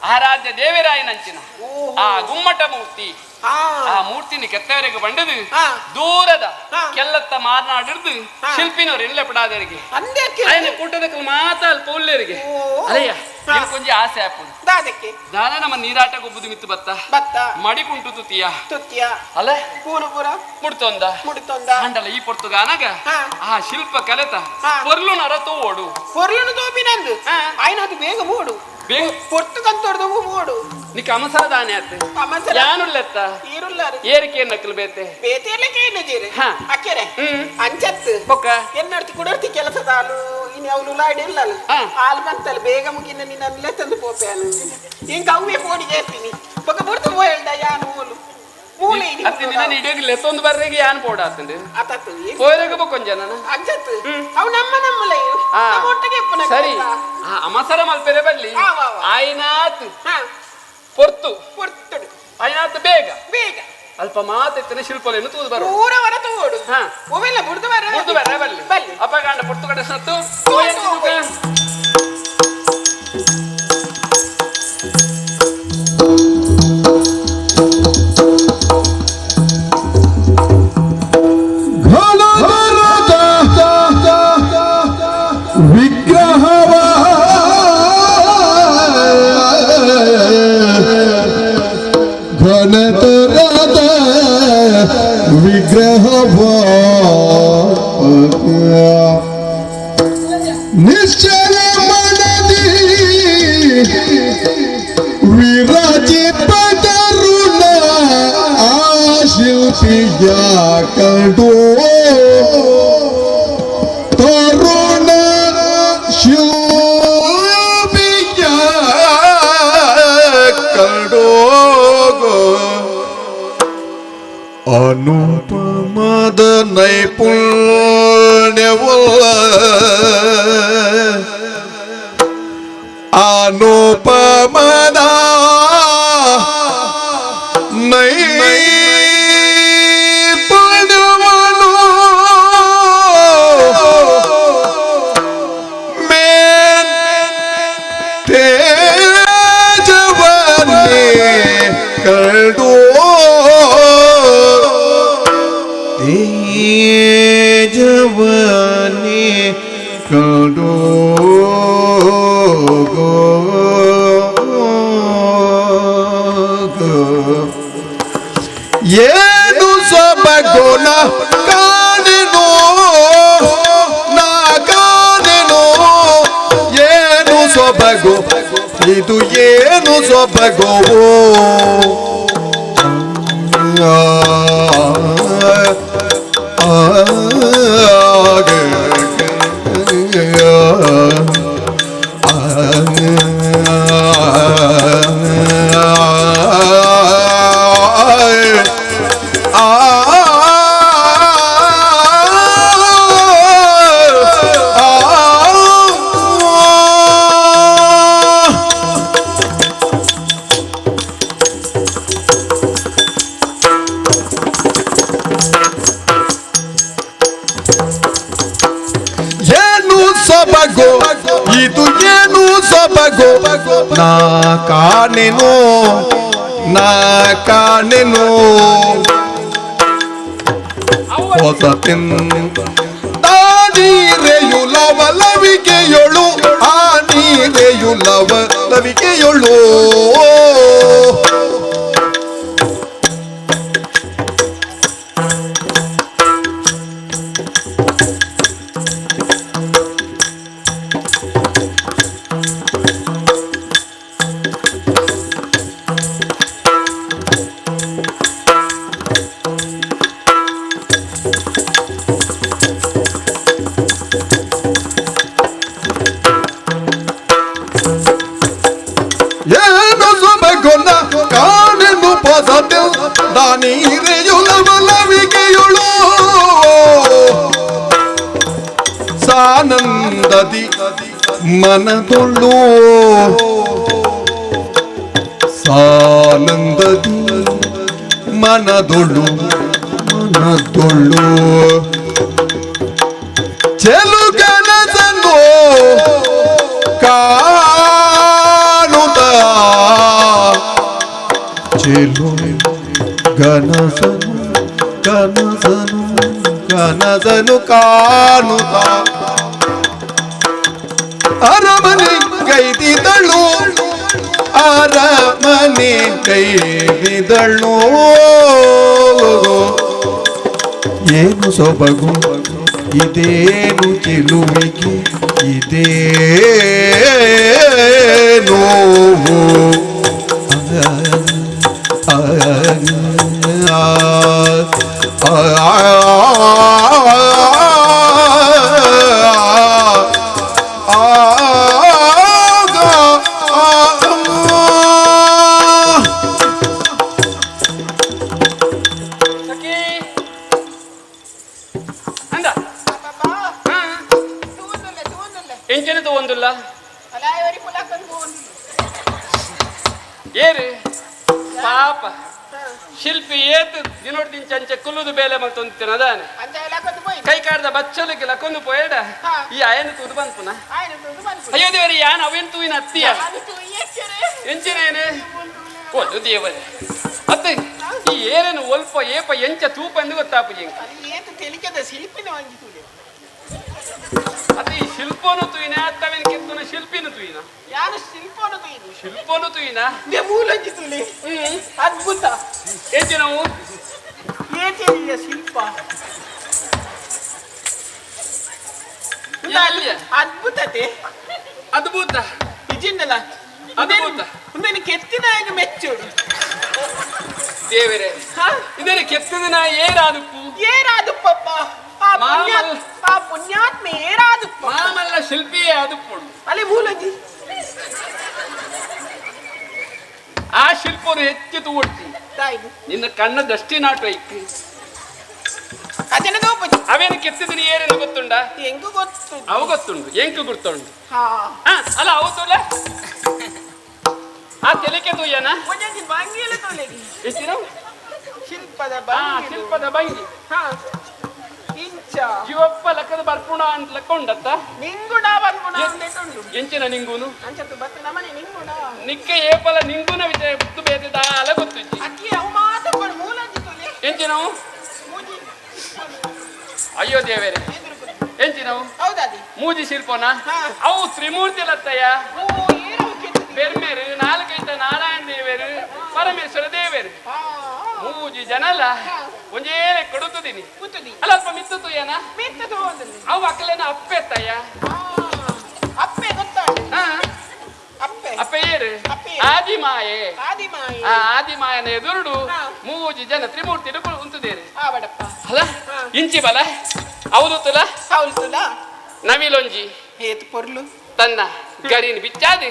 ಆರಾಧ್ಯ ದೇವರಾಯನಂಚಿನ ಓಹೋ. ಆ ಗುಮ್ಮಟ ಮೂರ್ತಿ. ಹಾ. ಆ ಮೂರ್ತಿನಿ ಕೆತ್ತವರೆಗೆ ಬಂಡದು ಹಾ. ದೂರದ ಹಾ. ಕೆಲ್ಲತ್ತ ಮಾರ್ನಾಡಿರ್ದು ಹಾ. ಶಿಲ್ಪಿನವರು ಇಲ್ಲ ಪಡಾದರಿಗೆ ಅಂದೆ ಆಯ್ನ ಕೂಟದಕ್ಕೆ ಮಾತ ಅಲ್ಪ ಉಲ್ಲೇರಿಗೆ. ಓ. ಅಲಯ್ಯ ಹಾ. ಕೊಂಚ ಆಸೆ ಆಪುಂಡು. ದಾದಕ್ಕೆ. ದಾನ ನಮ್ಮ ನೀರಾಟ ಗೊಬ್ಬುದು ಮಿತ್ತು ಬತ್ತ. ಬತ್ತ. ಮಡಿಕುಂಟು ತುತಿಯ. ತುತ್ತಿಯ. ಅಲ್ಲ. ಪೂರು ಪೂರ. ಮುಡ್ತೊಂದ. ಮುಡ್ತೊಂದ. ಆಂಡಲ ಈ ಪೊರ್ತುಗಾನಗ ಹಾ. ಆ ಶಿಲ್ಪ ಕಲೆತ ಹಾ. ಪೊರ್ಲು ನರ ತೋಡು. ಪೊರ್ಲುನು ತೋಪಿನಂದು. ಹಾ. ಆಯ್ನ ಅದು ಬೇಗ ಮೂಡು. ಬೇಗ. ಪೊರ್ತು ಕಂತೊಡ್ದು ಮೂಡು. ನಿಕ್ಕ ಅಮಸರ ದಾನೆ ಆತು. ಅಮಸರ. ಯಾನುಲ್ಲೆತ್ತ. ಈರುಲ್ಲಾರು. ಏರಿಕೆ ನಕಲು ಬೇತೆ. ಬೇತೆರ್ಲಿಕ್ಕೆ ಏನು ಜೀರೆ. ಹಾ. ಅಕ್ಕೆರೆ. ಹ್ಮ್. ಅಂಚತ್ತು. ಬೊಕ್ಕ. ಎನ್ನಡ್ತಿ ಕುಡರ್ತಿ ಕೆಲಸ ತಾಲು ಇನ್ನು ಅವಳು ಲಾಡಿ ಇಲ್ಲಲ್ಲ. ಹಾ. ಹಾಲು ಬಂತಲ್ಲ ಬೇಗ ಮುಗಿನ ನಿನ್ನಲ್ಲೇ ತಂದು ಪೋಪೆ ಅಲ್ಲ. ಹಿಂಗ ಅವೇ ಫೋನಿಗೆ ಹೇಳ್ತೀನಿ. ಬೊಕ್ಕ ಬುಡ್ತು ಪೋ ಹೇಳ್ದ ಯಾನು ಮೂಲು. ಮೂಲೆ ಇನಿ ಅತ್ತಿ ನಿನ್ನ ಇಡೀ ಲೆತ್ತೊಂದು ಬರ್ರೆಗೆ ಯಾನ್ ಪೋಡಾತಂಡು. ಆತಾತು. ಪೋಯರೆಗೆ ಬೊಕ್ಕೊಂಜ ನಾನು. ಅಂಚತ್ತು. ಅವು ನಮ್ಮ ನಮ್ಮಲ ಇರು. ಹಾ. ನಮ್ಮ ಒಟ್ಟಿಗೆ ಇಪ್ಪುನ ಸರಿ. ಕೆಲಸ. ಆ ಅಮಸರ ಮಲ್ಪೆರೆ ಬಲ್ಲಿ. ಆ, ವಾ, ವಾ. ಆಯ್ನಾತ್. ಹಾ. ಪೊರ್ತು. ಪೊರ್ತುಡು. ಆಯ್ನಾತ್ ಬೇಗ. ಬೇಗ. ಅಲ್ಪ ಮಾತೆತ್ತನೆ ಶಿಲ್ಪಲೇನು ತೂದು ಬರು. ಪೂರ ಹೊರ ತಗೋಡು. ಹಾ. ಒವೆಲ್ಲ ಬುಡ್ದು ಬರ. ಬುಡ್ದು ಬರ್ರೆ ಬಲ್ಲಿ. ಬಲ್ಲಿ. ಅಪಗಾಂಡ ಪೊರ್ತು ಕಡೆ ಸತ್ತು. ತೋಯ್. ವಿಗ್ರಹವ ಘನತರದ ವಿಗ್ರಹವ ನಿಶ್ಚಲ ಮನದಿ ವಿರಾಜಿತ ತರುಣ ಆ ಶಿಲ್ಪಿಯ ಕಂಡು ತರುಣ ಶಿಲ್ಪಿಯ ಕಂಡು ಅನುಪಮದ ನೈಪುಣ್ಯವುಳ್ಳ ಅನುಪಮದ ಸೊಬಗೋ ಏನು ಸೊಬಗೋ ಇದು ಏನು ಸೊಬಗೋ ನಾ ಕಾಣೆನು ನಾ ಕಾಣೆನು ಹೊಸತಿಂದಾನೀರೆಯು ಲವಲವಿಕೆಯೊಳು ಆ ನೀರೆಯು ಲವಲವಿಕೆಯೊಳು ಏನು ಸೊಬಗೊನ್ನ ಕಾಣೆನು ಪೊಸತಿಲ್ ದಾನೀರೆಯು ಲವಲವಿಕೆಯೊಳು ಸಾನಂದದಿ ಮನದೊಳ್ಳು ಸಾನಂದದಿ ಮನದೊಳು ಮನದೊಳ್ಳು ಚೆಲುಗನಸನು ಕಾಣುತ್ತ ಚೆಲು ಗನಸನು ಕನಸನು ಕನಸನು ಕಾಣುತ್ತ ಅರಮನೆ ಕೈದಿದಳು ಅರಮನೆ ಕೈದಿದಳು ಏನು ಸೊಬಗು ಇದೇನು ಚೆಲುವಿಗೆ ಇದೇ ನೋವು ಸಖಿ ಅಂದ ಅಬ್ಬಬ್ಬಾ, ತೂವೊಂದುಲ್ಲೆ, ತೂವೊಂದುಲ್ಲೆ. ಎಂಚಿನ ತೂವೊಂದುಲ್ಲ ಅಲಾಯವರಿ ಪುಲಾಕೊಂದು ಪೋವೊಂದುಲ್ಲೆ. ಏರು ಪಾಪ ಶಿಲ್ಪಿ ಏತ್ ದಿನೋಡ್ ದಿಂಚಂಚೆ ಕುಲ್ಲುದು ಬೇಲೆ ಮಲ್ತೊಂತಿನ ದಾನೆ ಅಂಚ ಲಕ್ಕೊಂದು ಪೋಯಿ. ಕೈ ಕಾಡ್ದ ಬಚ್ಚಲಿಗೆ ಲಕ್ಕೊಂದು ಪೋಯಡ ಹಾ. ಈ ಆಯನ ತೂದು ಬಂದ್ಪುನ ಆಯ್ನ ತೂದು ಮನ್ಪುನ. ಅಯ್ಯೋ ದೇವರೇ ಯಾನ್ ಅವೇನ್ ತೂವಿನ ಅತ್ತಿಯ ಅದು ತೂಯೆಚ್ಚರೆ. ಎಂಚಿನೇನೆ ಓ ದೇವರೇ ಅತ್ತೆ ಈ ಏರೇನು ಒಲ್ಪ ಏಪ ಎಂಚ ತೂಪ ಎಂದು ಗೊತ್ತಾಪು ಎಂಕ್ ಅದು ಏತ್ ತೆಲಿಕೆದ ಶಿಲ್ಪಿನ ಒಂಜಿ ತೂಲೆ. ಅತ್ತೆ ಈ ಶಿಲ್ಪನು ತೂಯಿನ ಅತ್ತವೇನ್ ಕೆತ್ತುನ ಶಿಲ್ಪಿನ ತೂಯಿನ ಯಾನು ಶಿಲ್ಪನು ತೂಯಿನಿ. ಶಿಲ್ಪನು ತೂಯಿನ ನೆ ಮೂಲೊಂಜಿ ತೂಲೆ. ಹ್ಮ್ ಅದ್ಭುತ. ಎಂಚಿನವು ಏತೆಲಿಯ ಶಿಲ್ಪ. ಎಲ್ಲಿಯ? ಅದ್ಭುತತೆ. ಅದ್ಭುತ ಇಜಿನ್ನಲ. ಅದ್ಭುತ. ಉಂದೆನ್ ಕೆತ್ತಿನಾಯಗ್ ಮೆಚ್ಚೋಡು. ದೇವರೇ ಹಾ? ಇದರ ಕೆತ್ತದ ಏರಾದುಪ್ಪು ಏರಾದುಪ್ಪಪ್ಪ. ಆ ಪುಣ್ಯ ಮಾಮಲ್. ಆ ಪುಣ್ಯಾತ್ಮೆ ಏರಾದುಪ್ಪ. ಮಾಮಲ್ಲ ಶಿಲ್ಪಿಯೇ ಅದುಪ್ಪುಡು ಅಲ್ಲಿ ಮೂಲೊಂಜಿ. ಆ ಶಿಲ್ಪರು ಹೆಚ್ಚು ತೂಡ್ತಿ ತಾಯಿಗೆ. ನಿನ್ನ ಕಣ್ಣ ದೃಷ್ಟಿ ನಾಟು ಐಕ್ ಅಜನ ದೋಪಜಿ. ಅವೇನು ಕೆತ್ತಿದ ಏರೇನು ಗೊತ್ತುಂಡ ಎಂಗು ಗೊತ್ತು. ಅವು ಗೊತ್ತುಂಡು ಎಂಕು ಗುರ್ತುಂಡು ಹಾ. ಆ, ಅಲ್ಲ ಅವು ತೋಲೆ ಆ ತೆಲಿಕೆ ತೂಯನ ಒಂಜೊಂಜಿ ಭಂಗಿಲ ತೋಲೆಗಿ. ಹೆಚ್ಚಿನ ಶಿಲ್ಪದ ಆ ಭಂಗಿಲು. ಶಿಲ್ಪದ ಭಂಗಿ ಹಾ. ಇಂಚ. ಜೀವಪ್ಪ ಲಕ್ಕದ ಬರ್ಪುಣ ಅಂತ ಲಕ್ಕೊಂಡತ್ತ ನಿಂಗುಣ ಬರ್ಪುಣ ಅಂದೆಟುಂಡು. ಎಂಚಿನ ನಿಂಗೂನು ಅಂಚತ್ತು ಬತ್ತು ನಮನೆ ನಿಂಗುಣ. ನಿಕ್ಕೆ ಏಪಲ ನಿಂಗುನ ವಿಚಾರ ಬುತ್ತು ಬೇತೆ ದಾಲ ಗೊತ್ತುಜ್ಜಿ ಅಕ್ಕಿ ಅವು ಮಾತ ಮೂಲೊಂಜಿ ತೋಲೆ. ಎಂಚಿನವು ಮೂಜಿ. ಅಯ್ಯೋ ದೇವರೇ ಎದುರು. ಎಂಚಿನವು ಹೌದಾದಿ. ಮೂಜಿ ಶಿಲ್ಪನ ಹಾ. ಅವು ತ್ರಿಮೂರ್ತಿ ಲತ್ತಯ್ಯ ಓ ಏರವು ಕೆತ್ತಿದಿ. ಬೆರ್ಮೇರು ನಾಲ್ಕೈತ ನಾರಾಯಣ ದೇವರು ಪರಮೇಶ್ವರ ದೇವರು ಹಾ. ಮೂಜಿ ಜನಲ ಒಂಜೇ ಕೊಡುತ್ತದೀನಿ ಕೂತುದಿ. ಅಲ್ಲ ಅಲ್ಪ ಮಿತ್ತು ತುಯ್ಯನ ಮಿತ್ತ ತೋಂದಲ್ಲಿ. ಅವು ಅಕ್ಕಲೇನ ಅಪ್ಪೆತ್ತಯ್ಯ ಹಾ. ಅಪ್ಪೆ ಗೊತ್ತಾಂಡು. ಹಾ ಅಪ್ಪೆ ಅಪ್ಪೆ ಏರು ಅಪ್ಪೆ. ಆದಿಮಾಯೆ. ಆದಿಮಾಯೆ. ಆ ಆದಿಮಾಯನ ಎದುರುಡು ಮೂಜಿ ಜನ ತ್ರಿಮೂರ್ತಿ ಉಂತುದೇರು. ಆವಡಪ್ಪ. ಅಲ್ಲ ಇಂಚಿ ಬಲ ಅವಲುತುಲ ಹೌದುಲ ನವಿಲೊಂಜಿ ಏತು ಪೊರ್ಲು ತನ್ನ ಗರಿನ್ ಬಿಚ್ಚಾದಿ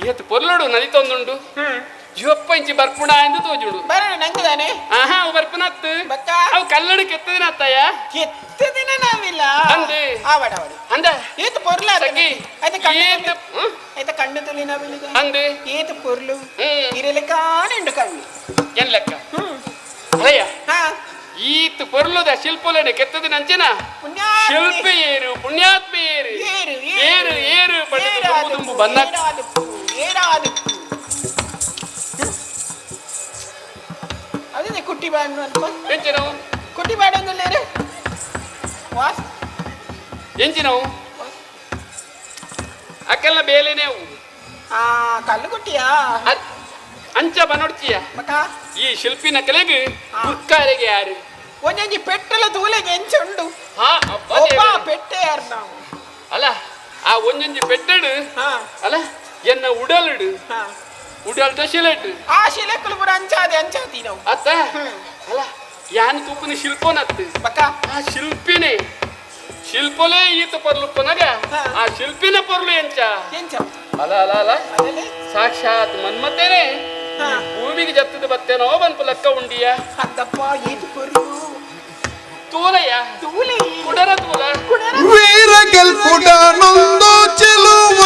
ಏತು ಪೊರ್ಲುಡು ನಲಿತೊಂದುಂಡು. ಜೋಪ್ಪ ಇಂಚಿ ಬರ್ಪುಣ ಎಂದು ತೋಜುಡು. ಬರೋಣ ನಂಗದಾನೆ. ಆಹಾ ಅವು ಬರ್ಪುನತ್ತು. ಬಕ್ಕ. ಅವು ಕಲ್ಲಡು ಕೆತ್ತದಿನತ್ತಯ್ಯ. ಕೆತ್ತದಿನ ನಾವಿಲ್ಲ. ಅಂದೆ. ಆವಡವಡು. ಅಂದ. ಏತು ಪೊರ್ಲ ಸಖಿ. ಐತ ಕಣ್ಣು ಏತು ಐತ ಕಣ್ಣು ತುಲಿ ನವಿಲಿಗ. ಅಂದೆ. ಏತು ಪೊರ್ಲು ಇರಲಿಕ್ಕಾನುಂಡು ಕಣ್ಣು. ಏನ್ ಲೆಕ್ಕ ಅಯ್ಯ. ಈತ್ ಪೊರ್ಲುದ ಶಿಲ್ಪುಲನೆ ಕೆತ್ತದಿನಂಚಿನ ಶಿಲ್ಪ ಏರು ಪುಣ್ಯಾತ್ಮ ಏರು ಏರು ಏರು ಏರು ಪಡೆದು ತುಂಬು ತುಂಬು ಬನ್ನ ಏರಾದಿಪ್ಪು. ಅದೇ ಕುಟ್ಟಿ ಬಾಡು ಅಲ್ಪ. ಎಂಚಿನವು ಕುಟ್ಟಿ ಬಾಡೊಂದುಲ್ಲೇರು ವಾಸ್ ಎಂಚಿನವು ಅಕ್ಕೆಲ್ಲ ಬೇಲೆನೇ ಅವು. ಆ ಕಲ್ಲು ಕುಟ್ಟಿಯಾ ಅಂಚ ಬನೊಡ್ಚಿಯ ಬಕ್ಕ. ಈ ಶಿಲ್ಪಿನ ಕಲೆಗೆ ಗುರ್ಕಾರಿಗೆ ಯಾರು ಒಂಜೊಂಜಿ ಪೆಟ್ಟಲ ತೂಲೆಗೆ ಎಂಚುಂಡು. ಹಾ ಅಬ್ಬ ಒಬ್ಬ ದೇವರೇ. ಪೆಟ್ಟೆ ಯಾರು ನಾವು. ಅಲ್ಲ ಆ ಒಂಜೊಂಜಿ ಪೆಟ್ಟಡು ಅಲ್ಲ ಎನ್ನ ಉಡಲುಡು ಉಡಲ್ದ ಶಿಲೆಟ್ ಆ ಶಿಲೆಕುಲು ಪೂರ ಅಂಚಾದೆ ಅಂಚಾತಿ ನಾವು. ಅತ್ತ ಅಲ್ಲ ಯಾನ್ ತೂಪುನ ಶಿಲ್ಪನತ್ತು ಬಕ್ಕ. ಆ ಶಿಲ್ಪಿನೇ ಶಿಲ್ಪಲೇ ಈತ ಪೊರ್ಲು ಪನಗ ಆ ಶಿಲ್ಪಿನ ಪೊರ್ಲು ಎಂಚ ಎಂಚ ಅಲ್ಲ ಅಲ್ಲ ಅಲ್ಲ ಸಾಕ್ಷಾತ್ ಮನ್ಮತೇನೆ ಭೂಮಿಗೆ ಜತ್ತದ ಬತ್ತೇನೋ ಬನ್ಪು ಲೆಕ್ಕ ಉಂಡಿಯ. ಅತ್ತಪ್ಪ ಏತು ಪೊರ್ಲು ತೂಲಯ್ಯ ತೂಲೆ ಕುಡರ ತೂಲ ಕುಡರ ವೀರ ಗೆಲ್ಪುಡನೊಂದು ಚೆಲುವ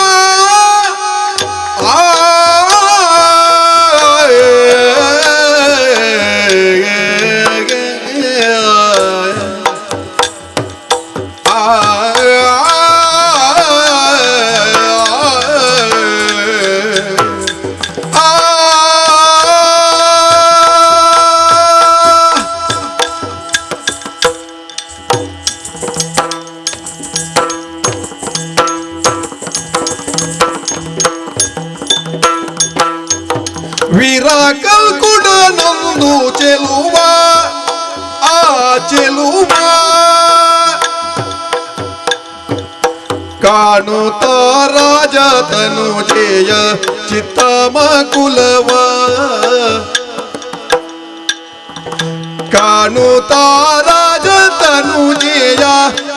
ಆ ವೀರ ಕಲ್ಕುಡನೊಂದು ಚೆಲುವ ಆ ಚೆಲುವ ಕಾಣುತ್ತ ರಾಜ ತನುಜೇಯ ಚಿತ್ತಮ ಕುಲವ ಕಾಣುತ್ತ ರಾಜ ತನುಜೇಯ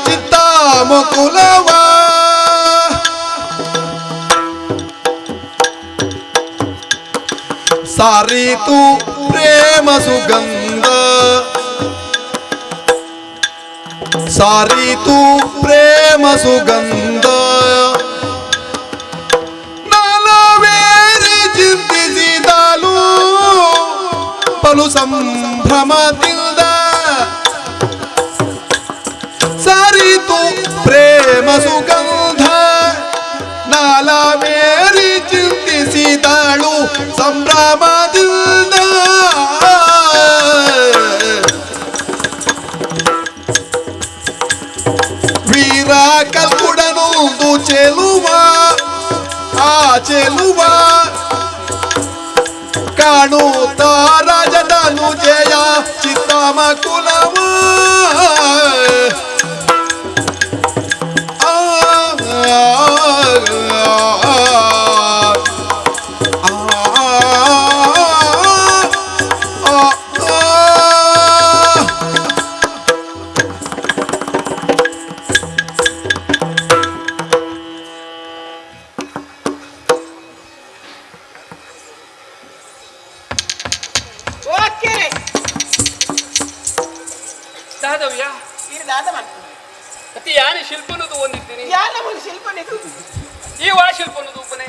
ಚಿತ್ತಾಮ ಕುಲವ ಸಾರಿತು ಪ್ರೇಮ ಸುಗಂಧ ಸಾರಿತು ಪ್ರೇಮ ಸುಗಂಧ ನಲವೇರಿ ಚಿಂತಿಸಿದಲು ಬಲು ಸಂಭ್ರಮದಿಂದ ಸಾರಿತು ಪ್ರೇಮ ಸುಗಂಧ ನಾಲವೇರಿ ಚಿಂತಿಸಿದಳು ಸಂಭ್ರಮದಿಂದ ವೀರ ಕಲ್ಕುಡನೊಂದು ಚೆಲುವ ಆ ಚೆಲುವ ಕಾಣುತ್ತ ರಾಜದನು ಜಯ ಚಿತ್ತಮ ಕುಲವ ಆ ಆ ಆ ಓಕೆ ದಾದವ್ಯ ಇದು ದಾದ ಮಾಡ್ತೀನಿ. ಮತ್ತೆ ಯಾನೆ ಶಿಲ್ಪನದು ಒಂದಿದ್ದೀನಿ. ಯಾನ ಒಂದು ಶಿಲ್ಪನಿದು. ಈ ವಾ ಶಿಲ್ಪನದು ಉಪನೆ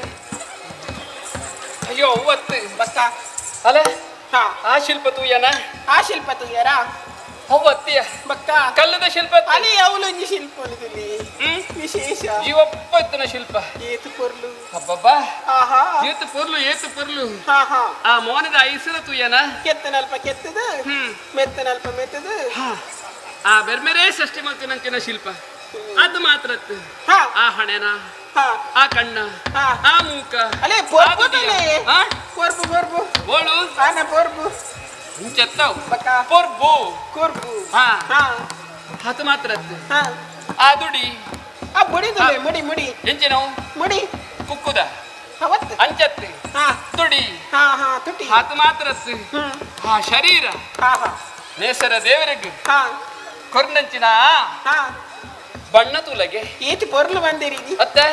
ಅಯ್ಯೋ ಅವತ್ತು ಬಕ್ಕ. ಅಲ್ಲ ಆ ಶಿಲ್ಪ ತೂಯನ ಆ ಶಿಲ್ಪ ತೂಯರ ಅವತ್ತಿಯ ಬಕ್ಕ ಕಲ್ಲದ ಶಿಲ್ಪ ಅಲ್ಲಿ ಅವಲೊಂಜಿ ಶಿಲ್ಪ ಉಂಟುಲ್ಲಿ. ವಿಶೇಷ ಜೀವಪ್ಪ ಇತ್ತನ ಶಿಲ್ಪ ಏತು ಪೊರ್ಲು ಅಬ್ಬಬ್ಬಾ ಆಹಾ ಏತು ಪೊರ್ಲು ಏತು ಪೊರ್ಲು ಆಹಾ ಆ ಮೋನದ ಐಸರ ತೂಯನ ಕೆತ್ತನಲ್ಪ ಕೆತ್ತದ ಮೆತ್ತನಲ್ಪ ಮೆತ್ತದ ಆ ಬೆರ್ಮೆರೇ ಸೃಷ್ಟಿ ಮಲ್ತಿನಂಚಿನ ಶಿಲ್ಪ ಅದು ಮಾತ್ರ ಆ ಹಣೆನ ಆ ಕಣ್ಣ ಆ ಮೂಕ ಅಲೇ ಪೊರ್ಬು ಪೊರ್ಬು ಪೊರ್ಬು ಬೋಳು ಆನ ಪೊರ್ಬು ಇಂಚೆತ್ತವು ಬಕ್ಕ ಪೊರ್ಬು ಕೊರ್ಬು ಹಾ ಅದು ಮಾತ್ರ ಆ ದುಡಿ ಆ ಬುಡಿ ದುಡಿ ಮುಡಿ ಮುಡಿ ಎಂಚಿನವು ಮುಡಿ ಕುಕ್ಕುದ ಅವತ್ತು ಅಂಚತ್ತೆ ಹಾ ತುಡಿ ಹಾ ಹಾ ತುಟಿ ಆತ ಮಾತ್ರತ್ತು ಆ ಶರೀರ ಹಾ ಹಾ ನೇಸರ ದೇವರಿಗೆ ಹಾ ಕೊರ್ನಂಚಿನ ಹಾ ಬಣ್ಣ ತೂಲಗೆ ಏತಿ ಪೊರ್ಲು ಬಂದಿರಿ ಅತ್ತೆ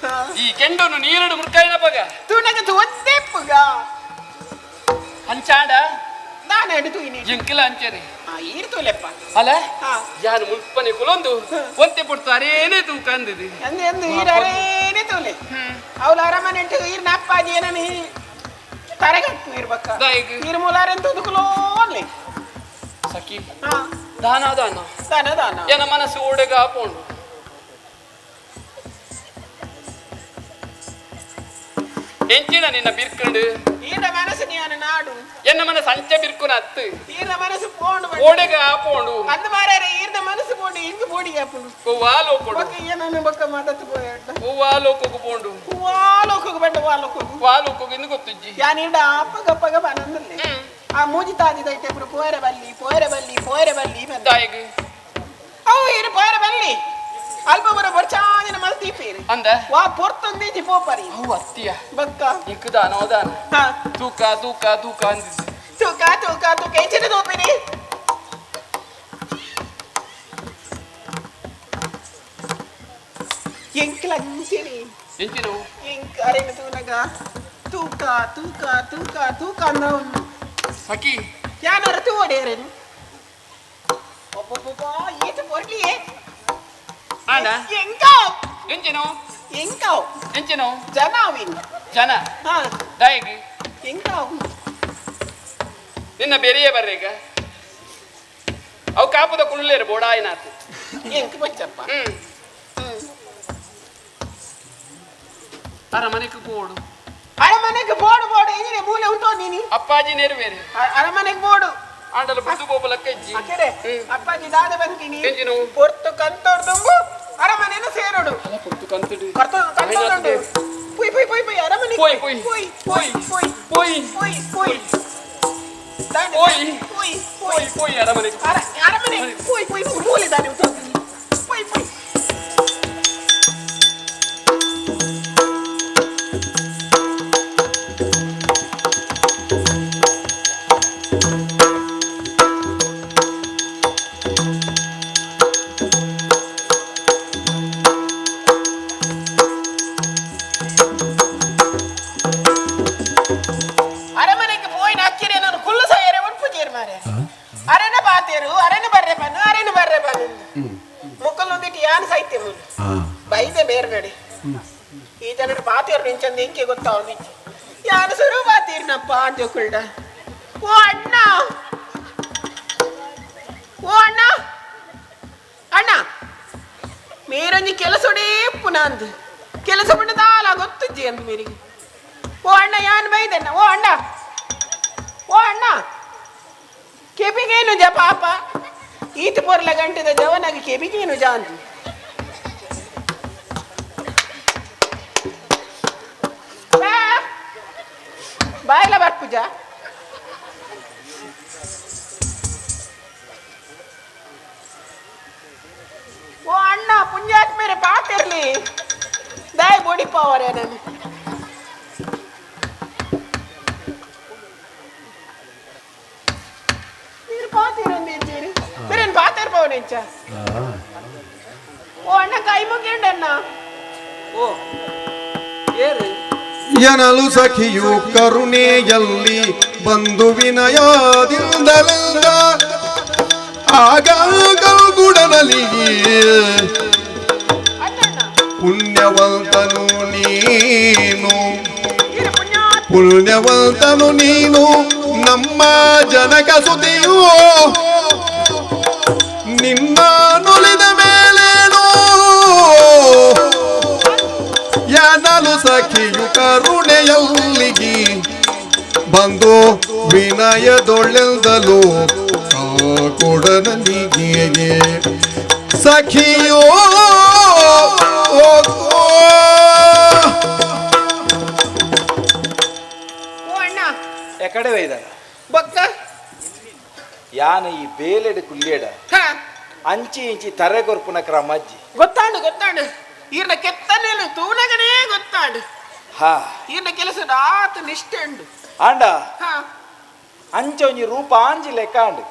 ಹಾ ಈ ಕೆಂಡನು ನೀರಡು ಮುರ್ಕಾಯಿನ ಪಗ ತೂನಗ ತೂವತ್ತೇಪ್ಪುಗ ಅಂಚಾಂಡ ನಾನು ಎಡು ತೂಯಿನಿ ಎಂಕಿಲ ಅಂಚನೆ ಹಾ ಈರ್ ತೂಲೆಪ್ಪ ಅಲ್ಲ ಹಾ ಯಾನು ಮುಲ್ಪನೆ ಕುಲೊಂದು ಒಂತೆ ಪುಡ್ತು ಅರೇನೆ ತೂಕ ಅಂದಿದೆ ಅಂದೆ ಅಂದು ಈರ್ ಅರೇನೆ ತೂಲೆ ಅವಳು ಅರಮನೆ ಉಂಟು ಈರ್ನ ಅಪ್ಪಾಜಿ ಏನನಿ ತರಗಟ್ಟು ಇರ್ಬಕ್ಕ ದಾಯಿಗ್. ಈರ್ ಮೂಲಾರೆಂತ ಕುಲೋನ್ಲೆ ಸಖಿ ಹಾ ದಾನ ದಾನ ದಾನ ದಾನ ಎನ ಮನಸ್ಸು ಓಡೆಗ ಹಾಪೋಂಡು ಎಂಚಿನ ನಿನ್ನ ಬಿರ್ಕಂಡು ಈರ್ನ ಮನಸ್ಸು ನೀನು ನಾಡು ಎನ್ನ ಮನಸ್ಸು ಅಂಚ ಬಿರ್ಕುನ ಅತ್ತು ಈರ್ನ ಮನಸ್ಸು ಪೋಂಡು ಬಂಡು. ಓಡೆಗ ಹಾಪೋಂಡು ಅಂದ್ ಮಾರಾರೆ ಈರ್ನ ಮನಸ್ಸು ಪೋಂಡು ಇಂಗ್ ಪೋಡಿ ಹಾಪುಂಡು ವಾಲೋಕೊಡು ಬೊಕ್ಕ ಏನನ್ನು ಬೊಕ್ಕ ಮಾತಾಡ್ತು ಪೋಯಡ್ಡ ವಾಲೋಕೊಗು ಪೋಂಡು ವಾಲೋಕಗ್ ಬಂಡ ವಾಲೋಕಗ್ ವಾಲೋಕೊಗು ಇನ್ನು ಗೊತ್ತುಜ್ಜಿ ಯಾನ್ ಇಡ ಅಪ್ಪಗ ಅಪ್ಪಗ ಬನಂದಲ್ಲೇ ಆ ಮೂಜಿ ತಾದಿದೈತೆ ಪುರ ಪೋಯರೆ ಬಲ್ಲಿ ಪೋಯರೆ ಬಲ್ಲಿ ಪೋಯರೆ ಬಲ್ಲಿ ಬಂದ ದಾಯಿಗ್ ಅವು ಇರು ಪೋಯರೆ ಬಲ್ಲಿ ಅಲ್ಪ ಬರ ಬರ್ಚಾದಿನ ಮಲ್ತೀಪೇರು ಅಂದ ವಾ ಪೊರ್ತೊಂದೀಜಿ ಪೋಪರಿ ಅವು ಅತ್ತಿಯ ಬಕ್ಕ ಇಂಕು ದಾನ ಓದಾನ ಹಾ ತೂಕ ತೂಕ ತೂಕ ಅಂದಿದ್ದು ತೂಕ ತೂಕ ತೂಕ ಎಂಚಿನ ತೂಪಿನಿ ಎಂಕ್ಲ ಅಂಚಿನಿ ಎಂಚಿನವು ಎಂಕ್ ಅರೆನ ತೂನಗ ತೂಕ ತೂಕ ತೂಕ ತೂಕ ಅಂದ ಒಂದು ಸಖಿ ಯಾನರ ತೂವಡೇರೇನು ಒಬ್ಬೊಬ್ಬ ಈತ ಪೊರ್ಲಿಯೇ ಆಂಡ ಎಂಕಾವ್ ಎಂಚಿನವು ಎಂಕಾವ್ ಎಂಚಿನವು ಜನ ಅವಿನ್ ಜನ ಹಾ ದಾಯಿಗ್ ಎಂಕಾವ್ ನಿನ್ನ ಬೆರೆಯೇ ಬರ್ರೀಗ ಅವು ಕಾಪುದ ಕುಳ್ಲೇರು ಬೋಡಾಯಿನಾತು ಎಂಕ್ ಬಚ್ಚಪ್ಪ ಹ್ಮ್ ಅರಮನೆಗೆ ಬೋಡು ಅರಮನೆಗೆ ಬೋಡು ಬೋಡು ಇಂಜಿನೆ ಮೂಲೆ ಉಂಟು ನೀನಿ ಅಪ್ಪಾಜಿ ನೆರವೇರು ಅರಮನೆಗೆ ಬೋಡು ಆಂಡಲ ಬುದ್ದು ಗೋಪುಲಕ್ಕ ಇಜ್ಜಿ ಅಕೆರೆ ಅಪ್ಪಾಜಿ ದಾದ ಬಂತೀನಿ ಎಂಜಿನವು? ಪೊರ್ತು ಕಂತೋರ್ದುಂಬು ಅರಮನೆನ ಸೇರೋಡು ಅಲ್ಲ ಪೊರ್ತು ಕಂತುಡು ಕರ್ತ ಕಂತೋರ್ದುಂಡು ಪುಯ್ ಪುಯ್ ಪುಯ್ ಪುಯ್ ಅರಮನೆ ಪೊಯ್, ಪೊಯ್. ಪುಯ್ ಪುಯ್ ಪುಯ್ ಪೊಯ್. ಪುಯ್ ಪುಯ್ ದಾನೆ ಪೊಯ್. ಪುಯ್ ಪುಯ್ ಪೋಯ್ ಪೋಯ್ ಅರಮನೆಗೆ ಅರಮನೆ ಪುಯ್ ಪುಯ್ ಮೂಲೆ ದಾನೆ ಉಂಟು ಪುಯ್ ಪುಯ್ ಅರಮನೆಗೆ ಪೋಯಿನ ಅಕ್ಕಿರೆ ನಾನು ಕುಲ್ಲು ಸಾಯರೆ ಉಂಟು ಚೇರ್ ಮಾರೆ ಅರೆನ ಬಾತೇರು ಅರೆನ ಬರ್ರೆ ಬನ್ನು ಅರೆನ ಬರ್ರೆ ಬನ್ನು ಮುಕ್ಕಲೊಂದಿಟ್ಟು ಯಾನ್ ಸಾಯ್ತೆ ಮುಲ್ಲು ಬೈದೆ ಬೇರೆ ನಡೆ ಈ ಜನರು ಬಾತೇರು ನಿಂಚಂದು ಇಂಕೆ ಗೊತ್ತಾವ್ ನಿಂಚೆ ಯಾನು ಸುರು ಬಾತೀರ್ನಪ್ಪ ಅಂಜೋಕುಲ್ಡ ಓ ಅಣ್ಣ ಓ ಅಣ್ಣ ಅಣ್ಣ ಮೇರೊಂಜಿ ಕೆಲಸೊಡೇ ಪುನಾಂದು ಕೆಲಸ ಪಂಡ ಗೊತ್ತುಜ್ಜಿ ಅಂದು ಮೇರಿಗೆ ಓ ಅಣ್ಣ ಯಾನ್ ಬೈದಣ್ಣ ಓ ಅಣ್ಣ ಓ ಅಣ್ಣ ಕೆಬಿಗೇನು ಜ ಪಾಪ ಈತ ಪೊರ್ಲ ಗಂಟೆದ ಜವನಾಗಿ ಕೆಬಿಗೇನು ಜ ಅಂದು ಬಾಯ್ಲ ಬರ್ಪುಜ ಓ ಅಣ್ಣ ಪುಣ್ಯಾತ್ ಮೇರೆ ಪಾತಿರ್ಲಿ ದಾಯ್ ಬೋಡಿ ಪವರ್ ನಾನು ನೀರು ಪಾತಿರಂದು ಬೇರೆ ಪಾತಿರ್ ಪವನೆಂಚ ಓ ಅಣ್ಣ ಕೈ ಮುಗಿಂಡಣ್ಣ ಓ ಏರು ಎನಲು ಸಖಿಯು ಕರುಣೆಯಲ್ಲಿ ಬಂದು ವಿನಯದಿಂದಲೆಂದ ಆಗ ಗುಡನಲಿ ಅಣ್ಣಣ್ಣ ಪುಣ್ಯವಂತನು ನೀನು ಈರು ಪುಣ್ಯಾತ್ ಪುಣ್ಯವಂತನು ನೀನು ನಮ್ಮ ಜನಕ ಸುತಿಯು ನಿನ್ನ ನುಲಿದ ಮೇಲೇನು ಎನಲು ಸಖಿಯು ಕರುಣೆಯಲ್ಲಿಗೆ ಬಂದು ವಿನಯದೊಳ್ಳೆಂದಲು ಕೊಡನಲಿಗೆ ಸಖಿಯೋ ಓ ಓ ಅಣ್ಣ ಎಕಡೆ ಒಯ್ದಾರ ಬೊಕ್ಕ ಯಾನ ಈ ಬೇಲೆಡ್ ಕುಲ್ಲೇಡ ಹಾ ಅಂಚಿ ಇಂಚಿ ತರೆ ಕೊರ್ಪುನ ಕ್ರಮಜ್ಜಿ ಗೊತ್ತಾಂಡು ಗೊತ್ತಾಂಡು ಈರ್ನ ಕೆತ್ತನೇನು ತೂನಗನೇ ಗೊತ್ತಾಂಡು. ಈರ್ನ ಕೆಲಸ ಆತ ನಿಷ್ಠೆ ಉಂಡು. ಆಂಡ ಅಂಚ ಒಂಜಿ ರೂಪ ಆಂಜಿ ಲೆಕ್ಕ ಅಂಡು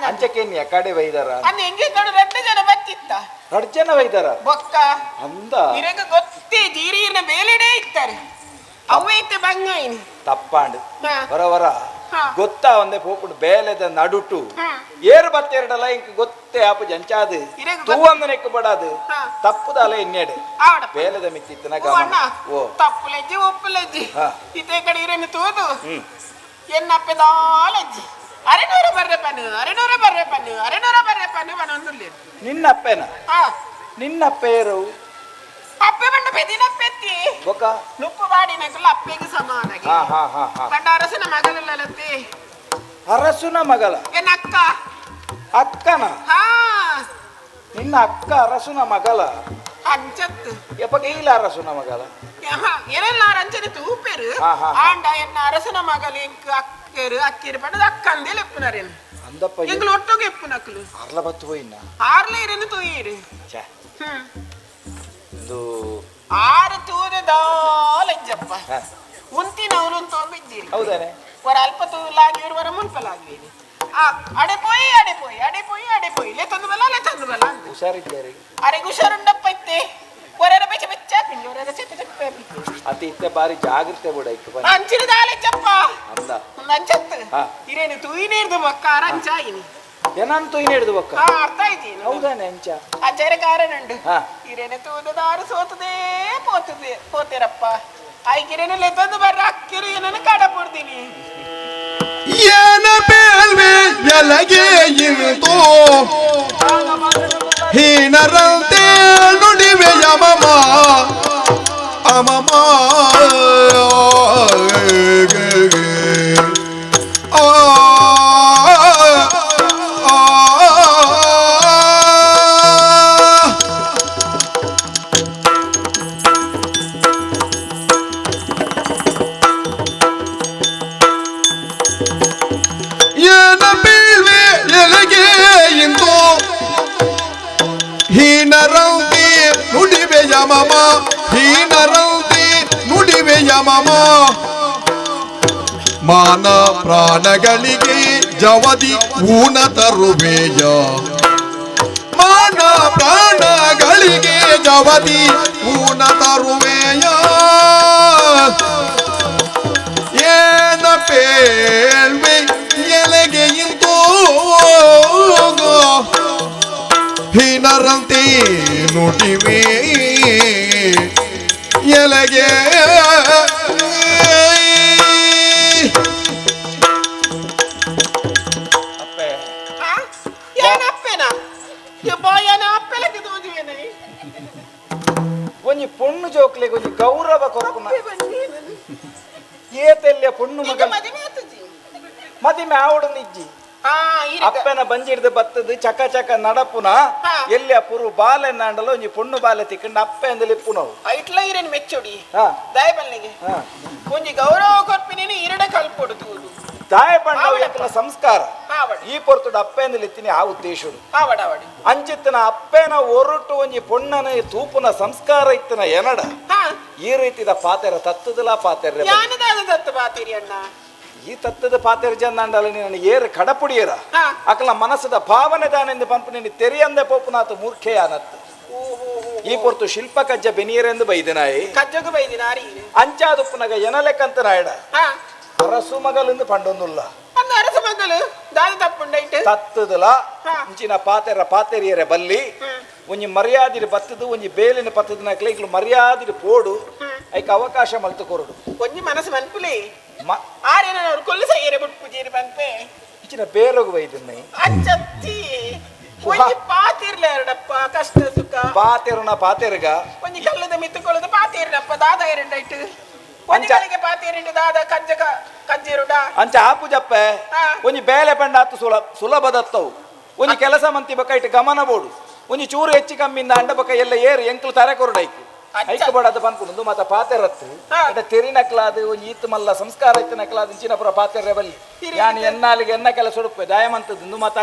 ಅಂಚಕ್ಕೆ ಎಕಡೆ ವೈದಾರ ಅಂದ ಎಂಗೆ ನೋಡು ರಡ್ಡು ಜನ ಬತ್ತಿತ್ತ ರಡ್ಡು ಜನ ವೈದಾರ ಬೊಕ್ಕ ಅಂದ ಇರಗ ಗೊತ್ತೇ ಜೀರಿನ ಬೇಲೆಡೆ ಇತ್ತಾರೆ ಅವೇ ಇತ್ತೆ ಬಂಗಾಯಿನಿ ತಪ್ಪಾಂಡು ಬರವರ ಗೊತ್ತಾ ಒಂದೇ ಪೋಪುಂಡು ಬೇಲೆದ ನಡುಟು ಏರು ಬತ್ತೆರಡಲ್ಲ ಇಂಕ್ ಗೊತ್ತೇ ಆಪು ಜಂಚಾದು ತೂವಂದನೆಕ್ಕು ಬಡಾದು ತಪ್ಪುದಲ್ಲ ಎನ್ನೆಡೆ ಬೇಲೆದ ಮಿತ್ತಿತ್ತನ ಗಮನ ಓ ತಪ್ಪುಲೆಜ್ಜಿ ಒಪ್ಪುಲೆಜ್ಜಿ ಇತ್ತೆ ಕಡೆ ಇರೇನು ತೂದು ಎನ್ನಪ್ಪೆ ದಾಲಜ್ಜಿ ಅರೆನೂರ ಬರ್ರೆ ಪನ್ನು ಅರೆನೂರ ಬರ್ರೆ ಪನ್ನು ಅರೆನೂರ ಬರ್ರೆ ಪನ್ನು ಬನೊಂದುಲ್ಲೆ ನಿನ್ನಪ್ಪೆನ ನಿನ್ನಪ್ಪೆ ಏರು ಅಪ್ಪೆ ಬಣ್ಣ ಪೆದಿನಪ್ಪೆತ್ತಿ ಬೊಕ ನುಪ್ಪು ಬಾಡಿನಕುಲ್ಲ ಅಪ್ಪೆಗೆ ಸಮಾನಗೆ ಪಂಡ ಅರಸನ ಮಗಲಲ್ಲತ್ತೆ ಅರಸುನ ಮಗಲ ಎನ್ನ ಅಕ್ಕ ಅಕ್ಕನ ನಿನ್ನ ಅಕ್ಕ ಅರಸುನ ಮಗಲ ಅಂಚತ್ತು ಎಪ್ಪಗೆ ಇಲ್ಲ ಅರಸುನ ಮಗಲ ಏನೆಲ್ಲ ಅಂಚನೆ ತೂಪೆರು ಆಂಡ ಎನ್ನ ಅರಸನ ಮಗಲು ಎಂಕ್ ಅಕ್ಕೇರು ಅಕ್ಕೇರು ಪಂಡದ ಅಕ್ಕಂದೇಲೆ ಎಪ್ಪುನರೇನು ಅಂದಪ್ಪ ಎಂಗ್ಲು ಒಟ್ಟೋಗೆ ಎಪ್ಪುನಕ್ಲು ಅರ್ಲ ಬತ್ತು ಹೋಯಿನ ಆರ್ಲ ಇರೇನು ತೂಯಿರು ಛೇ ಒಂದು ಆರು ತೂದ ದಾಲಜ್ಜಪ್ಪ ಉಂತಿನವನು ತೊಂಬಿದ್ದೀರಿ ಹೌದಾನೆ ವರ ಅಲ್ಪ ತೂಲಾಗಿರು ವರ ಮುನ್ಪಲಾಗಿರಿ ಅಡೆ ಪೋಯಿ ಅಡೆ ಪೋಯಿ ಅಡೆ ಪೋಯಿ ಅಡೆ ಪೋಯಿ ಲೇ ತಂದು ಬಲ್ಲ ಲೇ ತಂದು ಬಲ್ಲ ಅಂತ ಹುಷಾರಿದ್ದಾರೆ ಅರೆ ಹುಷಾರುಂಡಪ್ಪ ಇತ್ತೆ ಒರೆರ ಬೆಚ್ಚ ಬೆಚ್ಚ ಪಿಂಡಿ ಒರೆರ ಚೆಪ್ಪ ಚೆಪ್ಪ ಅತಿ ಇತ್ತೆ ಬಾರಿ ಜಾಗ್ರತೆ ಬಿಡ ಇಕ್ಕ ಅಂಚಿನ ದಾಲಜ್ಜಪ್ಪ ಅಂದ ಅಂಚತ್ತು ಇರೇನು ತೂಯಿನೇರ್ದು ಬೊಕ್ಕ ಅರಂಚಾಯಿನಿ ಏನಂತ ತೂಯಿನೇರ್ದು ಬೊಕ್ಕ ಅರ್ಥ ಆಯ್ತು ಹೌದಾನೆ ಅಂಚ ಅಂಚರ ಕಾರಣ ಉಂಡು ಇರೇನು ತೂದದಾರು ಸೋತದೇ ಪೋತದೆ ಪೋತೇರಪ್ಪ ಐಕಿರೇನು ಲೆತ್ತಂದು ಬರ್ರ ಅಕ್ಕಿರು ಏನನ್ನು ಕಡ ಪೊಡ್ತೀನಿ ಏನ ಬೇಲ್ವೆ ಎಲಗೆ ಇಂತು ಹೀನರಂತೆ ನುಡಿವೆ ಯಮಮ ಅಮಮ ಏನ ಬೀಳ್ವೆ ಎಲಗೆ ಇಂದು ಹೀನರಂತೆ ನುಡಿವೆ ಯಮಮ ಹೀನರಂತೆ ನುಡಿವೆ ಯಮಮ ಮಾನ ಪ್ರಾಣಗಳಿಗೆ ಜವದಿ ಊನ ತರುವೆಯ ಮಾನ ಪ್ರಾಣಗಳಿಗೆ ಜವದಿ ಊನ ತರುವೆಯ ಏನ ಪೇಳ್ವೆ ಎಲೆಗೆ ಇಂತೋ ಹೀನರಂತೆ ನುಡಿವೆ ಎಲೆಗೆ ಅಪ್ಪೆ ಏನಪ್ಪೇನಾ ಏನ ಅಪ್ಪೆಲಕ್ಕೆ ತೋಜುವೇನೆ ಒಂಜಿ ಪೊಣ್ಣು ಜೋಕ್ಲೆಗ್ ಒಂಜಿ ಗೌರವ ಕೊರ್ಪುನ ಏತೆಲ್ಲ ಪೊಣ್ಣು ಮಗ ಮದಿಮೆ ಆವಡು ನಿಜ್ಜಿ ಅಪ್ಪನ ಬಂಜಿಡ್ದು ಬತ್ತದು ಚಕ ಚಕ ನಡಪುನ ಎಲ್ಲಿ ಪುರು ಬಾಲೆ ನಾಂಡಲ ಒಂಜಿ ಪೊಣ್ಣು ಬಾಲೆ ತಿಕ್ಕಂಡು ಅಪ್ಪೆ ಅಂದಲಿ ಇಪ್ಪುನವು ಐಟ್ಲ ಇರೇನು ಮೆಚ್ಚೋಡಿ ದಯಬಲ್ಲಿಗೆ ಒಂಜಿ ಗೌರವ ಕೊರ್ಪಿನೇನು ಇರಡ ಕಲ್ಪೊಡು ತೂದು ದಾಯ ಪಂಡ ಸಂಸ್ಕಾರ ಈ ಪೊರ್ತುಡು ಅಪ್ಪೆ ಅಂದಲಿ ಇತ್ತೀನಿ ಆ ಉದ್ದೇಶುಡು ಅಂಚಿತ್ತನ ಅಪ್ಪೆನ ಒರಟು ಒಂಜಿ ಪೊಣ್ಣನ ತೂಪುನ ಸಂಸ್ಕಾರ ಇತ್ತನ ಎನಡ ಈ ರೀತಿದ ಪಾತೆರ ತತ್ತದಲ ಪಾತೆರ ಈ ತತ್ತದ ಪಾತೆರ ಜಂದಾಂಡಲ ನೀನು ಏರು ಕಡಪುಡಿಯರ ಅಕಲ ಮನಸ್ಸದ ಭಾವನೆ ದಾನೆಂದು ಪಂಪು ನೀನು ತೆರಿಯಂದೆ ಪೋಪುನಾತು ಮೂರ್ಖೆಯಾನತ್ತು ಈ ಪೊರ್ತು ಶಿಲ್ಪ ಕಜ್ಜ ಬೆನಿಯರೆಂದು ಬೈದಿನಾಯಿ ಕಜ್ಜಗು ಬೈದಿನಾರಿ ಅಂಚಾದುಪ್ಪುನಗ ಎನಲೆಕ್ಕಂತ ನಾಯಡ ಅರಸು ಮಗಲೆಂದು ಪಂಡೊಂದುಲ್ಲ ಅರಸು ಮಗಲು ದಾದ ತಪ್ಪುಂಡೈಟ್ ತತ್ತದಲ ಇಂಚಿನ ಪಾತೆರ ಪಾತೆರಿಯರೆ ಬಲ್ಲಿ ಒಂಜಿ ಮರ್ಯಾದಿರಿ ಬತ್ತದು ಒಂಜಿ ಬೇಲಿನ ಪತ್ತದ ನಕ್ಲೆ ಇಕ್ಲು ಮರ್ಯಾದಿರಿ ಪೋಡು ಐಕ್ ಅವಕಾಶ ಮಲ್ತು ಕೊರಡು ಒಂಜಿ ಮನಸ್ಸು ಮನ್ಪುಲೆ ಆರೇನ ಅವ್ರು ಕೊಲ್ಲು ಸೈಯರೆ ಬುಟ್ಪುಜೀರಿ ಮನ್ಪೆ ಇಂಚಿನ ಬೇಲೊಗು ಬೈದಿನ್ನೆ ಅಂಚತ್ತಿ ಒಂಜಿ ಪಾತಿರ್ಲ ಎರಡಪ್ಪ ಕಷ್ಟ ಸುಖ ಪಾತೆರುನ ಪಾತೆರ್ಗ ಒಂಜಿ ಕಲ್ಲದ ಮಿತ್ತುಕೊಳ್ಳೋದು ಪಾತಿರ್ನಪ್ಪ ದಾದ ಎರಡೈಟ್ ಒಂಜಿ ಕಲಿಗೆ ಪಾತಿರಿಂಡು ದಾದ ಕಜ್ಜಕ ಕಜ್ಜಿರುಡ ಅಂಚ ಆಪುಜಪ್ಪೆ ಒಂಜಿ ಬೇಲೆ ಪಂಡ ಆತು ಸುಲಭದತ್ತವು ಒಂಜಿ ಕೆಲಸ ಮಂತಿ ಬಕ್ಕ ಇಟ್ಟು ಗಮನ ಬೋಡು ಒಂಜಿ ಚೂರು ಹೆಚ್ಚು ಕಮ್ಮಿಂದ ಅಂಡ ಬಕ್ಕ ಎಲ್ಲ ಏರು ಎಂಕ್ಲು ತರೆ ಕೊರಡೈಕು ಐಕ್ ಬೋಡಾದ ಪನ್ಪುಂಡು ಮತ್ತ ಪಾತೆರತ್ತು ಅಡ ತೆರಿನಕ್ಲಾದ ಒಂಜಿ ಈತ್ ಮಲ್ಲ ಸಂಸ್ಕಾರ ಇತ್ತನಕ್ಲಾದ ಇಂಚಿನಪುರ ಪಾತೆರೆ ಬಲ್ಲಿ ಯಾನ್ ಎನ್ನಾಲಿಗೆ ಎನ್ನ ಕೆಲಸ ಉಡುಪೆ ದಯಮಂತದ್ದು ಮತ್ತ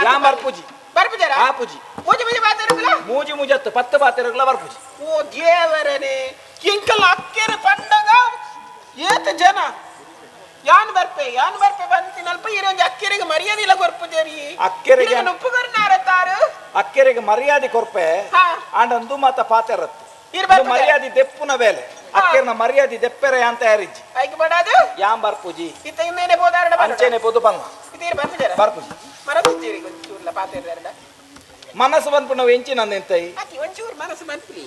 ಯಾ ಬರ್ಪುಜಿ ಬರ್ಪುಜರ ಆಪುಜಿ ಮೂಜಿ ಮೂಜಿ ಪಾತೆರುಗುಲ ಮೂಜಿ ಮೂಜತ್ತು ಪತ್ತು ಪಾತೆರುಗುಲ ಬರ್ಪುಜಿ ಓ ದೇವರನೆ ಎಂಕಲ್ ಅಕ್ಕೆರೆ ಪಂಡಗ ಏತ ಜನ ಯಾನ್ ಬರ್ಪೆ ಯಾನ್ ಬರ್ಪೆ ಬಂತಿನಲ್ಪ ಇರೊಂಜಿ ಅಕ್ಕೆರೆಗೆ ಮರ್ಯಾದೆ ಇಲ್ಲ ಕೊರ್ಪುಜರಿ. ಅಕ್ಕೆರೆಗೆ ಉಪ್ಪುಗರ್ನಾರತ್ತಾರು ಅಕ್ಕೆರೆಗೆ ಮರ್ಯಾದೆ ಕೊರ್ಪೆ ಆಂಡ ಅಂದು ಮಾತ ಪಾತೆರತ್ತು ಮರ್ಯಾದೆ ದೆಪ್ಪುನ ಬೇಲೆ ಅಕ್ಕೆರ್ನ ಮರ್ಯಾದೆ ದೆಪ್ಪೆರೆ ಅಂತ ಯಾರಿಜ್ಜಿ ಐಕ್ ಬಡಾದು ಯಾನ್ ಬರ್ಪುಜಿ ಇತ್ತ ಇನ್ನೇನೆ ಬೋದಾರಡ ಅಂಚೆನೆ ಪೊದು ಪನ್ನ ಇತೀರ್ ಬರ್ಪುಜರ ಬರ್ಪುಜಿ ಮನಸ್ಸು ಒಂಚೂರ್ಲ ಪಾತೆರ್ದಾರಡ ಮನಸ್ಸು ಬಂದ್ಪುನವು ಎಂಚಿನ ಎಂತೈ ಅತಿ ಒಂಚೂರು ಮನಸ್ಸು ಮನ್ಪುಲಿ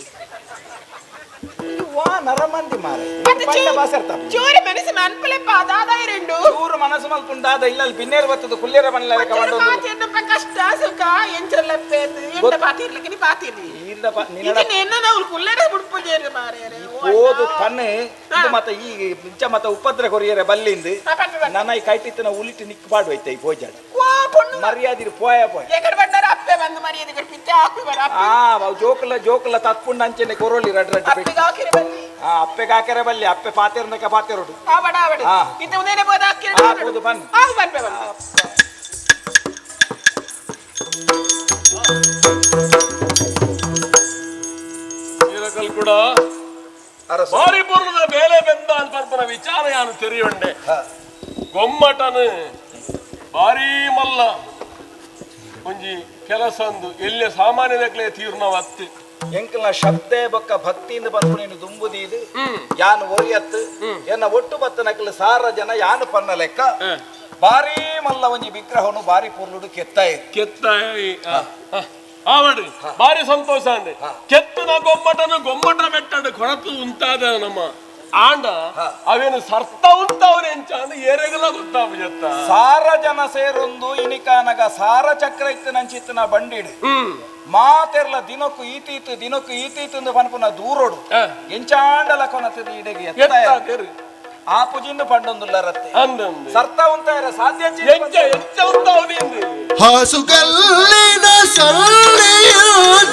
ವಾ ನರಮಂದಿ ಮಾರೆ ಪಂಡ ಬಾಸರ್ತ ಚೂರು ಮನಸ್ಸು ಮನ್ಪುಲೆಪ್ಪ ದಾದ ಇರಂಡು ಚೂರು ಮನಸ್ಸು ಮಲ್ಪುಂಡಾದ ಇಲ್ಲ ಬಿನ್ನೇರು ಬತ್ತದ ಕುಲ್ಲೇರ ಬಣ್ಣಲೆ ಒಂಚೂರು ಪಾತೆರ್ನಪ್ಪ ಕಷ್ಟ ಸುಖ ಎಂಚರ್ಲಪ್ಪೆ ಎಂಡ ಪಾತಿರ್ಲಿಕ್ಕೆ ನೀ ಪಾತಿರ್ಲಿ ಇಲ್ಲ ನಿನ್ನಡ ಇದನ್ನ ಎನ್ನ ಅವ್ರು ಕುಲ್ಲೇರ ಬುಡ್ಪುಜೇರು ಮಾರೇರೆ ಓದು ಪನ್ನೆ ಇದು ಮತ್ತ ಈ ಇಂಚ ಮತ್ತ ಉಪದ್ರ ಕೊರಿಯರೆ ಬಲ್ಲಿಂದು ನನ್ನ ಈ ಕೈಟಿತ್ತನ ಉಲಿಟಿ ನಿಕ್ ಪಾಡು ಐತೆ ಈ ಪೋಜಾಡ ಓ ಪೊಣ್ಣು ಮರ್ಯಾದಿರು ಪೋಯ ಪೋಯ ಎಕಡೆ ಬಂದಾರ ಅಪ್ಪೆ ಬಂದು ಮರ್ಯಾದೆ ಕೊಡ್ಪಿತ್ತೆ ಹಾಕಿ ಬರ ಆ ಅವು ಜೋಕುಲ ಜೋಕುಲ ತತ್ಪುಂಡ ಅಂಚೆನೆ ಕೊರೋಲಿ ರಡ್ ರಡ್ ಪೆಟ್ಟು. ಅಪ್ಪೆಗೆ ಹಾಕಿರಿ ಬನ್ನಿ ಆ ಅಪ್ಪೆಗೆ ಹಾಕೆರೆ ಬಲ್ಲಿ ಅಪ್ಪೆ ಪಾತೇರ್ನಕ ಪಾತೇರುಡು ಆ ಬಡ ಬಡ ಆ. ಇತ್ತ ಉದೇನೆ ಬೋದ ಹಾಕಿರಿ ಆ, ಪೋದು ಬನ್ನಿ. ಆ ಬನ್ಪೆ ಬನ್ನಿ ವೀರಕಲ್ ಕೂಡ ಬಾರಿ ಪೂರ್ಣದ ಬೇಲೆ ಬೆಂದ ಅಂತ ಪರ್ಪನ ವಿಚಾರ ಯಾನು ತೆರಿಯುಂಡೆ ಗೊಮ್ಮಟನು ಬಾರಿ ಮಲ್ಲ ಒಂಜಿ ಕೆಲಸ ಒಂದು ಎಲ್ಲಿ ಸಾಮಾನ್ಯದಕ್ಲೆ ತೀರ್ಣವತ್ತು ಎಂಕಲ್ನ ಶಬ್ದ ಬೊಕ್ಕ ಭಕ್ತಿಯಿಂದ ಪನ್ಪುನೇನು ದುಂಬುದೀದು ಯಾನು ಒರಿಯತ್ತು ಎನ್ನ ಒಟ್ಟು ಬತ್ತ ನಕಲು ಸಾರ ಜನ ಯಾನು ಪನ್ನ ಲೆಕ್ಕ ಬಾರಿ ಮಲ್ಲ ಒಂಜಿ ವಿಗ್ರಹನು ಬಾರಿ ಪೊರ್ಲುಡು ಕೆತ್ತಾಯಿ ಕೆತ್ತ ಆವಡ್ರಿ ಬಾರಿ ಸಂತೋಷ ಅಂದೆ ಕೆತ್ತನ ಗೊಮ್ಮಟನು ಗೊಮ್ಮಟ ಬೆಟ್ಟಡು ಕೊರತು ಉಂತಾದ ನಮ್ಮ ಆಂಡ ಅವೇನು ಸರ್ತ ಉಂತಾವನೆ ಎಂಚ ಅಂದ ಏರೆಗಲ ಗೊತ್ತಾಪು ಸಾರ ಜನ ಸೇರೊಂದು ಇನಿಕಾನಗ ಸಾರ ಚಕ್ರ ಇತ್ತು ನಂಚಿತ್ತನ ಬಂಡಿಡು ಮಾತೆರ್ಲ ದಿನಕ್ಕೂ ಈತೀತು ದಿನಕ್ಕೂ ಈತೀತು ಎಂದು ಪನ್ಪುನ ದೂರೋಡು ಎಂಚಾಂಡಲ ಕೊನತದ ಇಡೆಗೆ ಎತ್ತ ಆ ಪುಜಿಂದು ಪಂಡೊಂದುಲ್ಲ ರತ್ತೆ ಅಂದಂದು ಸರ್ತ ಉಂತಾಯರ ಸಾಧ್ಯ ಎಂಚ ಎಂಚ ಉಂತಾವನೆ ಹಾಸುಗಲ್ಲಿನ ಸೊಳ್ಳೆಯುತ್ತಲಿಯೇ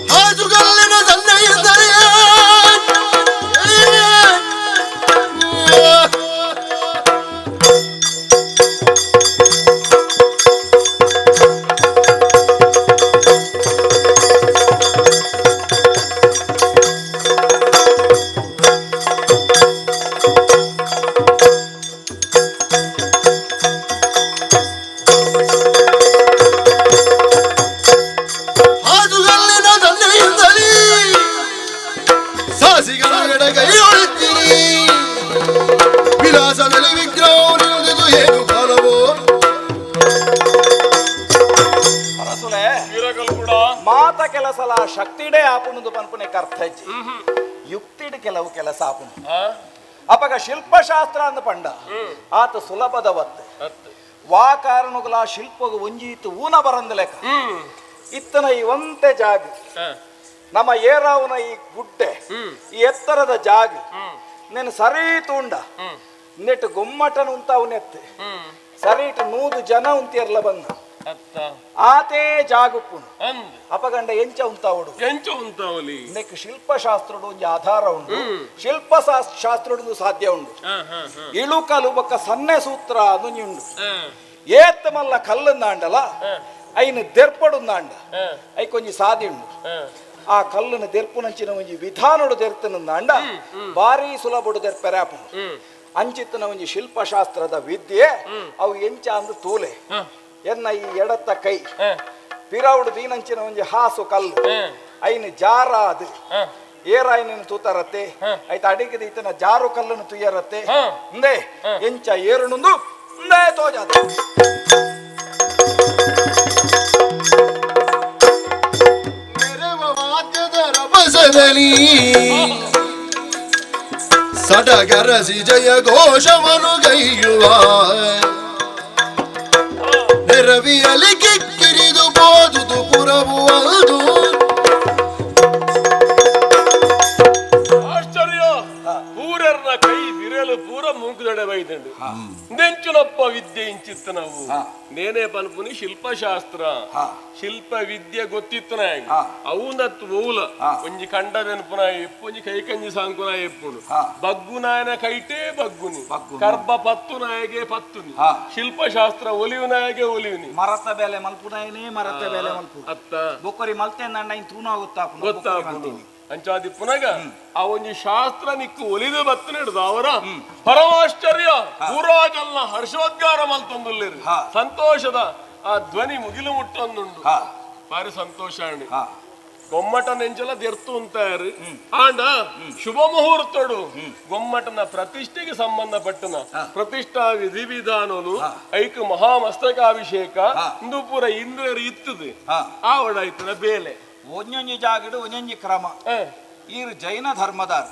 ಹಾಸುಗಲ್ಲಿನ ಸೊನ್ನೆಯಿಂದಲೇ ಹಾಸುಗಲ್ಲಿನ ಸೊನ್ನೆಯಿಂದಲೇ ಸಾಸಿಗಳ ಕೈಯೊಳುತ್ತೀರಿ ವಿಲಾಸದಲ್ಲಿ ವಿಗ್ರಹ ನಿರುದಿದು ಏನು ಫಲವೋ ಅರಸುಲೆ ವೀರಕಲ್ ಕೂಡ ಮಾತ ಕೆಲಸಲ ಶಕ್ತಿಡೇ ಆಪುಣದು ಪನ್ಪುನೆ ಕರ್ಥಜ್ಜಿ ಯುಕ್ತಿಡ್ ಕೆಲವು ಕೆಲಸ ಆಪುನು ಅಪಗ ಶಿಲ್ಪಶಾಸ್ತ್ರ ಅಂದ ಪಂಡ ಆತ ಸುಲಭದ ಒತ್ತೆ ವಾ ಕಾರಣಗಳ ಶಿಲ್ಪಗ ಒಂಜೀತು ಊನ ಬರಂದ ಲೆಕ್ಕ ಇತ್ತನ ಈ ಒಂತೆ ಜಾಗ ನಮ್ಮ ಏರಾವುನ ಈ ಗುಡ್ಡೆ ಈ ಎತ್ತರದ ಜಾಗ ನೆನ್ ಸರಿ ತೂಂಡ ನೆಟ್ ಗೊಮ್ಮಟನ ಉಂತಾವು ನೆತ್ತೆ ಸರಿಟ್ ನೂದು ಜನ ಉಂತಿರ್ಲ ಬಂದ ಆತೇ ಜಾಗುಪ್ಪುನು ಅಪಗಂಡ ಎಂಚ ಉಂತಾವುಡು ಎಂಚ ಉಂತಾವಲಿ ನೆಕ್ ಶಿಲ್ಪಶಾಸ್ತ್ರೋಡು ಒಂಜಿ ಆಧಾರ ಉಂಟು ಶಿಲ್ಪ ಶಾಸ್ತ್ರೋಡು ಸಾಧ್ಯ ಉಂಟು ಇಳುಕಲು ಬೊಕ್ಕ ಸನ್ನೆ ಸೂತ್ರ ಅದೊಂಜಿ ಉಂಡು ಏತ್ ಮಲ್ಲ ಕಲ್ಲುಂದಾಂಡಲ ಐನು ದೆರ್ಪಡುಂದಾಂಡ ಐಕೊಂಜಿ ಸಾದಿ ಉಂಡು ಆ ಕಲ್ಲುನ ದೆರ್ಪುನಂಚಿನ ಒಂಜಿ ವಿಧಾನೋಡು ದೆರ್ತನುಂದಾಂಡ ಬಾರಿ ಸುಲಭಡು ದೆರ್ಪೆರೆ ಆಪುಂಡು ಅಂಚಿತ್ತನ ಒಂಜಿ ಶಿಲ್ಪಶಾಸ್ತ್ರದ ವಿದ್ಯೆ ಅವು ಎಂಚ ಅಂದು ತೂಲೆ ಎನ್ನ ಈ ಎಡತ್ತ ಕೈ ಪಿರವುಡು ದೀನಂಚಿನ ಒಂಜಿ ಹಾಸು ಕಲ್ಲು ಐನು ಜಾರ ಅದು ಏರಾಯಿನ ತೂತಾರತ್ತೆ ಐತ ಅಡಿಗದ ಈತನ ಜಾರು ಕಲ್ಲನ್ನು ತುಯ್ಯರತ್ತೆ ಇಂದೇ ಎಂಚ ಏರುನುಂದು ಇಂದೇ ತೋಜಾತ ಮೆರವ ವಾದ್ಯದ ರಭಸದಲ್ಲಿ ಸಡಗರಸಿ ಜಯ ಘೋಷವನು ಗೈಯುವ ನೆರವಿಯಲಿ ಕಿಕ್ಕಿರಿದು ಬೋದುದು ಪುರವು ಅದು ಆಶ್ಚರ್ಯ ಪೂರರ್ನ ಕೈ ಬಿರಲು ಪೂರ ಬೈದಂಡು ನೆಂಚುನಪ್ಪ ವಿದ್ಯೆ ಇಂಚಿತ್ತು ನಾವು ನೇನೆ ಪನ್ಪುನಿ ಶಿಲ್ಪಶಾಸ್ತ್ರ ಶಿಲ್ಪ ವಿದ್ಯೆ ಗೊತ್ತಿತ್ತು ನಾಯಗ ಅವು ನತ್ತು ಓಲ ಒಂಜಿ ಕಂಡ ಬೆನ್ಪುನ ಎಪ್ಪು ಒಂಜಿ ಕೈ ಕಂಜಿ ಸಾಂಕುನ ಎಪ್ಪುನು ಬಗ್ಗು ನಾಯನ ಕೈಟೇ ಬಗ್ಗುನಿ ಕರ್ಬ ಪತ್ತು ನಾಯಗೆ ಪತ್ತುನಿ ಶಿಲ್ಪಶಾಸ್ತ್ರ ಒಲಿವು ನಾಯಗೆ ಒಲಿಯುನಿ ಮರತ ಬೇಲೆ ಮಲ್ಪುನಾಯನೇ ಮರತ ಬೇಲೆ ಮಲ್ಪು ಅತ್ತ ಬೊಕ್ಕರಿ ಮಲ್ತೆ ನಂಡ ಇನ್ ತೂನ ಗೊತ್ತಾಪುನು ಗೊತ್ತಾಪುನು ಅಂಚಾದಿ ಪುನಗ ಆ ಒಂಜಿ ಶಾಸ್ತ್ರ ನಿಕ್ಕು ಒಲಿದು ಬತ್ತನಿಡ್ದು ಅವರ ಪರಮಾಶ್ಚರ್ಯ ಪೂರ್ವಜಲ್ನ ಹರ್ಷೋದ್ಗಾರ ಮಲ್ತೊಂದುಲ್ಲೇರು ಸಂತೋಷದ ಆ ಧ್ವನಿ ಮುಗಿಲು ಮುಟ್ಟೊಂದುಂಡು ಬಾರಿ ಸಂತೋಷ ಅಣ್ಣಿ ಗೊಮ್ಮಟನ ಎಂಚಲ ದೆರ್ತು ಅಂತಾರು ಆಂಡ ಶುಭ ಮುಹೂರ್ತಡು ಗೊಮ್ಮಟನ ಪ್ರತಿಷ್ಠೆಗೆ ಸಂಬಂಧಪಟ್ಟನ ಪ್ರತಿಷ್ಠಾ ವಿಧಿವಿಧಾನನು ಐಕ್ ಮಹಾಮಸ್ತಕಾಭಿಷೇಕ ಇಂದು ಪೂರ ಇಂದ್ರರು ಇತ್ತದು ಆವಡಾಯ್ತನ ಬೇಲೆ ಒಂಜೊಂಜಿ ಜಾಗಡು ಒಂಜೊಂಜಿ ಕ್ರಮ ಈರು ಜೈನ ಧರ್ಮದಾರ್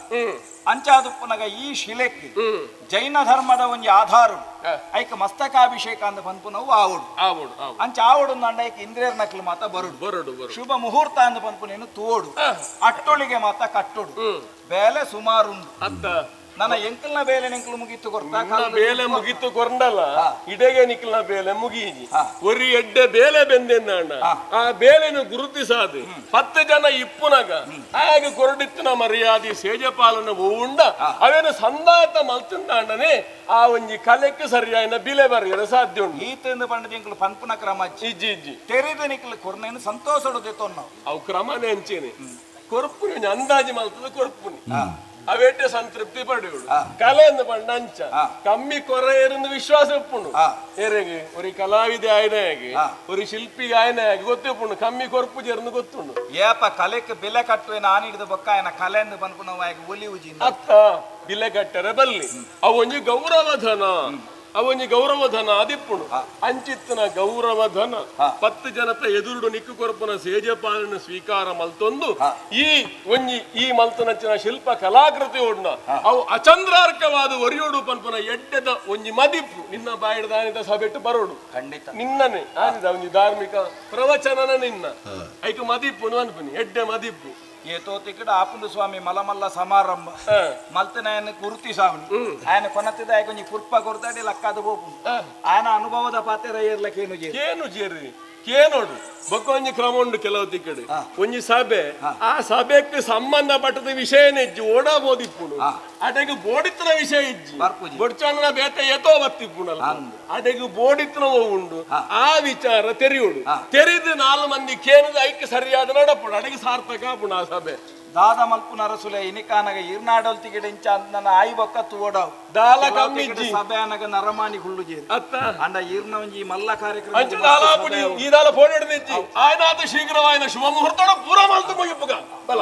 ಅಂಚಾದುಪ್ಪನಗ ಈ ಶಿಲೆಕ್ ಜೈನ ಧರ್ಮದ ಒಂಜಿ ಆಧಾರ ಐಕ್ ಮಸ್ತಕಾಭಿಷೇಕ ಅಂದ ಪನ್ಪುನವು ಆವಡು ಆವಡು ಅಂಚ ಆವಡು ಅಂಡ ಐಕ್ ಇಂದ್ರಿಯರ್ ನಕಲು ಮಾತ ಬರುಡು ಬರುಡು ಬರುಡು ಶುಭ ಮುಹೂರ್ತ ಅಂದ ಪನ್ಪುನೇನು ತೋಡು ಅಟ್ಟೊಳಿಗೆ ಮಾತ ಕಟ್ಟೊಡು ಬೇಲೆ ಸುಮಾರುಂಡು ಅತ್ತ ನನ್ನ ಎಂಕಲ್ನ ಬೇಲೆ ನೆಂಕಲು ಮುಗೀತು ಕೊರ್ತಾ ಬೇಲೆ ಮುಗೀತು ಕೊರಂಡಲ್ಲ ಇಡೆಗೆ ನಿಕ್ಲ್ನ ಬೇಲೆ ಮುಗೀಜಿ ಒರಿ ಎಡ್ಡೆ ಬೇಲೆ ಬೆಂದೆಂದ ಆ ಬೇಲೆನು ಗುರುತಿಸಾದು 10 ಜನ ಇಪ್ಪುನಗ ಆಗ ಕೊರಡಿತ್ತಿನ ಮರ್ಯಾದೆ ಸೇಜಪಾಲನ ಉಂಡ ಅವೇನು ಸಂದಾತ ಮಲ್ತಿಂದಾಂಡನೆ ಆ ಒಂಜಿ ಕಲೆಕ್ಕೆ ಸರಿಯಾಯಿನ ಬಿಲೆ ಬರೆಯಲು ಸಾಧ್ಯ ಉಂಟು ಈತಂದು ಪಂಡದ ಎಂಕಲು ಪನ್ಪುನ ಕ್ರಮ ಇಜ್ಜಿ ಇಜ್ಜಿ ತೆರೆದು ನಿಕ್ಲು ಕೊರ್ನೇನು ಸಂತೋಷ ತೊನ್ನವು ಅವು ಕ್ರಮನೇ ಅಂಚೇನೆ ಕೊರ್ಪುನಿ ಅಂದಾಜಿ ಮಲ್ತದ ಕೊರ್ಪುನಿ ಅವೇಟೆ ಸಂತೃಪ್ತಿ ಪಡೆಯುಡು ಕಲೆ ಎಂದು ಪಂಡ ಅಂಚ ಕಮ್ಮಿ ಕೊರ ಏರಿಂದ ವಿಶ್ವಾಸ ಉಪ್ಪುಂಡು ಏರೆಗೆ ಒರಿ ಕಲಾವಿದೆ ಆಯ್ನಾಗೆ ಒರಿ ಶಿಲ್ಪಿಗೆ ಆಯ್ನಾಗೆ ಗೊತ್ತಿಪ್ಪುಂಡು ಕಮ್ಮಿ ಕೊರ್ಪು ಜೇರ್ನು ಗೊತ್ತುಂಡು ಏಪ ಕಲೆಕ್ ಬೆಲೆ ಕಟ್ಟುವೆ ನಾನು ಹಿಡಿದು ಬೊಕ್ಕ ಆಯನ ಕಲೆ ಎಂದು ಪನ್ಪುನವು ಆಯ್ಕೆ ಒಲಿ ಉಜಿ ಅತ್ತ ಬಿಲೆ ಕಟ್ಟರೆ ಬಲ್ಲಿ ಅವೊಂಜಿ ಗೌರವಧನ ಅವೊಂಜಿ ಗೌರವಧನ ಅದಿಪ್ಪುಂಡು ಅಂಚಿತ್ತನ ಗೌರವಧನ 10 ಜನತ ಎದುರುಡು ನಿಕ್ಕು ಕೊರಪುನ ಸೇಜಪಾಲನ ಸ್ವೀಕಾರ ಮಲ್ತೊಂದು ಈ ಒಂಜಿ ಈ ಮಲ್ತನಂಚಿನ ಶಿಲ್ಪ ಕಲಾಕೃತಿ ಓಡ್ನ ಅವು ಅಚಂದ್ರಾರ್ಕವಾದ ಒರಿಯೋಡು ಪನ್ಪುನ ಎಡ್ಡೆದ ಒಂಜಿ ಮದಿಪ್ಪು ನಿನ್ನ ಬಾಯಿಡ್ದಾನಿದ ಸಬೆಟ್ಟು ಬರೋಡು ಖಂಡಿತ ನಿನ್ನನೆ ಆನಿದ ಒಂಜಿ ಧಾರ್ಮಿಕ ಪ್ರವಚನನ ನಿನ್ನ ಐಕು ಮದಿಪ್ಪು ಅನ್ಪುನಿ ಎಡ್ಡೆ ಮದಿಪ್ಪು ಏತೋ ತಿಕ್ಕಡ ಆಪುಂಡು ಸ್ವಾಮಿ ಮಲಮಲ್ಲ ಸಮಾರಂಭ ಮಲ್ತನಾಯನ ಗುರುತಿ ಸಾವನಿ ఆయన ಕೊನತ್ತಿದ ಒಂಜಿ ಪುರ್ಪ ಕೊರ್ತಾಡಿ ಲಕ್ಕಾದ ಬೋಪುಂಡು ఆయన ಅನುಭವದ ಪಾತ್ರ ಏರ್ಲಕ್ಕೇನು ಜೇರು ಕೇನು ಜೇರಿ ಕೇನೋಡು ಬೊಕ್ಕ ಒಂಜಿ ಕ್ರಮ ಉಂಡು ಕೆಲವು ತಿಕ್ಕಡೆ ಒಂಜಿ ಸಭೆ ಆ ಸಭೆಕ್ಕೆ ಸಂಬಂಧಪಟ್ಟದ ವಿಷಯನೇ ಇಜ್ಜಿ ಓಡಾಬೋದಿಪ್ಪುಂಡು ಅಡೆಗೆ ಬೋಡಿತ್ತನ ವಿಷಯ ಇಜ್ಜಿ ಬೊಡ್ಚಾನ ಬೇತೆ ಏತೋ ಬತ್ತಿಪ್ಪುಂಡಲ್ಲ ಅಡೆಗೆ ಬೋಡಿತ್ತನ ಉಂಡು ಆ ವಿಚಾರ ತೆರೆಯುಡು ತೆರೆದು 4 ಮಂದಿ ಕೇನದ ಐಕ್ಕೆ ಸರಿಯಾದ ನಡಪುಡು ಅಡೆಗೆ ಸಾರ್ಥಕ ಆಪುಂಡು ಆ ಸಭೆ ದಾದ ಮಲ್ಪು ನರಸುಲೆ ಇನಿಕಾನಗ ಈರ್ನಾಡಲ್ ತಿಗಿಡ ಇಂಚ ನನ್ನ ಆಯಿ ಬೊಕ್ಕ ತುವಡವು ದಾಲ ಕಮ್ಮಿ ಸಭೆ ಅನಗ ನರಮಾನಿ ಹುಳ್ಳು ಜೇರಿ ಅತ್ತ ಅಂಡ ಈರ್ನ ಒಂಜಿ ಮಲ್ಲ ಕಾರ್ಯಕ್ರಮ ಅಂಚ ದಾಲ ಪುಡಿ ಈ ದಾಲ ಫೋನ್ ಹಿಡಿದಿಜ್ಜಿ ಆಯ್ನಾದ ಶೀಘ್ರವಾಯಿನ ಶುಭ ಮುಹೂರ್ತಡ ಪೂರ ಮಲ್ತು ಮುಗಿಪುಗ ಬಲ.